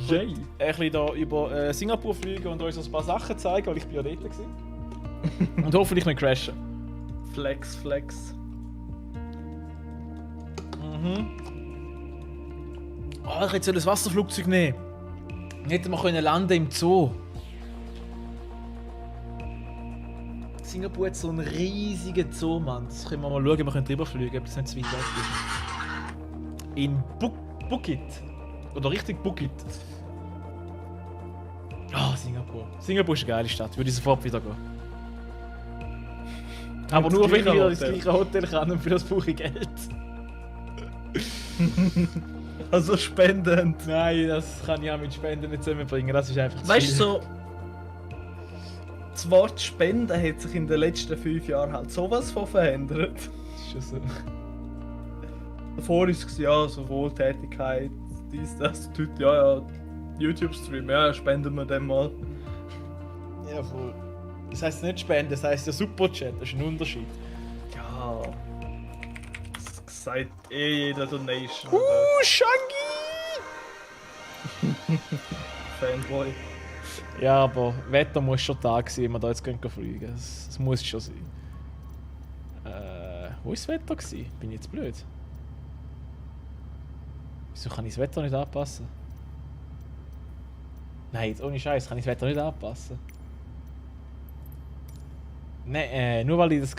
Yay! Ein bisschen da über Singapur fliegen und euch ein paar Sachen zeigen, weil ich bin ja dort war. Und hoffentlich nicht crashen. Flex, Flex. Oh, ich hätte das Wasserflugzeug nehmen. Hätten wir können landen im Zoo. Singapur hat so einen riesigen Zoo, Mann. Das können wir mal schauen, wir können drüber fliegen, ob das nicht zu weit weg ist. In Phuket. Oder richtig Phuket. Ah, Singapur. Singapur ist eine geile Stadt, würde ich sofort wieder gehen. Aber nur wenn ich wieder ins gleiche Hotel kann und für das brauche ich Geld. Also spendend. Nein, das kann ich auch mit Spenden nicht zusammenbringen, das ist einfach zu Weißt du, viel. so. Das Wort Spenden hat sich in den letzten 5 Jahren halt sowas von verändert. Das ist schon so. Davor war es ja so Wohltätigkeit, dies, das, heute, ja, YouTube-Stream, ja, spenden wir dem mal. Ja, voll. Das heisst nicht Spenden, das heisst ja Superchat, das ist ein Unterschied. Ja. Das sagt eh jeder Donation. Shangi! Fanboy. Ja, aber Wetter muss schon da sein, wenn wir da jetzt fliegen können. Das muss schon sein. Wo war das Wetter gewesen? Bin ich jetzt blöd? Wieso kann ich das Wetter nicht anpassen? Nein, jetzt ohne Scheiß kann ich das Wetter nicht anpassen. Nein, nur weil ich das...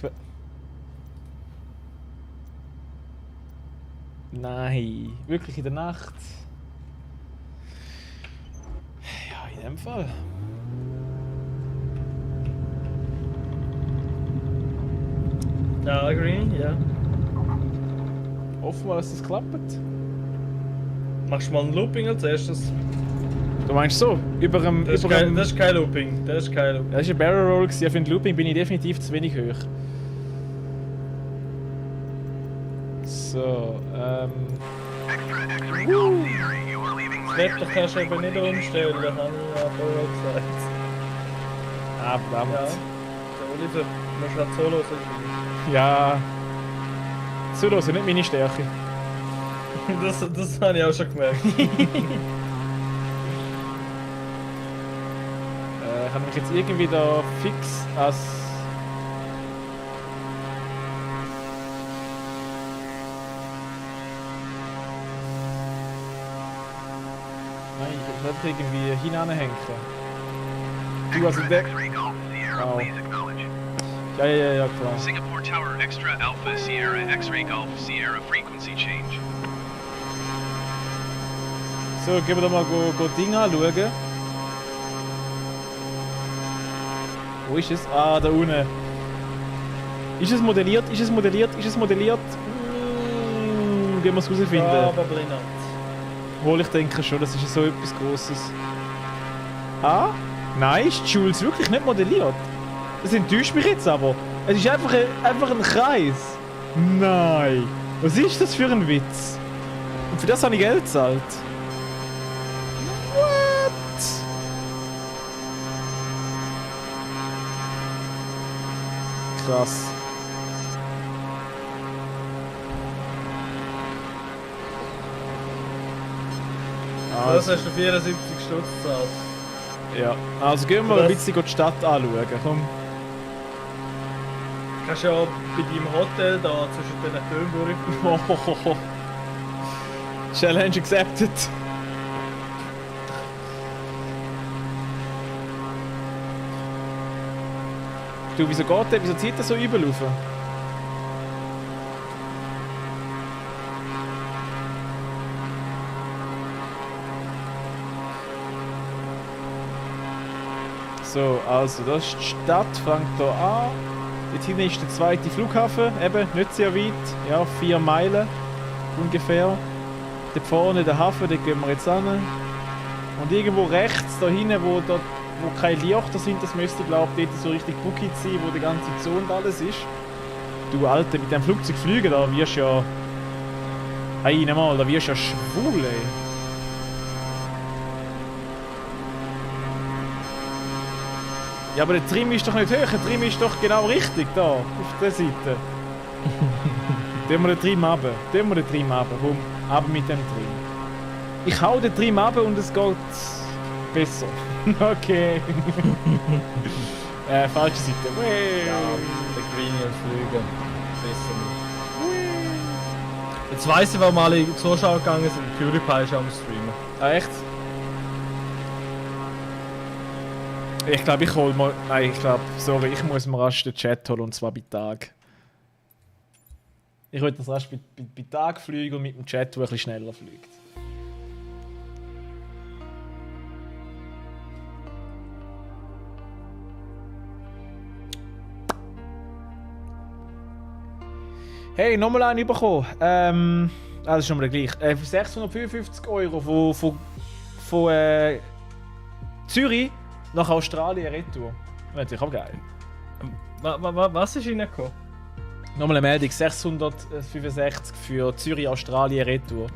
Nein, wirklich in der Nacht. Ja, in dem Fall. Ja, Green, ja. Hoffen wir, dass das klappt. Machst du mal ein Looping als erstes? Du meinst so? Über dem... Das ist kein Looping. Das ist kein Looping. Das war ein Barrel Roll. Für den Looping bin ich definitiv zu wenig hoch. So, Extra X-ray Golf Sierra, you are leaving Das Myers Wetter kannst du eben nicht umstellen, das habe ich ja vorher gesagt. ah, verdammt. Ja. Der Oliver, du musst halt so hören. Ja. So los, nicht meine Stärke. Das habe ich auch schon gemerkt. Ich habe mich jetzt irgendwie da fix als... Nein, ich will nicht irgendwie hinanhängen. Du, also der... X-ray Golf Sierra, Oh. please acknowledge. Ja, klar. Singapore Tower Extra Alpha Sierra X-ray Golf Sierra frequency change. So, gehen wir da mal go Ding anschauen. Wo ist es? Ah, da unten. Ist es modelliert? Ist es modelliert? Ist es modelliert? Gehen wir es herausfinden. Probably not. Obwohl ich denke schon, das ist so etwas Grosses. Ah? Nein, ist Jules wirklich nicht modelliert? Das enttäuscht mich jetzt aber. Es ist einfach ein Kreis. Nein. Was ist das für ein Witz? Und für das habe ich Geld gezahlt. What? Krass. Das hast du 74 Stutz gezahlt. Ja, also gehen wir mal ein Das- bisschen die Stadt anschauen. Komm. Du kannst ja bei deinem Hotel da zwischen den Türmen durch. Challenge accepted. Du, wieso geht der? Wieso zieht der so übel rauf? So, also das ist die Stadt, fängt hier an. Dort hinten ist der zweite Flughafen, eben nicht sehr weit, ja 4 Meilen ungefähr. Dort vorne der Hafen, dort gehen wir jetzt hin. Und irgendwo rechts, da hinten, wo dort wo keine Lichter sind, das müsste glaube ich dort so richtig buckig sein, wo die ganze Zone und alles ist. Du Alter, mit dem Flugzeug fliegen, da wirst du ja... Einmal, da wirst du ja schwul, ey. Ja, aber der Trim ist doch nicht hoch, der Trim ist doch genau richtig, da, auf der Seite. Tun wir den Trim runter, komm, runter mit dem Trim. Ich hau den Trim runter und es geht besser. Okay. Falsche Seite. Ja, der Green fliegen. Besser nicht. Jetzt weiss ich, warum alle Zuschauer gegangen sind. PewDiePie ist am Streamen. Ah, echt? Ich glaube, ich hol mal... Nein, ich glaube, sorry, ich muss mir rasch den Chat holen, und zwar bei Tag. Ich will das rasch bei Tag fliegen und mit dem Chat, der ein bisschen schneller fliegt. Hey, nochmal einen bekommen. Das ist nochmal der gleiche. Für 655 € von Zürich nach Australien retour. Natürlich auch geil. Was ist reingekommen? Nochmal eine Meldung, 665 für Zürich, Australien retour.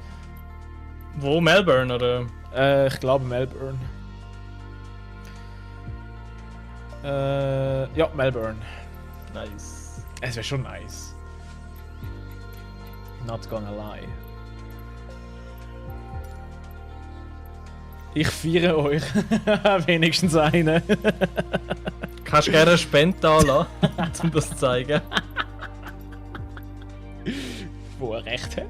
Wo? Melbourne oder? Ich glaube Melbourne. Ja, Melbourne. Nice. Es wäre schon nice. Not gonna lie. Ich feiere euch. Wenigstens einen. Kannst du gerne eine Spende da lassen, um das zu zeigen. Wo er recht hat.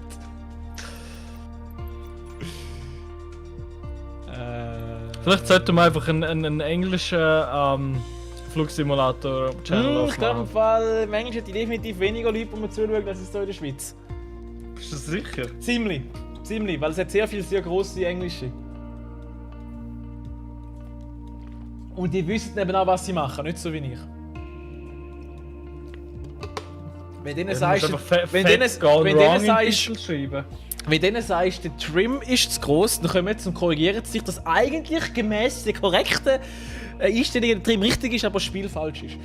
Vielleicht sollten wir einfach einen englischen Flugsimulator-Channel Ich glaube im aufmachen. Fall, im Englisch hat die definitiv weniger Leute, die mir zuschauen, als es hier in der Schweiz. Bist du sicher? Ziemlich, weil es hat sehr viele sehr grosse Englische. Und die wissen eben auch, was sie machen, nicht so wie ich. Wenn denen sagst, wenn denen sagst, der Trim ist zu gross, dann kommen wir jetzt und korrigieren sich, dass eigentlich gemäß der korrekten Einstellung der Trim richtig ist, aber das Spiel falsch ist.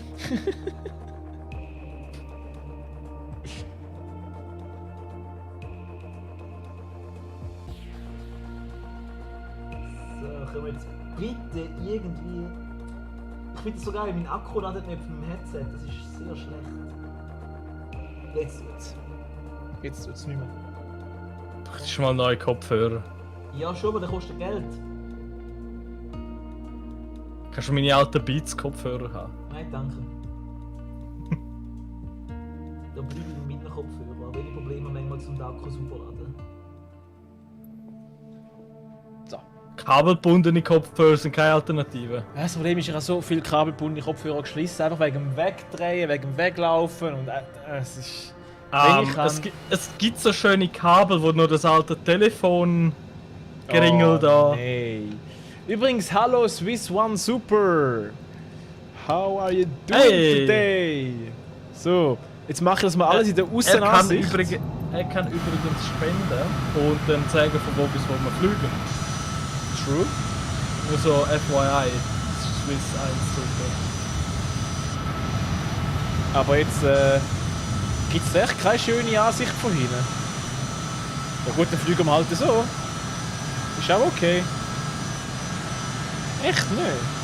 So, können wir jetzt bitte irgendwie... Ich finde es so geil, mein Akku ladet nicht auf dem Headset, das ist sehr schlecht. Jetzt tut's nicht mehr. Das ist mal ein neuer Kopfhörer. Ja schon, aber der kostet Geld. Kannst du meine alten Beats-Kopfhörer haben? Nein, danke. Da bleibe ich mit meinen Kopfhörern, weil ich Probleme manchmal zum Akku sauber laden. So. Kabelgebundene Kopfhörer sind keine Alternative. Das Problem ist, ich habe so viele kabelgebundene Kopfhörer geschlossen, einfach wegen dem Wegdrehen, wegen dem Weglaufen und es ist... Es gibt so schöne Kabel, wo nur das alte Telefon geringelt da. Nee. Übrigens, hallo Swiss One Super! How are you doing today? So, jetzt mache ich das mal alles in der Aussenansicht. Er kann übrigens spenden und dann sagen, von wo bis wo wir fliegen. True. Nur so FYI, Swiss 1 Super. Aber jetzt gibt es echt keine schöne Ansicht von hinten. Ja gut, dann fliegen wir halt so. Ist auch okay. Echt? Nö.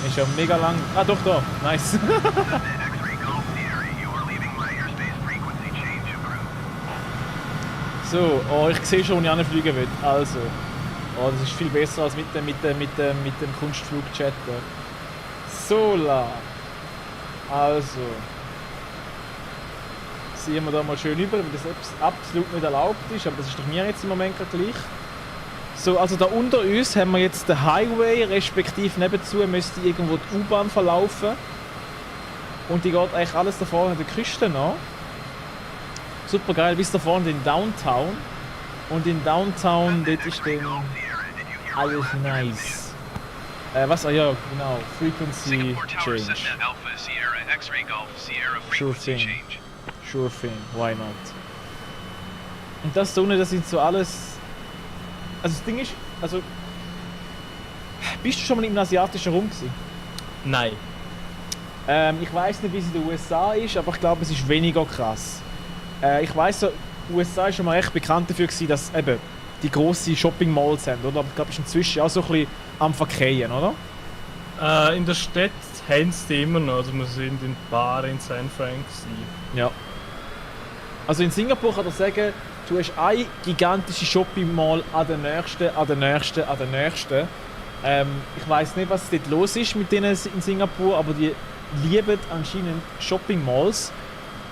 Ist ja mega lang. Ah doch, da. Nice. X-Ray Golf Sierra, you are leaving my airspace frequency change approved. So, oh, ich sehe schon, wo ich hinfliegen will. Also. Oh, das ist viel besser als mit dem Kunstflug-Chat. So, la. Also. Ziehen wir da mal schön über, weil das absolut nicht erlaubt ist, aber das ist doch mir jetzt im Moment gerade gleich. So, also da unter uns haben wir jetzt den Highway, respektive nebenzu müsste irgendwo die U-Bahn verlaufen. Und die geht eigentlich alles da vorne an der Küste nach. Super geil, bis da vorne in Downtown. Und in Downtown, dort ist dann alles nice. Was? Ah ja, genau. Frequency Singapore Tower, Change. Cessna Alpha Sierra, X-Ray Golf Sierra Sure frequency thing. change. Sure thing, why not? Und das da unten, das sind so alles... Also das Ding ist, also... Bist du schon mal im asiatischen Raum gewesen? Nein. Ich weiß nicht, wie es in den USA ist, aber ich glaube, es ist weniger krass. Ich weiß so, USA ist schon mal echt bekannt dafür gewesen, dass eben die grossen Shopping Malls haben, oder? Aber ich glaube, es ist inzwischen auch so ein bisschen am Verkehren, oder? In der Stadt haben sie die immer noch. Also wir sind in Bar in San Francisco. Ja. Also in Singapur kann ich sagen, du hast eine gigantische Shopping Mall an der nächsten, an der nächsten, an der nächsten. Ich weiß nicht, was dort los ist mit denen in Singapur, aber die lieben anscheinend Shopping Malls.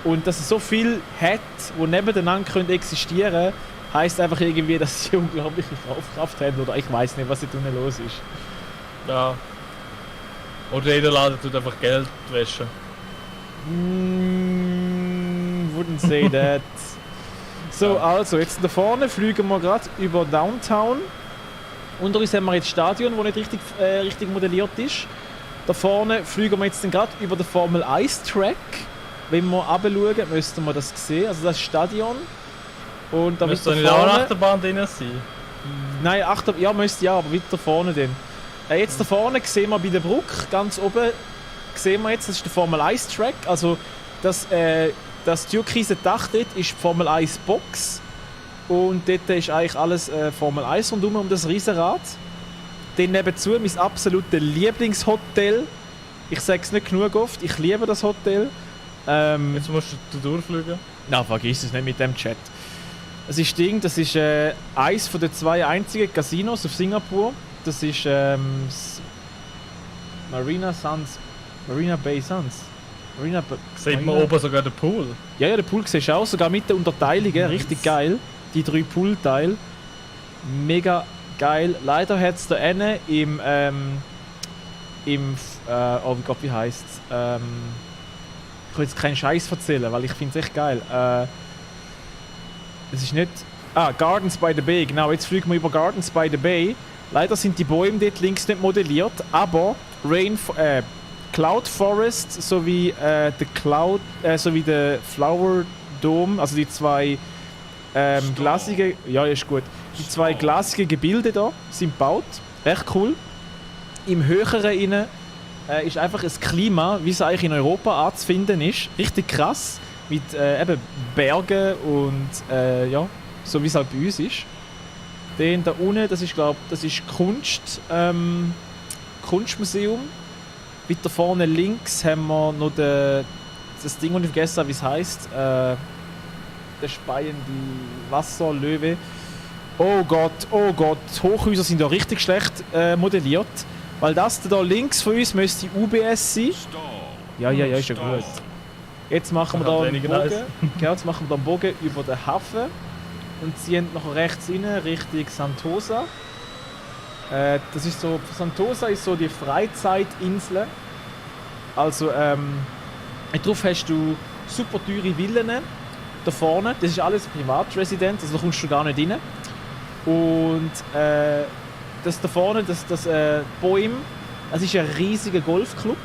Und dass es so viel hat, die nebeneinander existieren können, heisst einfach irgendwie, dass sie unglaubliche Kaufkraft haben. Oder ich weiß nicht, was dort unten los ist. Ja. Oder jeder Laden tut einfach Geld waschen. Wouldn't say that. So, also, jetzt da vorne fliegen wir gerade über Downtown. Unter uns haben wir jetzt das Stadion, das nicht richtig modelliert ist. Da vorne fliegen wir jetzt gerade über den Formel 1 Track. Wenn wir runterschauen, müssten wir das sehen. Also das ist das Stadion. Und da Müsste weiter nicht auch eine vorne... Achterbahn drin sein? Nein, ja, müsste ja, aber weiter vorne dann. Jetzt da vorne sehen wir bei der Brücke, ganz oben, sehen wir jetzt, das ist der Formel 1 Track. Also das türkise Dach dort ist die Formel 1 Box. Und dort ist eigentlich alles Formel 1 rundum um das Riesenrad. Dann nebenzu mein absolutes Lieblingshotel. Ich sage es nicht genug oft, ich liebe das Hotel. Jetzt musst du durchfliegen. Na, vergiss es nicht mit dem Chat. Das ist eins von den 2 einzigen Casinos auf Singapur. Das ist Marina Bay Sands. Sieht man oben sogar den Pool. Ja, den Pool siehst du auch, sogar mit den Unterteilungen, richtig geil. Die 3 Poolteile. Mega geil. Leider hat es da einen oh Gott, wie heisst es? Ich kann jetzt keinen Scheiß erzählen, weil ich finde es echt geil. Es ist nicht... Gardens by the Bay, genau, jetzt fliegen wir über Gardens by the Bay. Leider sind die Bäume dort links nicht modelliert, aber Cloud Forest sowie der Flower Dome, also die 2 glasige... Ja, ist gut. Die 2 glasige Gebilde da sind gebaut. Echt cool. Im Höheren innen ist einfach ein Klima, wie es eigentlich in Europa anzufinden ist. Richtig krass. Mit eben Bergen und ja, so wie es halt bei uns ist. Dann da unten, das ist Kunstmuseum. Weiter vorne links haben wir noch das Ding, das ich vergessen habe, wie es heisst. Der speiende Wasserlöwe. Oh Gott, die Hochhäuser sind da richtig schlecht modelliert. Weil das da links von uns müsste UBS sein. Ja, ist ja gut. Jetzt machen wir da einen Bogen. Genau, jetzt machen wir da einen Bogen über den Hafen und ziehen nach rechts rein, Richtung Sentosa. Das ist so, Sentosa ist so die Freizeitinsel. Also, drauf hast du super teure Villen da vorne. Das ist alles Privatresidenz, also da kommst du gar nicht rein. Und das da vorne, das Bäume, das ist ein riesiger Golfclub.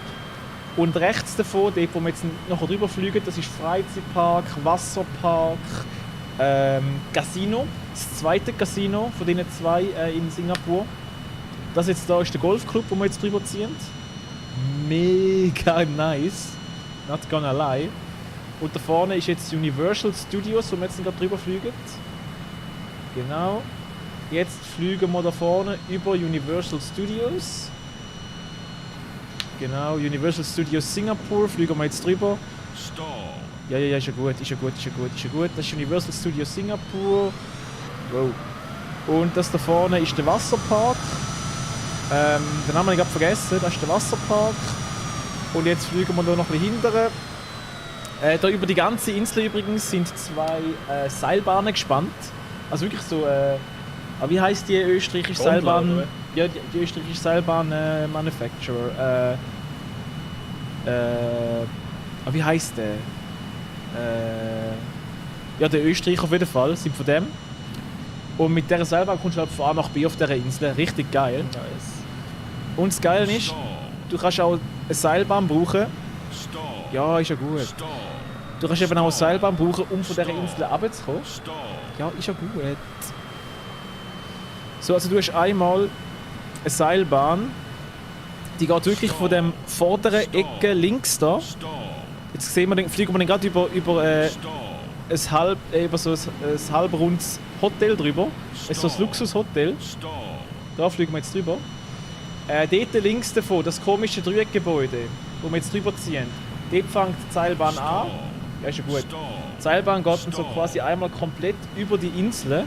Und rechts davon, dort wo wir jetzt nachher drüber fliegen, das ist Freizeitpark, Wasserpark, Casino. Das zweite Casino von diesen 2 in Singapur. Das jetzt da ist der Golfclub, wo wir jetzt drüber ziehen. Mega nice. Not gonna lie. Und da vorne ist jetzt Universal Studios, wo wir jetzt gerade drüber fliegen. Genau. Jetzt fliegen wir da vorne über Universal Studios. Genau, Universal Studios Singapur fliegen wir jetzt drüber. Ja, ist ja gut. Das ist Universal Studios Singapur. Wow. Und das da vorne ist der Wasserpark. Den haben wir gerade vergessen, das ist der Wasserpark. Und jetzt fliegen wir da noch ein bisschen hinterher. Da über die ganze Insel übrigens sind 2 Seilbahnen gespannt. Also wirklich so... wie heisst die österreichische Seilbahn? Ja, die österreichische Seilbahn Manufacturer. Wie heisst der? Ja, der Österreicher auf jeden Fall, sind von dem. Und mit dieser Seilbahn kommst du halt von A nach B auf dieser Insel. Richtig geil. Nice. Und das Geile ist, du kannst auch eine Seilbahn brauchen. Ja, ist ja gut. Du kannst eben auch eine Seilbahn brauchen, um von dieser Insel runterzukommen. Ja, ist ja gut. So, also du hast einmal eine Seilbahn Die geht wirklich von dem vorderen Ecke links da. Jetzt sehen wir, fliegen wir dann gerade über so ein halbrundes Hotel drüber. Es ist so ein Luxushotel. Da fliegen wir jetzt drüber. Dort links davon, das komische Dreieckgebäude, wo wir jetzt drüber ziehen. Dort fängt die Seilbahn an. Ja, ist ja gut. Die Seilbahn geht dann so quasi einmal komplett über die Insel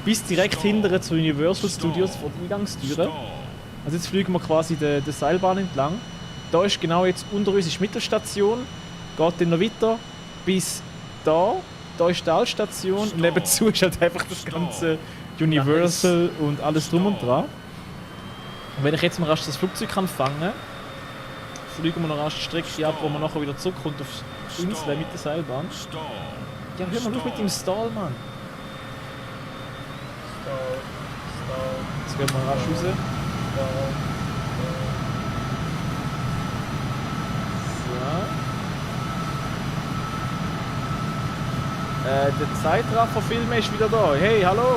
bis direkt hinterher zu Universal Studios vor der Eingangstüre. Also jetzt fliegen wir quasi der Seilbahn entlang. Da ist genau jetzt unter uns die Mittelstation. Geht dann noch weiter bis da. Da ist die Talstation und nebenzu ist halt einfach das ganze Universal und alles drum und dran. Und wenn ich jetzt mal rasch das Flugzeug kann fangen, fliegen wir noch rasch die Strecke ab, wo man nachher wieder zurückkommt auf die Insel mit der Seilbahn. Ja, hör mal auf mit dem Stall, Mann. Jetzt gehen wir rasch raus. So. Der Zeitraffer-Film ist wieder da. Hey, hallo!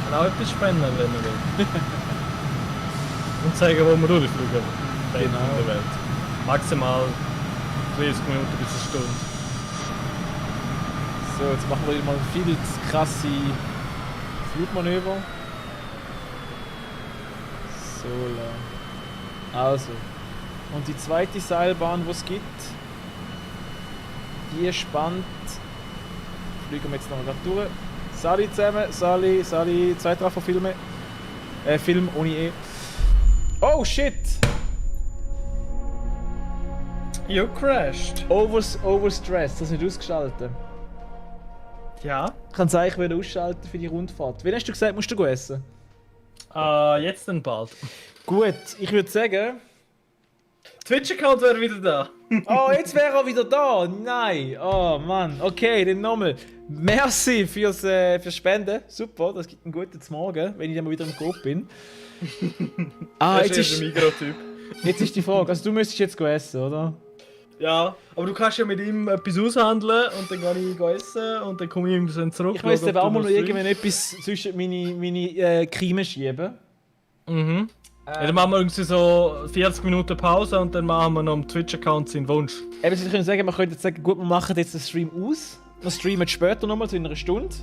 Kann auch etwas spannend, wenn man will. Und zeigen, wo wir durchfliegen. Genau. In der Welt. Maximal 30 Minuten bis eine Stunde. So, jetzt machen wir mal viel zu krasse Flugmanöver. So lang. Also. Und die zweite Seilbahn, die es gibt, die spannt. Fliegen wir jetzt noch gerade durch. Sali zusammen, Sali, Zeitraffer-Filme. Film ohne E. Oh shit! You crashed. Overstressed, das nicht ausgeschaltet. Ja. Ich kann es eigentlich wieder ausschalten für die Rundfahrt. Wen hast du gesagt, musst du essen? Jetzt dann bald. Gut, ich würde sagen. Twitch-Account wäre wieder da. Oh, jetzt wäre er wieder da! Nein! Oh Mann, okay, dann nochmal. Merci fürs Spenden. Super, das gibt einen guten Morgen, wenn ich dann mal wieder im Coop bin. Das ist der Mikrotyp. Jetzt ist die Frage, also du müsstest jetzt essen, oder? Ja, aber du kannst ja mit ihm etwas aushandeln und dann gehe ich essen und dann komme ich irgendwann zurück. Ich müsste aber auch mal noch irgendwann etwas zwischen meine Creme schieben. Mhm. Ja, dann machen wir irgendwie so 40 Minuten Pause und dann machen wir noch am Twitch-Account seinen Wunsch. Eben, Sie können sagen, man könnte jetzt sagen, gut, wir machen jetzt den Stream aus. Wir streamen später nochmal, so in einer Stunde.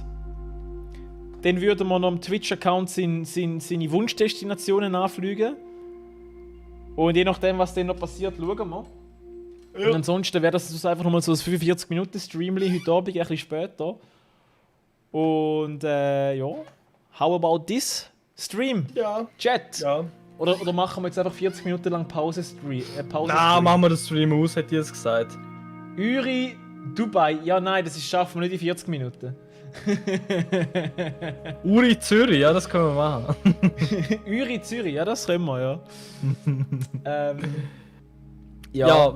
Dann würden wir noch am Twitch-Account seine Wunschdestinationen anfliegen. Und je nachdem, was dann noch passiert, schauen wir. Ja. Und ansonsten wäre das einfach nochmal so ein 45 Minuten Streamli heute Abend, ein bisschen später. Und ja, how about this? Stream? Ja. Chat? Ja. Oder machen wir jetzt einfach 40 Minuten lang Pause? Nein, machen wir den Stream aus, hätte ich jetzt gesagt. Uri, Dubai. Ja, nein, das schaffen wir nicht in 40 Minuten. Uri, Zürich, ja, das können wir machen. Uri, Zürich, ja, das können wir, ja. Ja,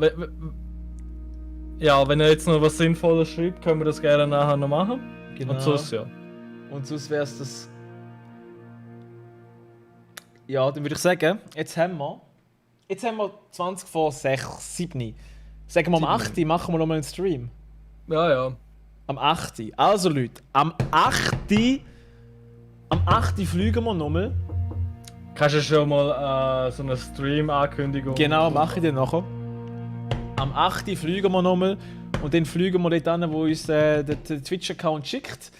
wenn er jetzt noch was Sinnvolles schreibt, können wir das gerne nachher noch machen. Genau. Und sonst ja. Und sonst wäre es das. Ja, dann würde ich sagen, jetzt haben wir 20 vor 6, 7. Sagen wir am 8. machen wir nochmal einen Stream. Ja, ja. Am 8. Also Leute, am 8. fliegen wir nochmal. Kannst du schon mal so eine Stream-Ankündigung? Genau, mache ich dann nachher. Am 8. fliegen wir nochmal und dann fliegen wir dort an, wo uns der Twitch-Account schickt.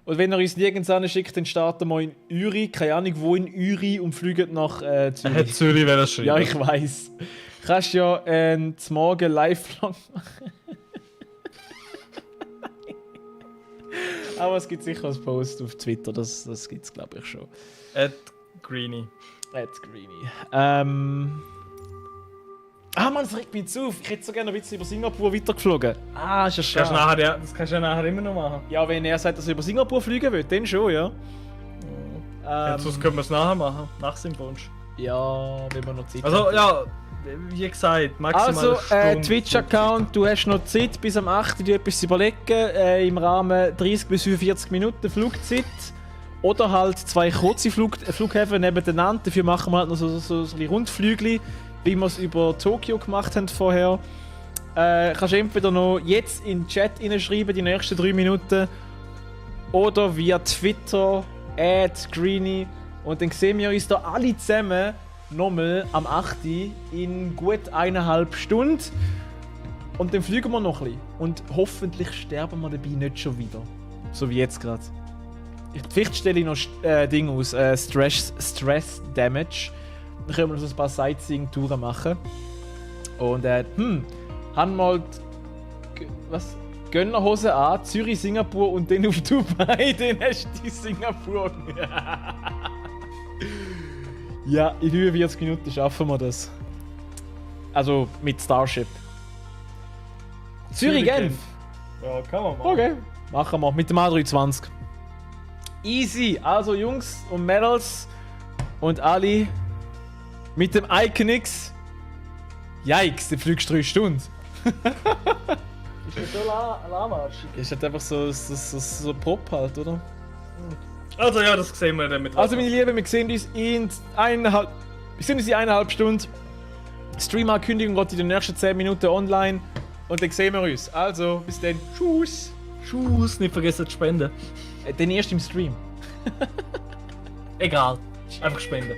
Und wenn er uns nirgends schickt, dann starten wir in Uri, keine Ahnung wo in Uri und fliegen nach Zürich. Zürich wäre das schön. Ja, ich weiss. Kannst ja zum Morgen live-Vlog machen. Aber es gibt sicher ein Post auf Twitter, das gibt es glaube ich schon. @Greenie. @Greenie. Mann, das regt mich jetzt auf. Ich hätte so gerne ein bisschen über Singapur weitergeflogen. Ist ja schade. Das kannst du ja nachher immer noch machen. Ja, wenn er sagt, dass er über Singapur fliegen will, dann schon, ja. Sonst können wir es nachher machen, nach seinem Wunsch. Ja, wenn wir noch Zeit Also, haben. ja, wie gesagt, maximal Also, eine Stunde. Twitch-Account, du hast noch Zeit bis am 8. dir etwas zu überlegen. Im Rahmen 30 bis 45 Minuten Flugzeit. Oder halt 2 kurze Flughäfen nebeneinander. Dafür machen wir halt noch so ein Rundflügel, wie wir es über Tokio gemacht haben vorher. Kannst du entweder noch jetzt in den Chat hineinschreiben, die nächsten 3 Minuten. Oder via Twitter, @Greenie, Und dann sehen wir uns da alle zusammen nochmal am 8. in gut 1,5 Stunden. Und dann fliegen wir noch ein bisschen. Und hoffentlich sterben wir dabei nicht schon wieder. So wie jetzt gerade. Vielleicht stelle ich noch Ding aus, Stress Damage. Dann können wir noch so ein paar Sightseeing-Touren machen. Und haben mal Gönnerhose an, Zürich, Singapur und dann auf Dubai, dann hast du die Singapur. Ja, in 45 Minuten schaffen wir das. Also mit Starship. Zürich-Genf. Ja, kann man machen. Okay, machen wir mit dem A320. Easy, also Jungs und Mädels und alle mit dem Iconix. Yikes, du fliegst 3 Stunden. Ist das so lahmarschig? Ist halt einfach so Pop halt, oder? Also ja, das sehen wir dann mit. Also meine Lieben, wir sehen uns in 1,5 Stunden. Stream-Ankündigung geht in den nächsten 10 Minuten online. Und dann sehen wir uns. Also, bis dann. Tschüss. Schuss, nicht vergessen zu spenden. Den erst im Stream. Egal. Einfach spenden.